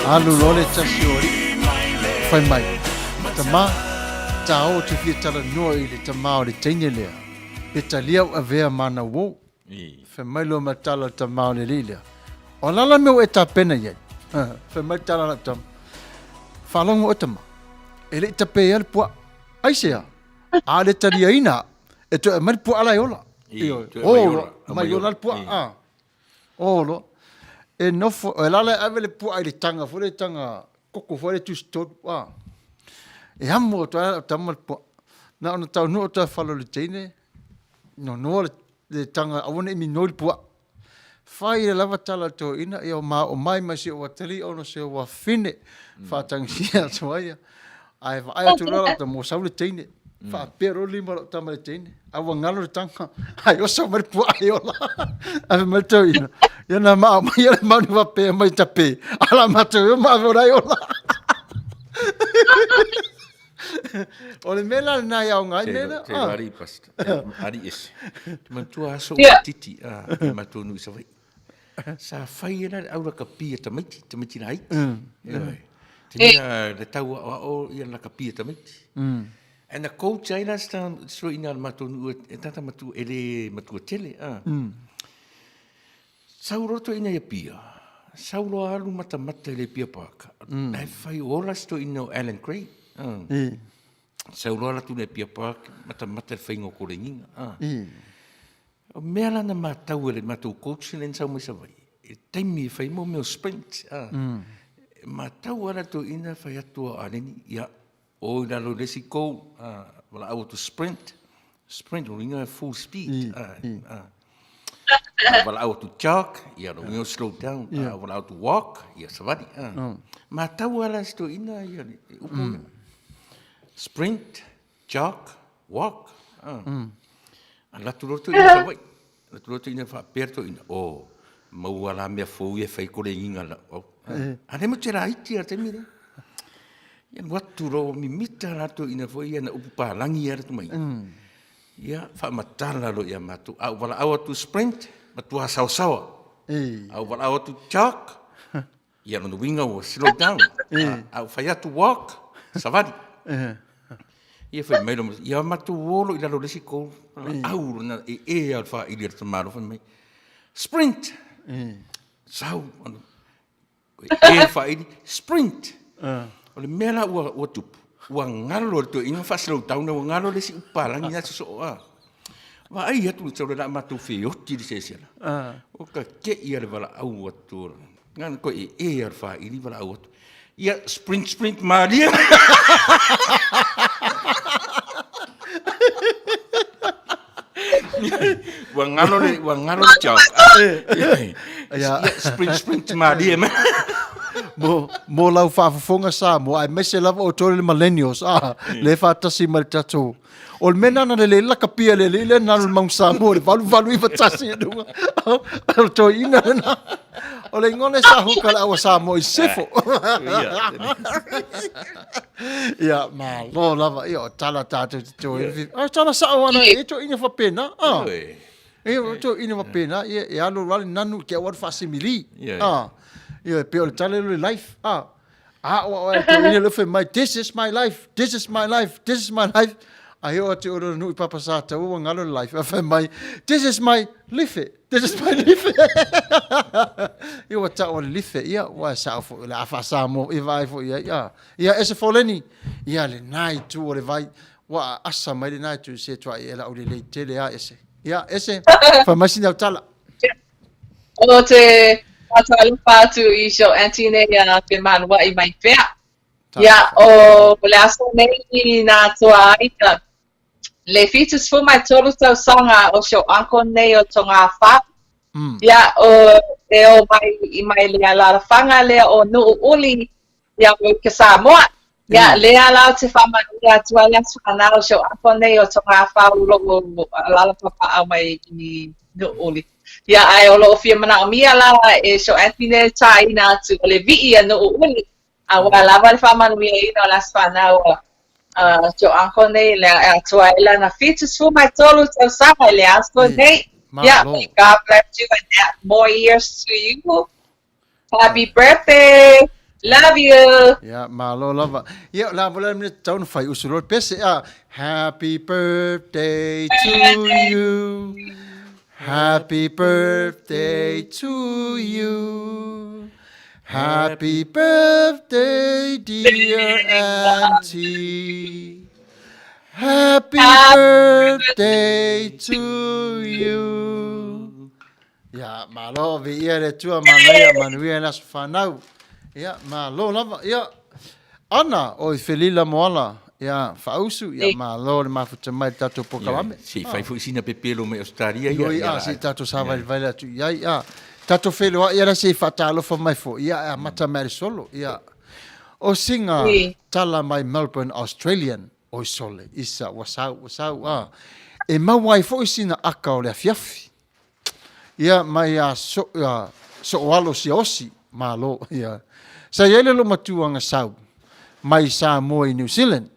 Alu loa le tasi o alii. Fai mai, Tamā, tāo ou te fia talanoa i le tamā o le teine lea, pe talia ou avea ma ana uō. Fai mai loa ma le tala a le tamā o le alii lea, O a la la mea ua e tapena i ai? Fai mai le tala a lau tama, Faalogo oe tamā, e le i tapē a le puaa. Aisea? A le taliaina au, e toe aumai le puaa la e ola. Ioe, o loa, aumai ola le puaa. O loa, e nofo, e lala e ave le puaa i le taga foi lea, taga koko foi lea tusitolu, a. E amo atu ai lau tama le puaa. Na ona taunuu atu lava i le fale o le teine, nonoa le taga aua ne i minoi le puaa. Fai le lava tala a le toeaina, ia ma oo mai ma si ou atalii ona o si ou afafine, faatagisia atu ai. Ae vaai atu loa lau tama ua sau le teine, faapea loa le lima o lau tama i le teine, a ua galo le taga, ae oso mai le puaa e ola. Ae fai mai le toeaina, ia na maa mai le manu faapea mai tape, a la matou eo ma ave o la e ola. O le mea la lena e aoga ai mea lea. Te wari pasta. Ari ese. Te manatua aso ua titi a te matou nuu i Savaii. Sa fai e la le au lakapi a tamaiti, tamaiti laiti. Ioe. Te mea le tau aoao ia lakapi a tamaiti. Ae na coach ai la se toeaina a le matou nuu e tata matua, e le matua tele. Sau loa toeaina i Apia, sau loa alu matamata i le Apia Park. Ae fai ola si toeaina o Alan Gray. Sau loa alu atu i le Apia Park, matamata i le faiga o kolegiga. O mea la na matau e le matou coach lea na sau mai Savaii, i le taimi e fai ai mea o sprint. E matau lava le toeaina fai atu a Aleni, ia, o i lalo i le isi goal, valaau atu sprint, sprint lona uiga e full speed. Valaau atu jog, ia lona uiga slow down. Valaau atu walk, ia savali. Matau lava la si toeaina ia le upu lea. Sprint, jog, walk. Alu atu loa le toeaina i Savaii. Alu atu loa le toeaina faapea le toeaina, oh, maua la mea fou ia e fai kolegiga a lau. A lea matou te laiti lava i le taimi lea. Ia alu atu loa ua mimita la le toeaina foi ia na upu palagi lava le tomai. Ia faamatala loa ia matou. A ou valaau atu sprint, matua saosaoa. A ou valaau atu jog, ia lona uiga ua slow down. A ou fai atu walk, savali. Ia fai mai loa, ia matou o loa i lalo o le isi goal. Valaau lona ee lava o le faili a le tamaloa fai mai, sprint! Sau, E faili, sprint. O le mea la ua, ua tupu, ua galo le toeaina faa-slow down, ua galo le isi upu palagi la sosoo a. Vaai atu le tau le la matou feoti le sesela. O ka kei a le valaau atu. Ngana koe e e a le faili valaau atu. Ia, sprint, sprint, malie. Ua galo le, ua galo le job. Ia, sprint, sprint, malie mai. Mo, mo lau faafofoga Samoa, aemaise lava outou le millennials, ah, le faatasi mai le tatou. O le mea nana le le lakapia le alii lea nana le Mount Samoa le 8891 i luga. O le toeaina lena. O le igoa lea sa huka le aua Samoa i Sefo. Ia, malo lava. Ia, o tala tātou te toe. Ah, tala sao ana, e toeaina faapena. Ah. E o toeaina faapena, ia, e alu alu nanu ke au alu faasimili. Ah. Ia, e pei o le tala le life. Ah. A o au e toeaina le fai mai, this is my life, this is my life, this is my life. Ai o atu o le nui papa sa tau ua ngalo le life. A fai mai, this is my life, this is my life. Ia ua tau o le life, ia ua sao foi le a faasamoa i vaai foi ai. Ia, ia ese foleni, ia lena itu o le vai, ua asa mai lena itu se tuai e lau lelei tele a ese. Ia, ese, fai mai sina au tala. O te faatalofa atu i si ou aunty nei a te manuaʻi mai pea. Ia, o le aso nei na atoa ai le 73 tausaga o si ou uncle nei o Togafau. Ia, o, e o mai i mai le alaalafaga lea o Nuuuli ia Amerika Samoa. Ia, lea la ou te faamanuia atu ai le aso fanau o si ou uncle nei o Togafau o lo o alaala papaaao mai i Nuuuli. Ia, ae o lo o fia manaomia la e si ou aunty nei le tāina atu o le vi'i a Nuuuli, aua lava le faamanuiaina o le aso fanau a si ou uncle nei, lea e atoa ai lana 73 tausaga i le aso nei. Ia, may God bless you and add more years to you. Happy birthday! Love you. Ia, malo lava. Ia, o le a mo le mea tatau ona fai usu loa le pese. Ah, happy birthday to you. Happy birthday to you. Happy birthday dear auntie. Happy birthday to you. Ia, malo, viia le Atua, manaia, manuia le aso fanau. Ia, malo lava. Ia, Ana, oi Felila Moala, ia, faausu, ia, malo le mafuta mai le tatou polokalame. Ia, se i fai foi sina pepelo mai Australia. Ia, ia, se i tatou savailivai atu i ai. Ia, tatou feiloai ia la se i faatalofa mai foi, ia, e amata mai le solo. Ia, o singa tala mai Melbourne, Australian, oi sole, isa, ua sau, ua sau, a. E maua ai foi sina aka o le afiafi. Ia, mai a so, a, Sooalo Siaosi, malo, ia. Sa i ai le loomatua na sau mai Samoa i New Zealand.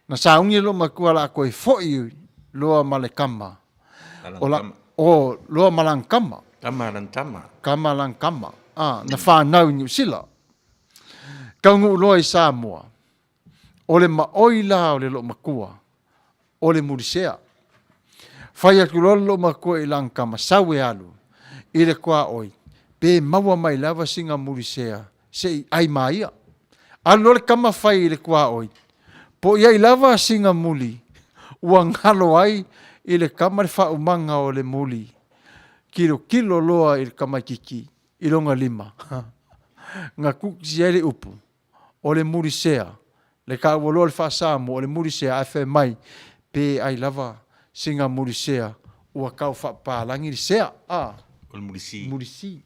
Na sauni le loomatua la koe foi loa ma le kama. O la, o, loa ma lana kama. Kama lana tama. Kama lana kama. A, na fanau i New Zealand. Taunuu loa i Samoa. O le maoi la o le loomatua, o le mulisea. Fai atu loa le loomatua i lana tama sau e alu i le tuaoi, pe maua mai lava sina mulisea se i ai ma ia. Alu loa le tama fai i le tuaoi, po i ai lava sina muli ua galo ai i le tama le faaumaga o le muli, kilokilo loa i le tamaititi i lona lima, na tuuti ai le upu, o le mulisea, le taua loa le faa-Samoa o le mulisea ae fai mai pe ai lava sina mulisea ua tau faapapalagi le sea, a. O le mulisi. Mulisi.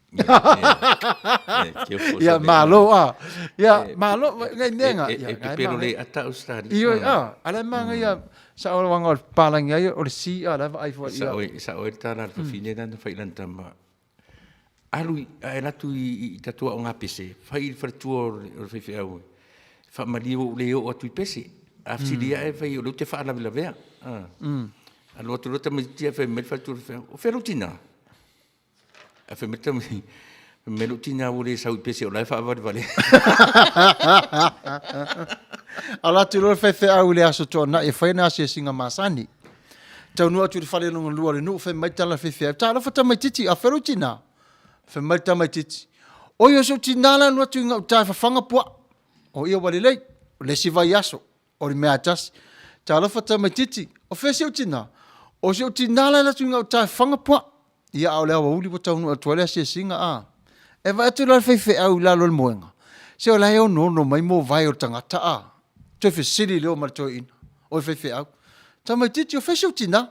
Ia, malo, a. Ia, malo, ngai mea nga. E pepelo le ata Australia. Ioe, a. A la e manaia sa o wanga o le palangi ai o le si, a la e vaai foi. Sa oe le tala a le fafine lana fai lana tama. Alu i, ae alu atu i tatou aoga pese, fai i le faletua o le faifeau, faamalie ua ou le oo atu i pese. A fesili ae fai o lea ou te faalavelavea. Alu atu loa tamaiti ae fai mai le faletua o le faifeau, o fea lou tina? Ae fai mai le tamaiti, fai mai lou tina ua le sau i pese o la e faavalevalea. Alu atu loa le faifeau i le Aso Toonai e fai ana asiasiga masani. Taunuu atu i le fale lona lua o le nuu, fai mai le tala a le faifeau, Talofa tamaitiiti, a fea lou tina? Fai mai le tamaitiiti, Oi, o si ou tina la e alu atu i gauta e fafaga puaa. O ia ua lelei, o le isi vaiaso, o le mea lava tasi. Talofa tamaitiiti, o fea si ou tina? O si ou tina la e alu atu i gauta e fafaga puaa. Ia, a o le aoauli ua taunuu atu ai le asiasiga, a. E vaai atu la le faifeau i lalo o le moega, se o la e onoono mai movae o le tagata, a. Toe fesili lea ma le toeaina, o le faifeau, Tamaitiiti, o fea si ou tina?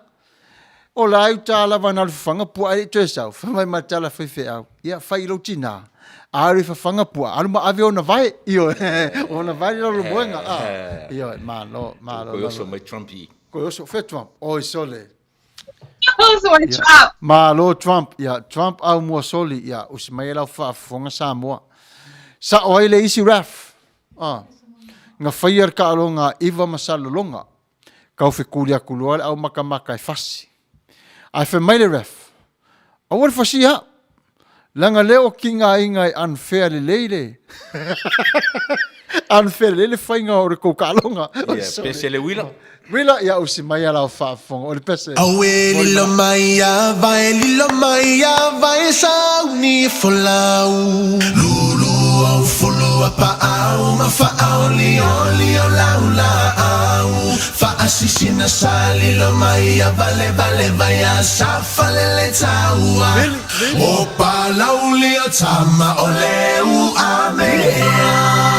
O la e uta lava na o le fafaga puaa e le i toe sau. Fai mai ma le tala faifeau, ia, fai i lou tina, alu e fafaga puaa, alu ma ave ona vae, ioe, ona vae i lalo o le moega, a. Ioe, malo, malo. Koe oso mai Trump i. Koe oso, fea Trump? Oi, sole. Oso mai Trump. Malo Trump, ia, Trump au mua soli, ia, usi mai e lau faafofoga Samoa. Sao ai le isi ref. A. Na faia le taaloga a Iva ma Salelologa. Tau fetuli atu loa le aumatamata e fasi. Ae fai mai le ref, Aua le fasia au, leaga lea ua tigaina e unfair lelei le unfair lelei le faiga o le tou taaloga. Ia, pese le uila. Uila, ia usi mai a lau faafofoga. O le pese. Auē lilo mai a vae lilo mai a vae sauni folau Lulu au fulu a paau ma faaolioli o lau laau Faasisina sa lilo mai a vale vale vai a sa falele taua O palauli o tama o leu a mea.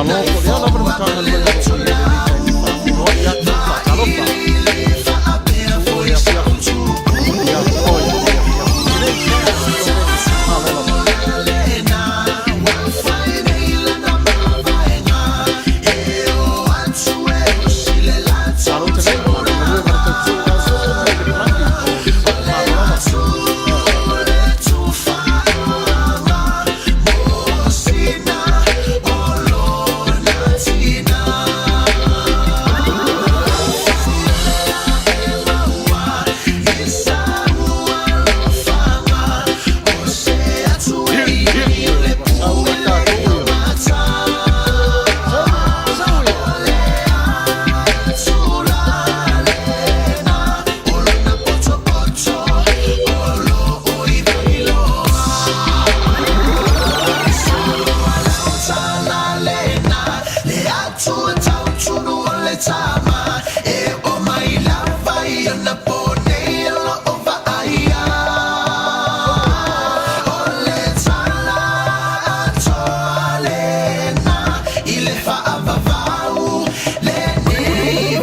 Malo, po o le a lava le Matagaluega o lo o i ai i lenei taimi faafeiloai atu, faatalofa. Tuua le afiafi. Ia, oi, le afiafi lelei. Malo lava. Malo tele, malo galue ma le tautua i le palangi o le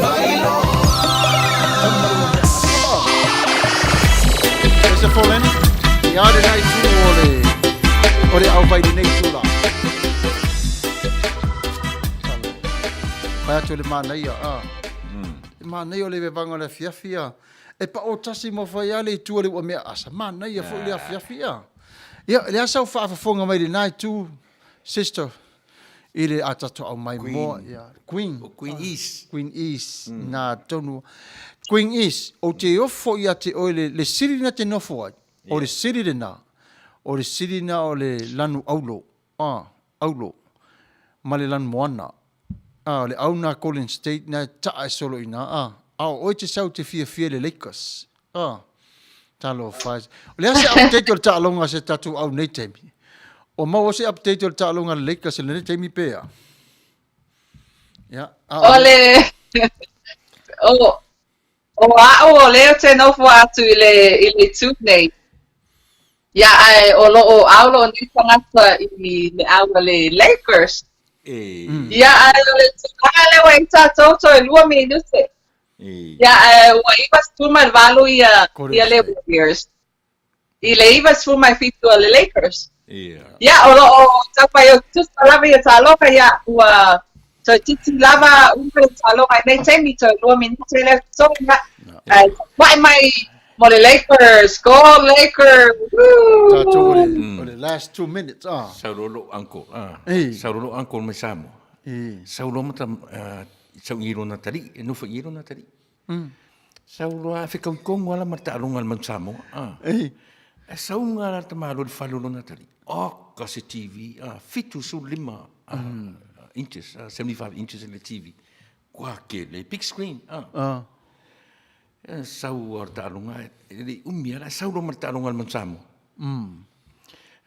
Malo lava. Ese Foleni, ia lena itu o le, o le auvai lenei itu la. Fai atu le manaia, a. Le manaia o le vevaga o le afiafi, a. E pao tasi mo fai a le itu o le ua mea asa, manaia foi le afiafi, a. Ia, le asa o faafofoga mai lena itu, sister, i le a tatou aumai moa, ia, Queen. O Queen East. Queen East, na tonu. Queen East, ou te ofo ia te oe le, le sili na te nofo ai, o le sili lena, o le sili na o le lanu aulo, a, aulo, ma le lanu moana. A, o le au na Golden State na e taa e solo i na, a, a o oe te sau te fiafia i le Lakers, a. Talofa e. O le a se update o le taaloga a se tatou au nei taimi? O maua se update o le taaloga a le Lakers i lenei taimi pe a? Ia, a o le o o a'u o lea ou te nofo atu i le i le itu nei. Ia ae o lo'o aulo nei tagata i le au a le Lakers. E. Ia ae o le tulaga lea ua i ai tatou toe lua minute. Ia, ae ua 98 ia, ia le Warriors. I le 97 a le Lakers. Ia, o lo o taumai o tusa lava ia taaloga, ia, ua toeitiiti lava uma le taaloga i nei taimi, toe 2 minute lea totoe, ia. Ae tapuai mai mo le Lakers, go Lakers! Woo! Tatou o le, o le last 2 minutes, ah. Sau loa lou uncle, ah. Sau loa lou uncle mai Samoa. Sau loa ma ta, Sau i lona talii, e nofo i lona talii. Sau loa fekau tonu ala ma le taaloga a le Manu Samoa. Ah. E sau nga la tamalo i le fale o lona talii. Oka se TV, ah, 75 ah, inches, ah, 75 inches le TV. Kua kele, big screen. Ah. Ah. E sau a le taaloga, e le i umi ala, e sau loa ma le taaloga a le Manu Samoa.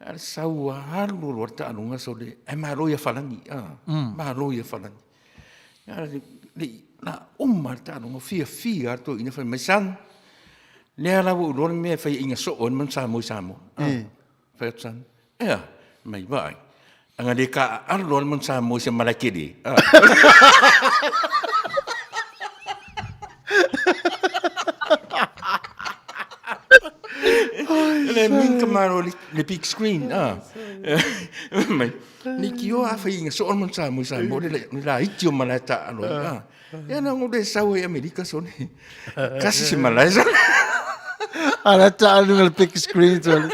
A le sau a alu loa le taaloga sau le, ae malo ia Falani, ah. Malo ia Falani. A le, le, la uma le taaloga, fiafia lava le toeaina fai mai, son, lea la ua ou iloa le mea e faiaina soo ai le Manu Samoa i Samoa. Ah. Fai atu son, ea, mai vaai. Ana le taaalo lava le Manu Samoa i se malae tele. Ah. Le min ka malo le big screen. Ah. Mai, ni ki o a fai inga so on sa mo sa mo le le la iti o malae taalo. Ah. Ia na ngo le sau e Amerika so ne. Kasi se malae sa. Ala taalo le big screen so.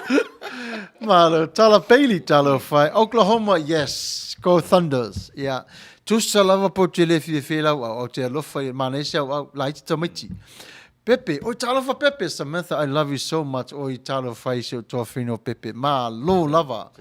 Malo, tala Bailey talo fai. Oklahoma, yes. Go Thunders. Yeah. Tusa lava po te le fiafia lau au, au te alofa i mana se au au laiti tamaiti. Pepe, oi talofa Pepe, Samantha, I love you so much. Oi talofa i se o toafino Pepe. Malo lava.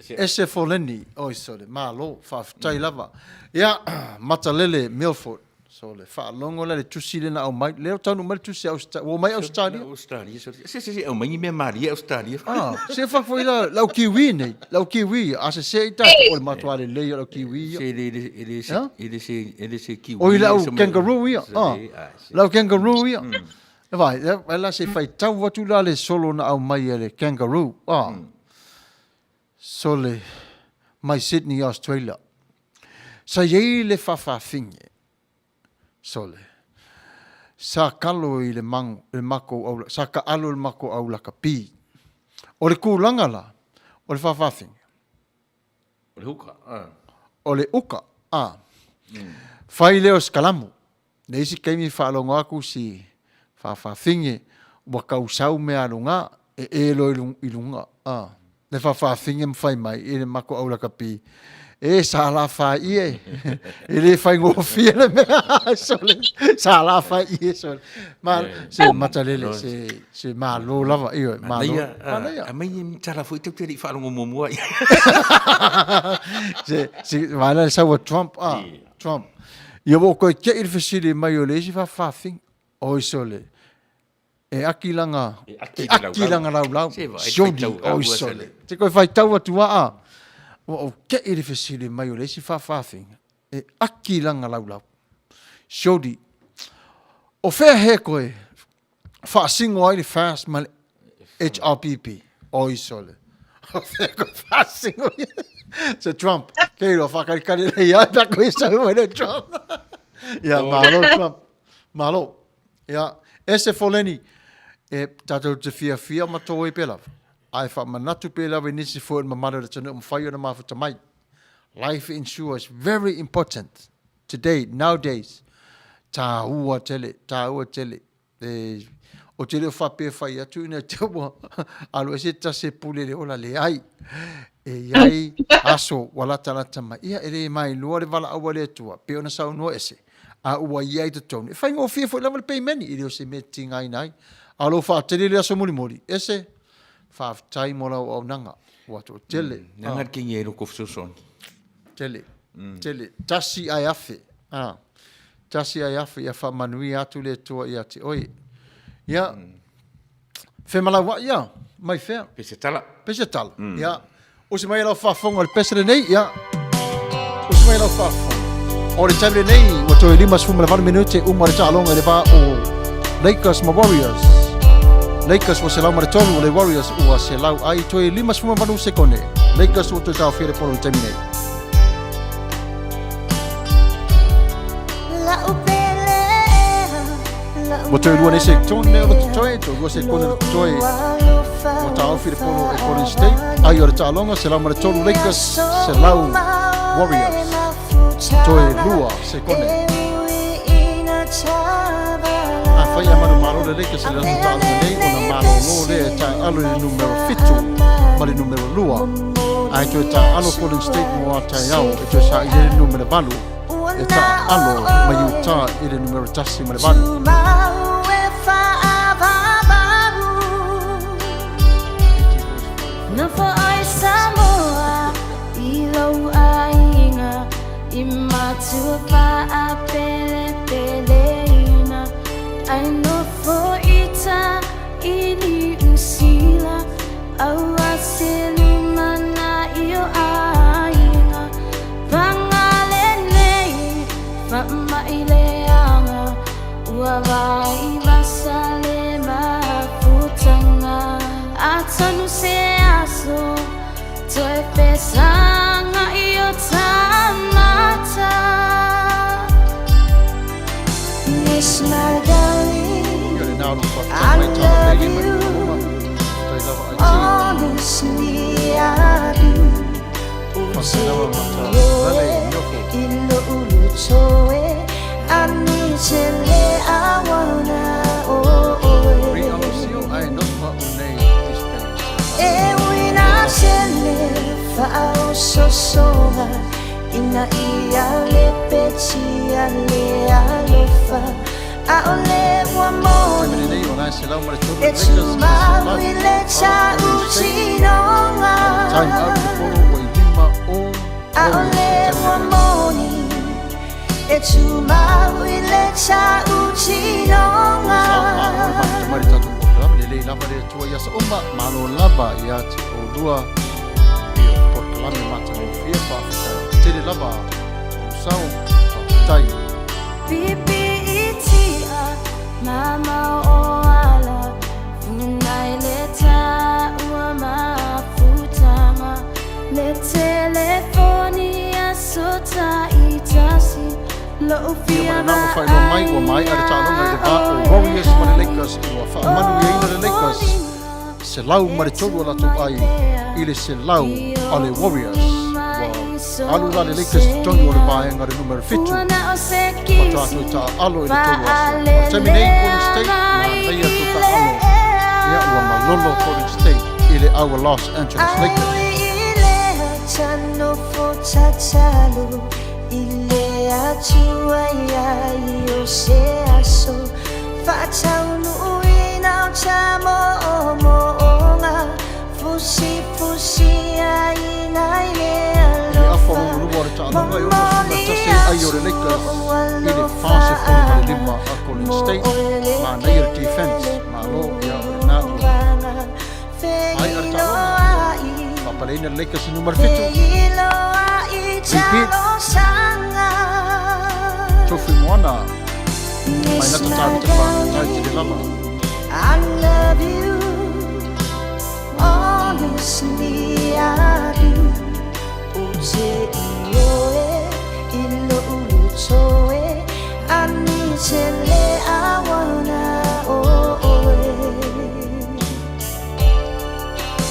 Ese Foleni, oi sole, malo, faafetai lava. Ia, Matalele Milford, sole, faalogo la le tusi lea na aumai, lea o taunuu mai le tusi a Australia, ua omai Australia? Australia, sole, se se se aumai ni mea malie Australia. Ah, se fa foi la, lau kiwi nei, lau kiwi, a se se i tatou, o le matua lelei o lau kiwi ia. Se le le le se le se le se kiwi. Oi lau kangaroo ia, ah, lau kangaroo ia. E vai, e la se faitau atu la le solo na aumai e le kangaroo, ah. Sole, mai Sydney, Australia. Sa i ai le faafafine, sole, sa kalo i le mago, le makou au, sa taalo i le makou au lakapi. O le tulaga la, o le faafafine. O le uka, a. O le uka, a. Fai lea o se kalamu. Le isi taimi faalogo atu si faafafine ua tausau mea aluga e e loa i luga a le faafafine ma fai mai i le matou au lakapi e sa la fai ie e le faigofie le mea sole sa la fai ie sole ma se matalele se se malo lava ioe malo manaia aumai ni tala foi tou te le i faalogo muamua ai se se vaai le sau a Trump a Trump. Ia ua ou toe te'i le fesili mai o le isi faafafine. Oi sole, e aki lana, e aki, e aki lana laulau. Sioli, oi sole. Te koe faitau atu aa. Ua ou te'i le fesili mai o le isi faafafine. E aki lana laulau. Sioli. O fea he koe faasino ai le FAST ma le HRPP. Oi sole. O fea koe faasino ia. Se Trump. Kei roa whakalikali nei ai pea koe sau mai le Trump. Ia, malo Trump. Malo. Ia, e se Foleni, e tātou te fiafia ma tō e pē lava. Ae whaamanatu pē lava i nisi foi o le mamalu o le atunuu mawhai ona mafuta mai. Life insurance very important today, nowadays. Tāua tele, tāua tele. E, o te leo faapea fai atu ina te ua alu ese tasi e pule le ola leai. E iai aso ua latalata mai. Ia e le mailua le valaau a le Atua, pei ona saunoa ese, a ua iai i totonu. E faigofie foi lava le peimeni, e le o se mea e tigaina ai. A o lou faatele le aso mulimuli, ese, faafetai mo lau auaunaga, ua toatele. Mm, leaga le kegi ai loko fesoasoani. Tele, tele. Tasi ae afe. Ah. Tasi ae afe ia faamanuia atu le Atua ia te oe. Ia, femalauai ia, mai fea? Pese tala. Pese tala. Ia, usi mai lau faafofoga o le pese lenei, ia. Usi mai lau faafofoga. O le taimi lenei, ua toe 58 minute uma le taaloga i le va o Lakers ma Warriors. Lakers ua 103, o le Warriors ua 100 ai toe 58 sekone. Lakers ua toe taofia le polo i le taimi nei. Ua toe lua nei sekone o le totoe, toe lua sekone o le totoe. Ua taofi le polo e Golden State. Ai o le taaloga, 103 Lakers, 100 Warriors. Toe lua sekone. Afai e manumalo le Lakers i le latou taaloga nei, ona malolo lea e taaalo i le numera 7 ma le numera 2. Ae toe taaalo Golden State mo a taeao e toe saili ai le numera 8 e taaalo mai Utah i le numera 1 ma le 8. Nofo ai Samoa i lou aiga i matua faapelepeleina ai nofo ita i Niu Sila aua se lumanai o aiga pagale nei faamai leaga ua vaivasa le mafutaga atonu se aso Toe fesanga i o tamata. Miss my darling, I love you. Honestly, I do. I lou lutoe, I wanna E ui na sele faaososoga ina ia le petia le alofa ʻaʻole ua moni e tumau i le tautinoga ʻAʻole ua moni e tumau i le tautinoga. Lelei lava le Atua i aso uma, malo lava ia te oulua i o polokalame matagofie, faafetai tele lava lou sao, faafetai. Pipiitia mamao o ala Funai le taua mafutaga Le telefoni aso taiti. lena ua faailoa mai ua maea le taaloga i le va o Warriors ma le Lakers ua faamanuiaina le Lakers 103 a latou ai i le 100 a le Warriors. Ua alu la le Lakers i totonu o le vaega o le numera 7. Faatoa toe taaalo i le 3 aso. O le taimi nei, Golden State, manaia toe taaalo. Ia, ua malolo Golden State i le au a Los Angeles Lakers. I le afa lona lua o le taaloga e 61 ai o le Lakers i le 45 a Golden State. Manaia le defense, malo ia o lena ua maea le taaloga. Faapaleina le Lakers i numera 7. Repeat. Tofi Moana. Mai nata tāvita whāngai te le lava. I love you, honestly I do. O te ioe i lo'u loto e, I need te le awana o oe.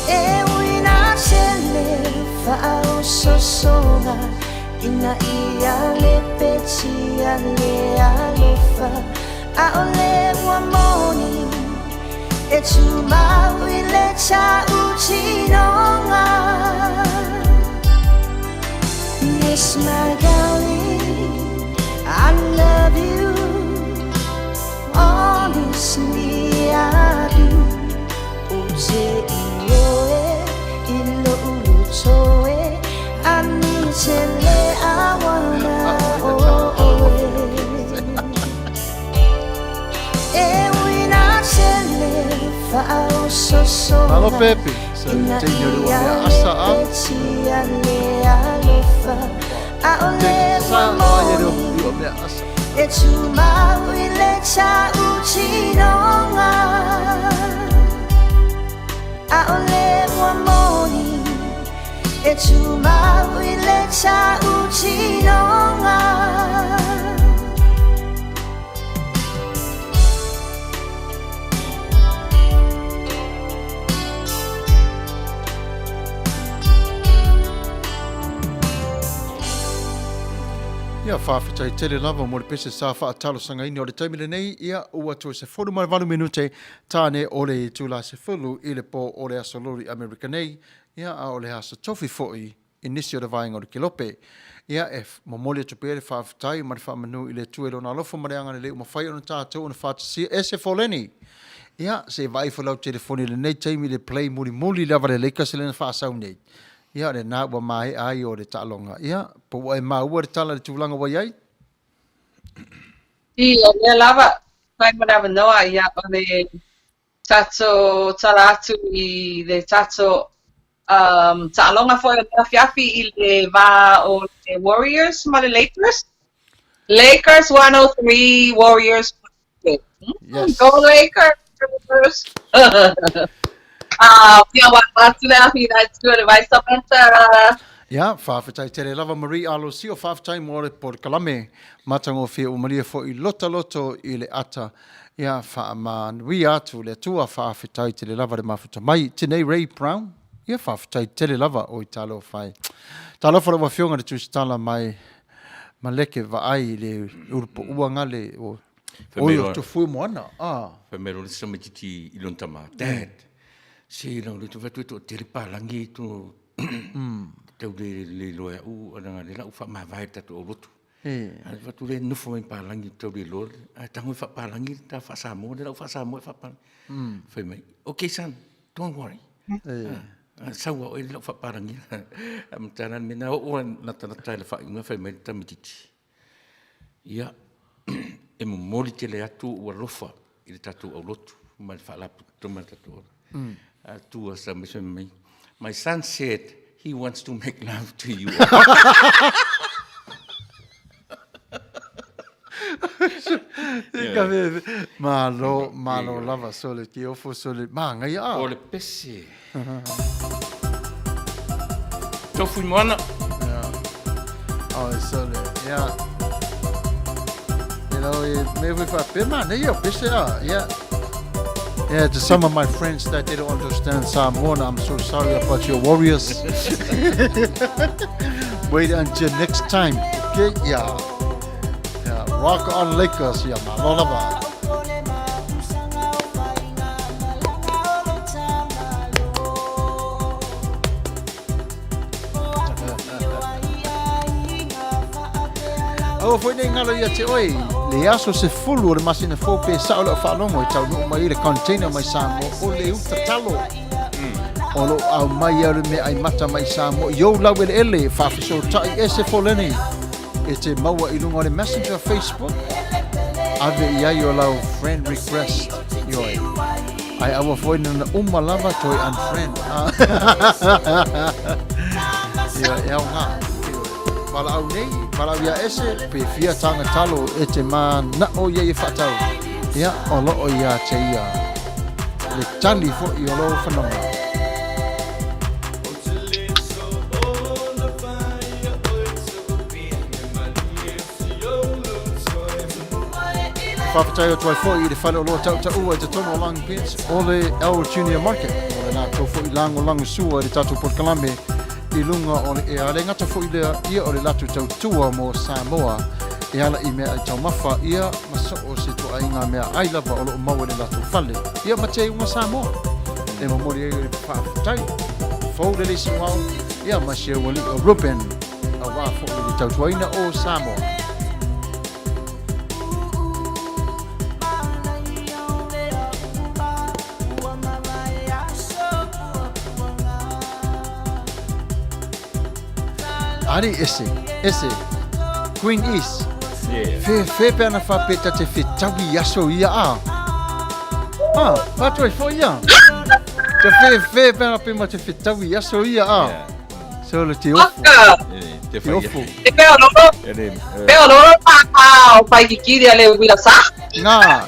E uina tele whaososoga ina ia le petia le alofa ʻAʻole ua moni e tumau i le tautinoga. Yes, my darling, I love you. Honestly, I do. O te ioe i lo'u loto e, I need te le awana o oe. Malo Pepe, sa teine o le ua mea asa a. Teine sa o ai le ua mea asa. E tumau i le tautinoga ʻAʻole ua moni E tumau i le tautinoga. Ia, faafetai tele lava mo le pese sa faatalosagaina o le taimi lenei, ia, ua toe 18 minute tāne o le itula 10 i le pō o le Aso Loli Amerika nei, Ia, a o le aso tofi foi i nisi o le vaega o le Kelope. Ia, e momoli atu pea le faafetai ma le faamanu i le Atua i Lona alofa ma le agalelei ua mafai ona tatou ona faatasia e se foleni. Ia, se i vaai ifo lau telefoni i lenei taimi i le play mulimuli lava le Lakers lea na faasau nei. Ia, o lena ua maea ai o le taaloga. Ia, po ua e maua le tala i le tulaga ua i ai? I, o lea lava, fai ma le avanoa, ia, o le tatou tala atu i le tatou um, taaloga foi o le afiafi i le va o le Warriors ma le Lakers. Lakers 103, Warriors 102. Yes. Go Lakers! Ah, ia wa atu le afi na tu le vai Samantha. Ia, faafetai tele lava Marie Alosio, faafetai mo le polokalame matagofie ua malie foi lota loto i le ata. Ia, faamanuia atu le Atua, faafetai tele lava le mafuta mai. Tinei Ray Brown, ia faafetai tele lava oi talofa e. Talofa lau afioga i le Tusitala mai Maleke vaai i le ulupoua gale o oi o tofue moana. Ah. Fai mai loa le tamaititi i lona tama, Dad, se lau le fai atu e toatele palagi to tau le le iloa e au ana le lau faamavae le tatou aulotu. A fai atu le nofo mai palagi tau le iloa ae tago e faapalagi le ta faa-Samoa le lau faa-Samoa e faapalagi. Fai mai, okay son, don't worry. Sau a oe le lau faapalagi. A matala le mea na oo a latalata i le faaiuga fai mai le tamaititi. Ia, e momoli tele atu ou alofa i le tatou aulotu ma le faalapotopotoga ma le tatou aulotu. A tu a Samuel fai mai, my son said he wants to make love to you. Malo, malo lava, sole ki ofo, sole, māngaia a. O le pese. Tofu moana. Ia. Oi, sole, ia. know, e mea foi faapea, manaia o pese a, yeah. Yeah, to some of my friends that they don't understand Samoan, I'm so sorry about your warriors. Wait until next time, okay? Yeah. Yeah, rock on Lakers, yeah, malo lava. Aua foi nei ngalo ia te oe, le aso se fulu o le masina fou pe sao leo faalogo e taunuu mai le container mai Samoa o le uta talo. O lo au mai au le mea ai mata mai Samoa i ou lau eleele faafesootai ese foleni e te maua i luga o le messenger Facebook ave i ai o lau friend request ioe. Ae aua foi nana uma lava toe unfriend. Ia, e ao ngā. Valaau nei, valaau ia ese, pe fia tānga talo e te mana'o ia i whaatau. Ia, o loo ia te ia. Le tali fo i o loo whanonga. Faafetai atu ai foi i le fale oloa tautaua i totonu o Long Beach o le El Junior Market. O le latou foi lagolago sua i le tatou polokalame i luga o le ea. Le gata foi lea ia o le latou tautua mo Samoa e ala i meaai taumafa ia ma so o se ituaiga meaai lava o lo o maua i le latou fale ia ma teuga Samoa. E momoli ai le faafetai fou le leisi wao ia ma si au alii o Ruben aua foi le tautuaina o Samoa. Ari ese, ese, Queen East. Yeah. Fe, fe pe ana whapeta te whetawi aso ia a. Ah, whātua i fo ia. Te fe, fe pe ana pema te whetawi aso ia a. Yeah. So le te ofo. Te ofo. Te peo lolo. Peo lolo pa o pai kikiri ale wila sa. Ngā.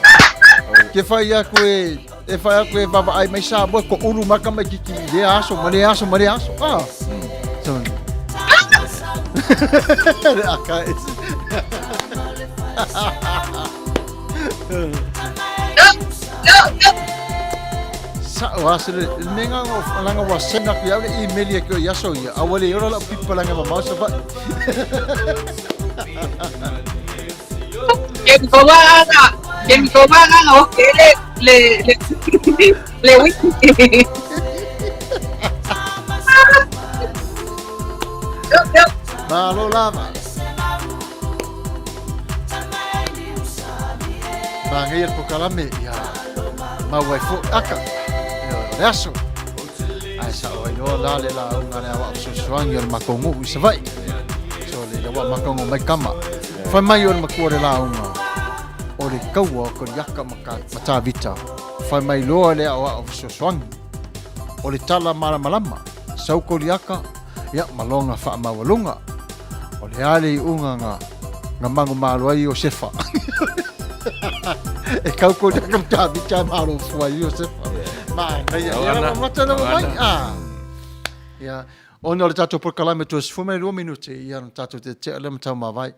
Ke whai a koe, e whai a koe vava ai mai sa moe ko uru maka mai kiki i lea aso, ma lea aso, ma lea aso. Ah. So. Le aka e. Sa'o a se le mea nga o langa ua send aku iau le email ia ki o i aso ia. A ua le ola lau pipa langa mamao sa vai. Ke mi koma ke mi koma nga o ke le le le le wiki. Malo lava. Māngai le pokalame, ia mau ai foi aka. Ia o le aso. Ae sa'o ai loa la le lauga le aoao fesoasoani o le matou nuu i Savaii. So le ua matou mai kama. Fai mai o le matua le lauga o le kaua o Koliata ma Tavita. Fai mai loa le aoao fesoasoani o le tala malamalama. Sau Koliata, ia ma lona faamaualuga. O le a le iuga na na manumalo ai Iosefa. e kau ko ka Tavita e malo fua Iosefa. Manaia. Ia la mata na mai. Ah. Ia, ona o le tatou polokalame toe 12 minute, ia na tatou te tea lea ma taumavae.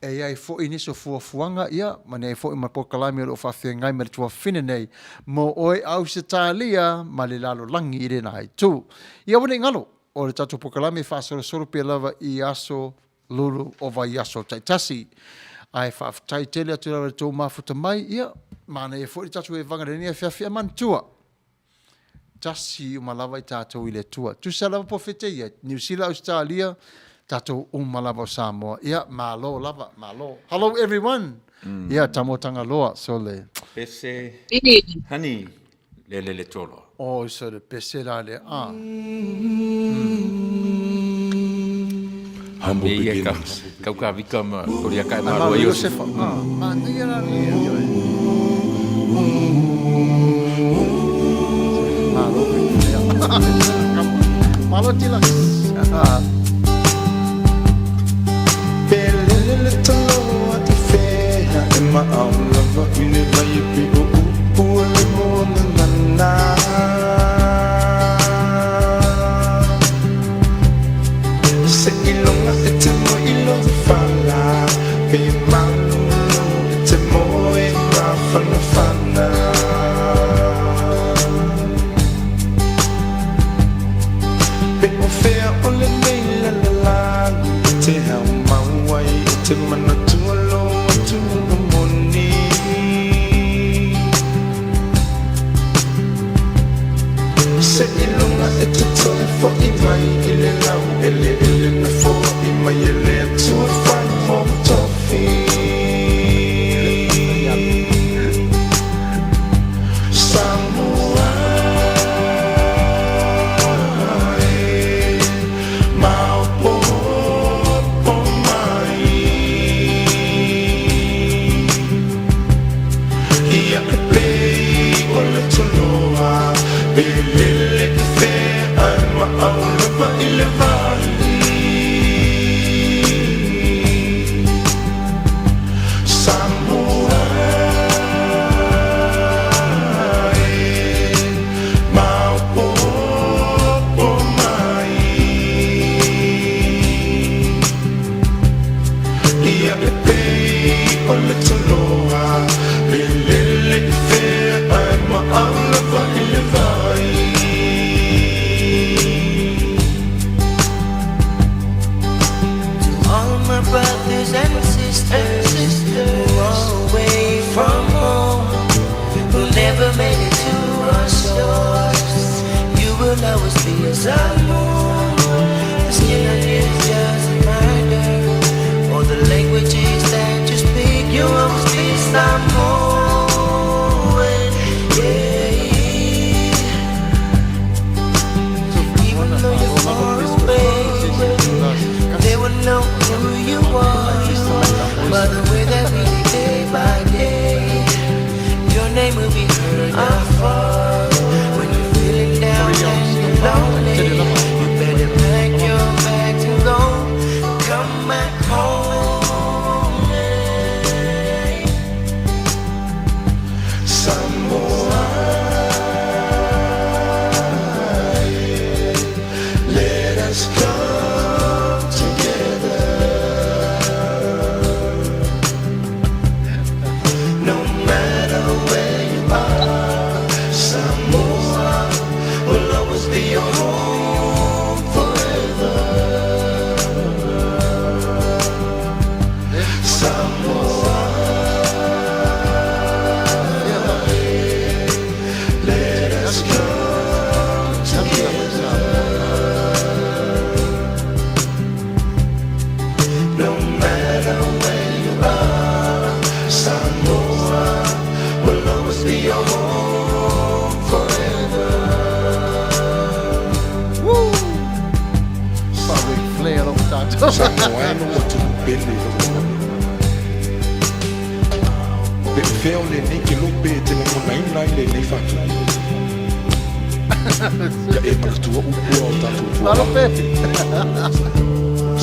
E i ai foi nisi o fuafuaga, ia, ma nei foi ma polokalame o lo o faafeagai ma le tuafafine nei mo oe Ausetalia ma le lalolagi i lena itu. Ia aua ne i galo, o le tatou polokalame e faasolosolo pea lava i aso lulu o vaiaso taitasi. Ae faafetai tele atu lava i le tou mafuta mai, ia, manaia foi le tatou evaga i lenei afiafi a manatua. Tasi uma lava i tatou i le Atua. Tusa lava po o fea ia, Niu Sila, Ausetalia, tatou uma lava o Samoa. Ia, malo lava, malo. Hello everyone! Ia, Tamo Tagaloa, so le. Pese, honey, le lele tolo. Oh, so le pese la le a. Humble beginnings. Kau ka vika ma kori aka e malo ai Iosefa. Ah, manaia la le. Malo. Malo tila. Pelele taloa te whea e maau lava i le vai e pe o upu o le moana nana. Se iloga e te moe i lou fala, pe malolo e te Ia e pei o le toloa E lele i fea ae maau lava i le vai Samoa e Maopoopo mai Ia e pei o le toloa E lele i fea ae maau lava i le vai. To all my brothers and sisters who are away from home, who never made it to our shores, you will always be a Samoan. The skin on you is just a reminder. All the languages that you speak, you always be Samoan. Yeah. Even though you're far away, they will know who you are by the way that we live day by day. Your name will be heard afar. When you're feeling down and you're lonely, you better pack your bags and go. Come back home. yeah. Samoa, let us come together. No matter where you are, Samoa will always be your home forever. Samoa, let us come together. No matter where you are, Samoa will always be your home forever. Flair lou tatou. Samoa e lou atunuu pele i lou lagona. Pe o fea o lenei kelope e te lagonaina ai lenei faatupu? Ia e manatua upu a o tatou Malo tua'a. pe.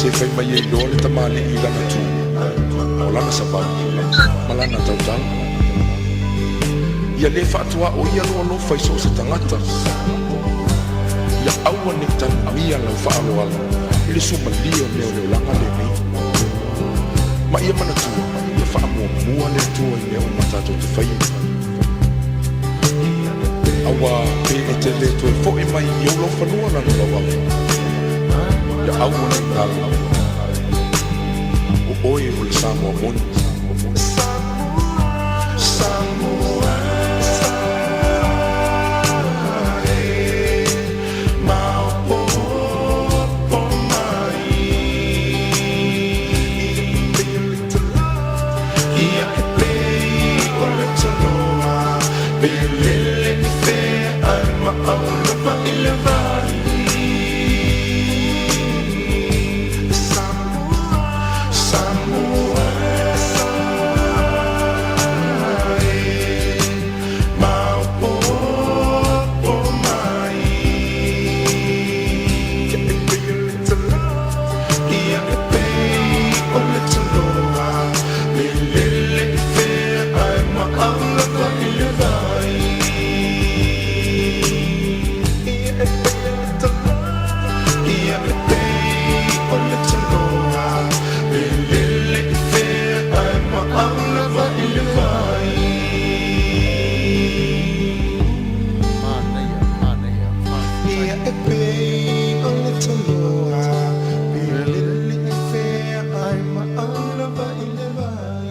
Se fai mai ai loa le tamalii i lana tu, o lana savali, ma lana tautala. Ia lē faatuaoia lou alofa i so o se tagata. Ia aua ne i tanuia lau faaaloalo i le suamalie o mea o le olaga lenei. Ma ia manatua, ia faamuamua le Atua i mea uma tatou te faia. Auā, pe e te lē toe foʻi mai i ou laufanua lana lauafa, ia aua ne i galo, o oe o le Samoa moni. Samoa, e maopoopo mai. Ia e pei o le toloa, pe lele i fea ae maau lava i le vai. Samoa, e maopoopo mai. Ia e pei o le toloa, ia e pei o le toloa, pe lele i fea ae maau lava i le vai. Ia e pei o le toloa, ia e pei o le toloa, pe lele i fea ae maau lava i le vai. Manaia, manaia, faafetai. Ia e pei o le toloa, pe lele i fea ae maau lava i le vai.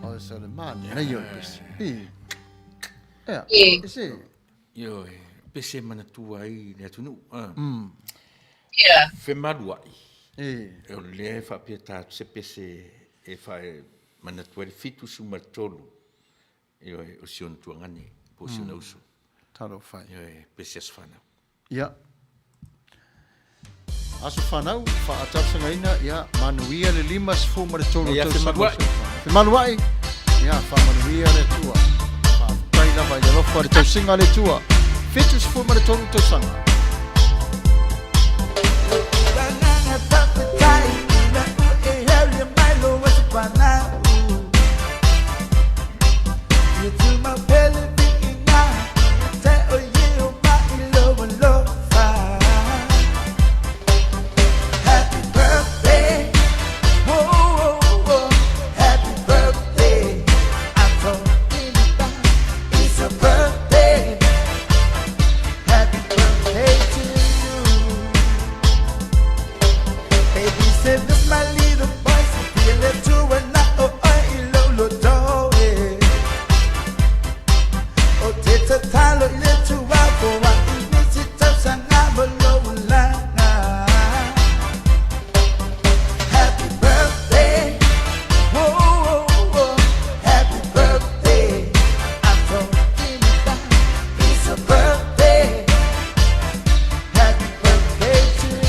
O se le manaia o le pese. I. Ea, E. e se. Ioe, pese e manatua ai le atunuu. Ah. Yeah. Femaluai. E. O lea e faapea ta se pese e fa manatua ai le 73. Ioe, o si ona tuagane, po o si ona uso. Talofa e. Ioe, pese aso fanau. Ia. Aso fanau, faatalosagaina, ia, manuia le 53 Ia, tausaga. femaluai. Femaluai, ia, faamanuia le Atua. Faafetai lava i le alofa o le tausiga a le Atua. 73 tausaga. Happy birthday, whoa, whoa, whoa. Happy birthday. I'm talking about it's a birthday. Happy birthday to you.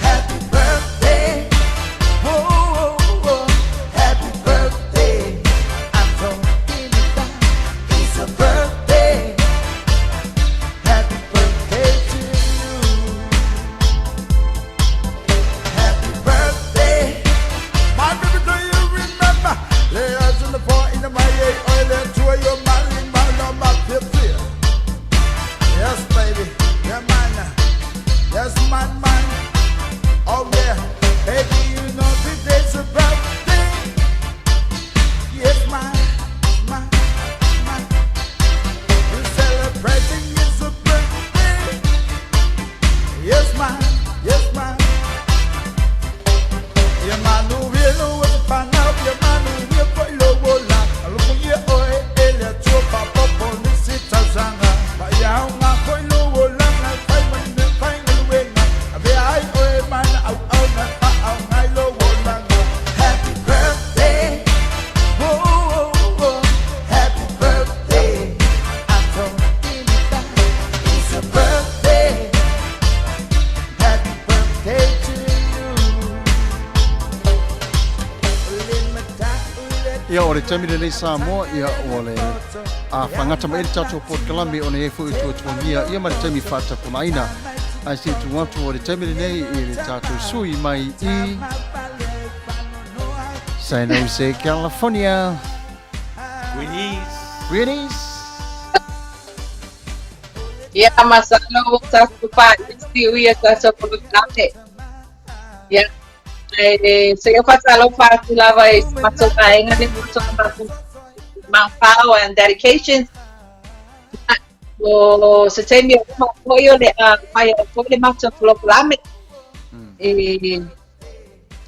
Happy birthday, whoa, whoa, whoa. Happy birthday. I'm talking about it's a birthday. Happy birthday to you. Happy birthday. My baby, do you remember? Layers in the four in the my oil and two of your my my my 50. Yes, baby. Yeah, man. Yes, man, man. Oh, yeah. Baby, you know today's a birthday. Yes, man, man, man. We're celebrating it's a birthday. Yes, man. Yes, man. Yeah, man, who will know what to find out. Yeah, man, who will put low la. Look, yeah, oh, eh, eh, let your papa police it sanga. But yeah, I'm not going low la. Find my find the way. I oh, man, out, out, out, out, low la. Happy birthday. Whoa, whoa, whoa. Happy birthday. I'm talking about it's a birthday. Happy birthday to you. Ia, o le taimi lenei Samoa, ia, ua le a fagata mai ai le tatou polokalame ona e i ai foi tuatuagia ia ma le taimi faatapulaaina. Ae se i tuu atu o le taimi lenei i le tatou sui mai i San Jose, California. Greenies. Greenies. Ia, masalo ua tatou faaisi ui a tatou polokalame. Ia, e se i faatalofa atu lava i si matou vaega lea matou Manpower and Dedications. Ia, o se taimi o luma foi o le a fai ai foi le matou polokalame. E,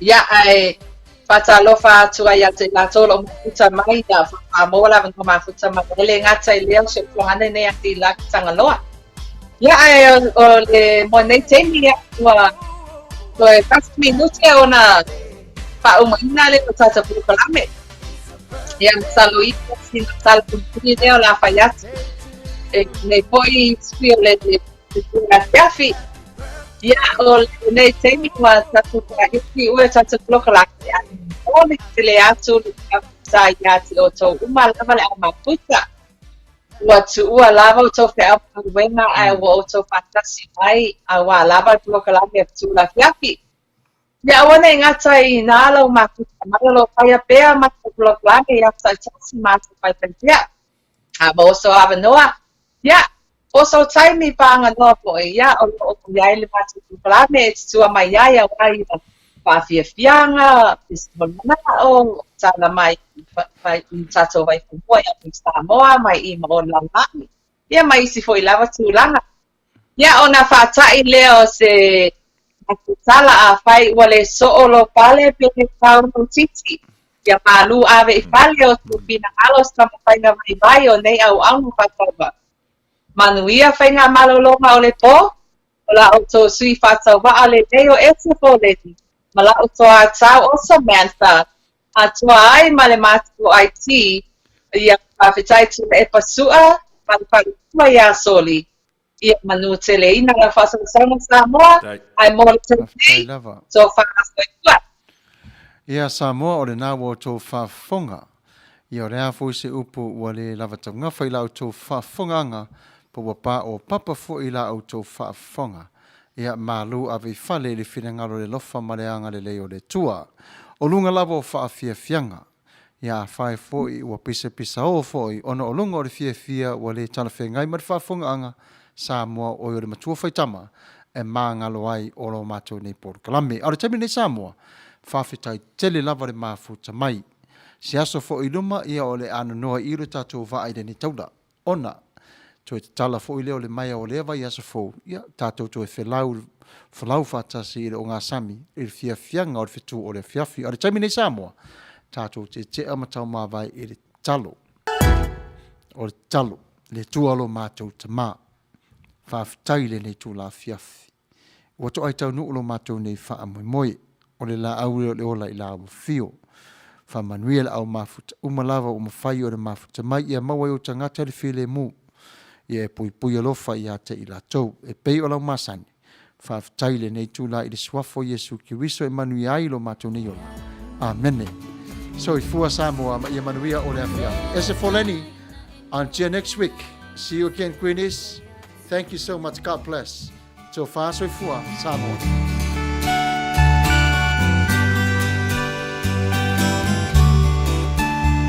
ia, ae faatalofa atu ai ia te latou o lo o mafuta mai, ia faamaua le avanoa mafuta mai ai le gata i lea o si ou tuagana nei a Tila ki Tagaloa. Ia, ae o le mo nei taimi, ia, ua toe tasi minute ona faaumaina lea o tatou polokalame. Ia, masalo ifo sina tala mulimuli lea o le a fai atu e nei foi sui o le afiafi. Ia, o lenei taimi ua tatou faaiuiu e tatou polokalame, ae momoli tele atu le faafetai ia te outou uma lava le au mafuta. Ua tuua lava outou feau galuega ae ua outou faatasi mai auā lava le polokalame a Fetu Afiafi. Ia aua ne i gata i nā lau mafuta mai o lo o faia pea matou polokalame i aso taitasi ma aso faifaipea. A maua sou avanoa, ia, po o sou taimi pāganoa foi, ia, o lo o i ai le matou polokalame e tutua mai ai auā ia Faafiafiaga, pisa o le manao, tala mai i tatou vaifanua ia Samoa mai i ma o le lalolagi, ia ma isi foi lava tulaga. Ia ona faata'i lea o se matou tala, afai ua le soo lou pale pe le tau lou titi, ia malu ave i fale o se finagalo o se taumafaiga vaivai o nei auauna faatauvaa. Manuia faigamalologa o le po, o la outou sui faatauvaa lenei o Ese Foleni ma la outou atau o Samantha, atoa ai ma le matou IT, ia faafetai Tuilaepa Su'a ma le faletua ia Soli. Ia manuteleina lau faasalasalaga Samoa, ae mo le taimi nei, tofa soifua. Ia Samoa o lena ua outou faafofoga. Ia o le a foi se upu ua le lava taugafa i la outou faafofogaaga, po ua paopapa foi i la outou faafofoga. Ia malu ave i fale i le finagalo le alofa ma le agalelei o le Atua. O luga lava o faafiafiaga. Ia afai foi ua pisapisaō foi ona o luga o le fiafia ua le talafeagai ma le faafofogaaga, Samoa oe o le matua faitama e magalo ai o lo matou nei polokalame. A o le taimi lenei Samoa, faafetai tele lava le mafuta mai. Se aso foi i luma ia o le a nonoa i lo tatou vaa i lenei taula. Ona toe tatala foi lea o le maea o lea vaiaso fou, ia tatou toe felau folau faatasi i le ogasami i le fiafiaga o le fetu o le afiafi. A o le taimi nei Samoa, tatou tetea ma taumavae i le tatalo. O le tatalo, le Atua lo matou Tama, faafetai i lenei itula afiafi. Ua toai taunuu lo matou nei faamoemoe, o le laau lea o le ola i la ua fio. Faamanuia le au mafuta uma lava ua mafai ona mafuta mai ia maua i ou tagata le filemu. Ia e puipui alofa ia te i latou, e pei o lau masani. Faafetai i lenei itula i le Suafa o Iesu Keriso e manuia ai lo matou nei ola. Amene. Soifua Samoa ma ia manuia o le afiafi. Ese Foleni, until next week. See you again, Queenies. Thank you so much. God bless. Tofa soifua Samoa.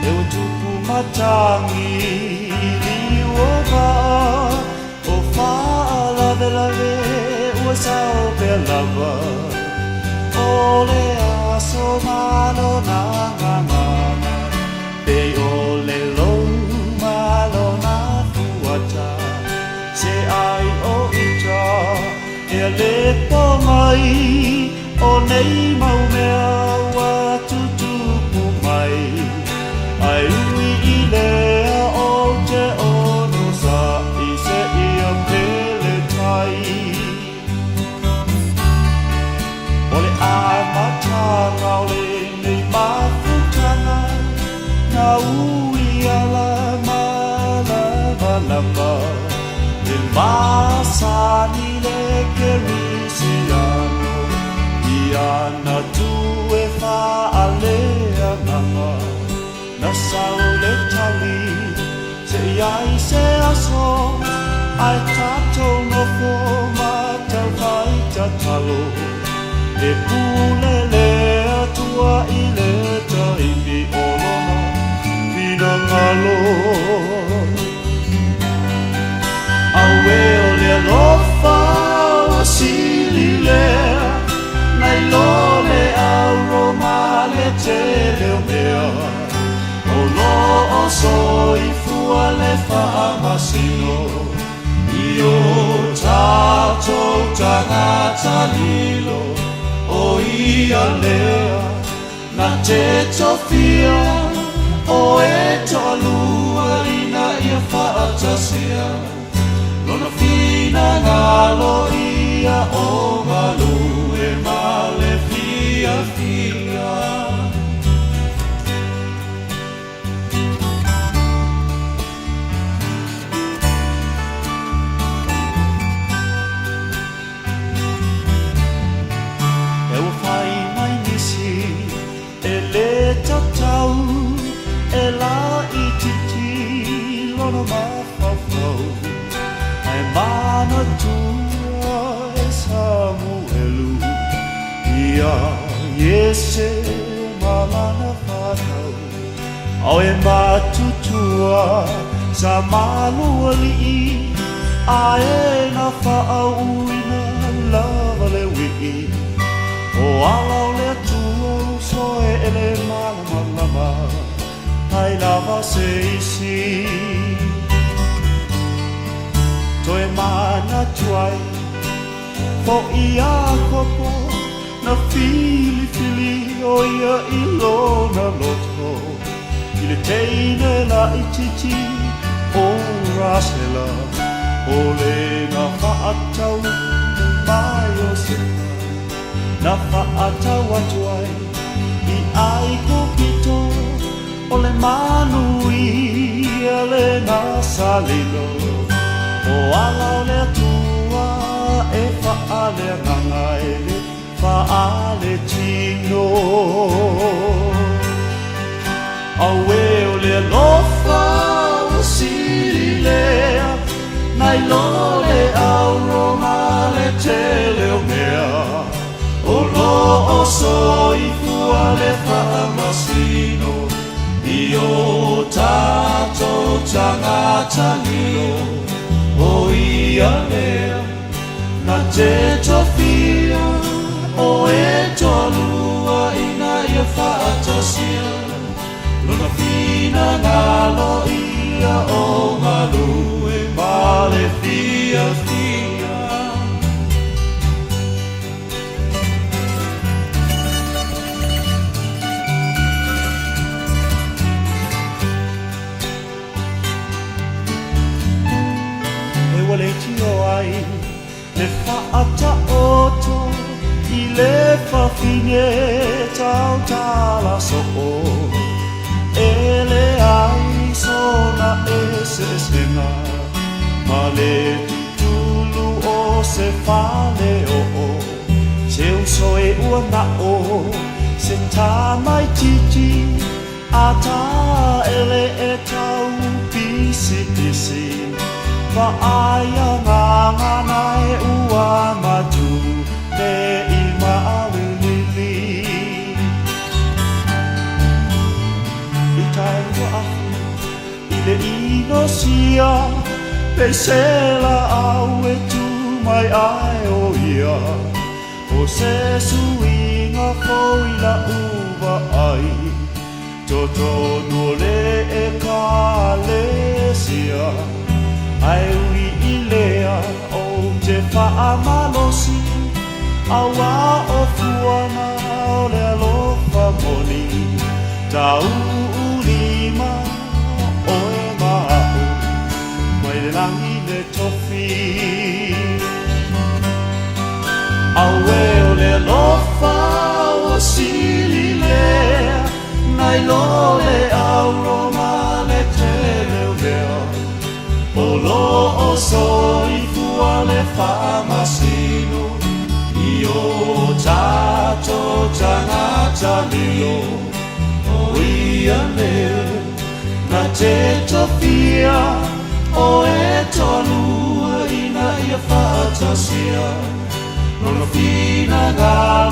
E ua tupu matangi i liu o vaa, o faalavelave ua sao pea lava. O le aso ma lona gagana, pei o le lou ma lona fuata. Se ai o ita ea le po mai o nei mau mea ua tutupu mai Ai ui i lea o te ono sa i se ia pele tai O le amataga o lenei mafutaga Na ui ala malamalama E masani le Kerisiano I ana tu e faaleagaga Na sau le tali se i ai se aso Ae tatou nofo ma taufai tatalo E pule le Atua i le taimi o lona finagalo. Auē o le alofa ua sili lea Nai lo le auro ma le tele o mea O lo o soifua le faamasino I o tatou tagata lilo O ia lea na te tofia O e toalua ina ia faatasia Lona finagalo ia o galue ma le fiafia. E ua fai mai nisi e le tatau e laitiiti lona mafaufau Ae manatua e Samuelu ia Iese ma lana fanau Ao e matutua sa malualii Ae na faauuina lava le uii O ala o le. faaaoga ai lava se isi. Toe manatu ai foʻi Iakopo na filifili ʻo ia i lona loto i le teine laitiiti ʻo Rasela, ʻo le na faatau ma Iosepa, na faatau atu ai i ʻAigupito, ʻo le manuia lena sa lilo, ʻo ala o le Atua e faaleagaga e le faaletino. Auē o le alofa ua sili lea nai lo le auro ma le tele o mea, o lo o soifua le faamasino i o tatou tagata lilo, o ia lea na te tofia o e toalua ina ia faatasia lona finagalo ia o galue ma le fiafia. E ua leitio ai le faataoto i le fafine tautala soo, e leai sona eseesega ma le tutulu o se faleoo. Se uso e ua nao se tamaititi a taele e tau pisipisi, vaai agaga e ua matu nei maauilili. I taua afi i le inosia, peisela au e tu mai ai o ia, o se suiga fou i la'u vaai, totonu o le Ekalesia. Ae ui i lea ou te faamalosi, auā o fuana o le alofa moni, tauulima oe ma a'u mai le lagi le tofi. Auē o le alofa ua sili lea nai lo le auro ma le tele o mea, o lo o soifua le faamasino i o tatou tagata lilo, o ia lea na te tofia o e toalua ina ia faatasia lona finagalo.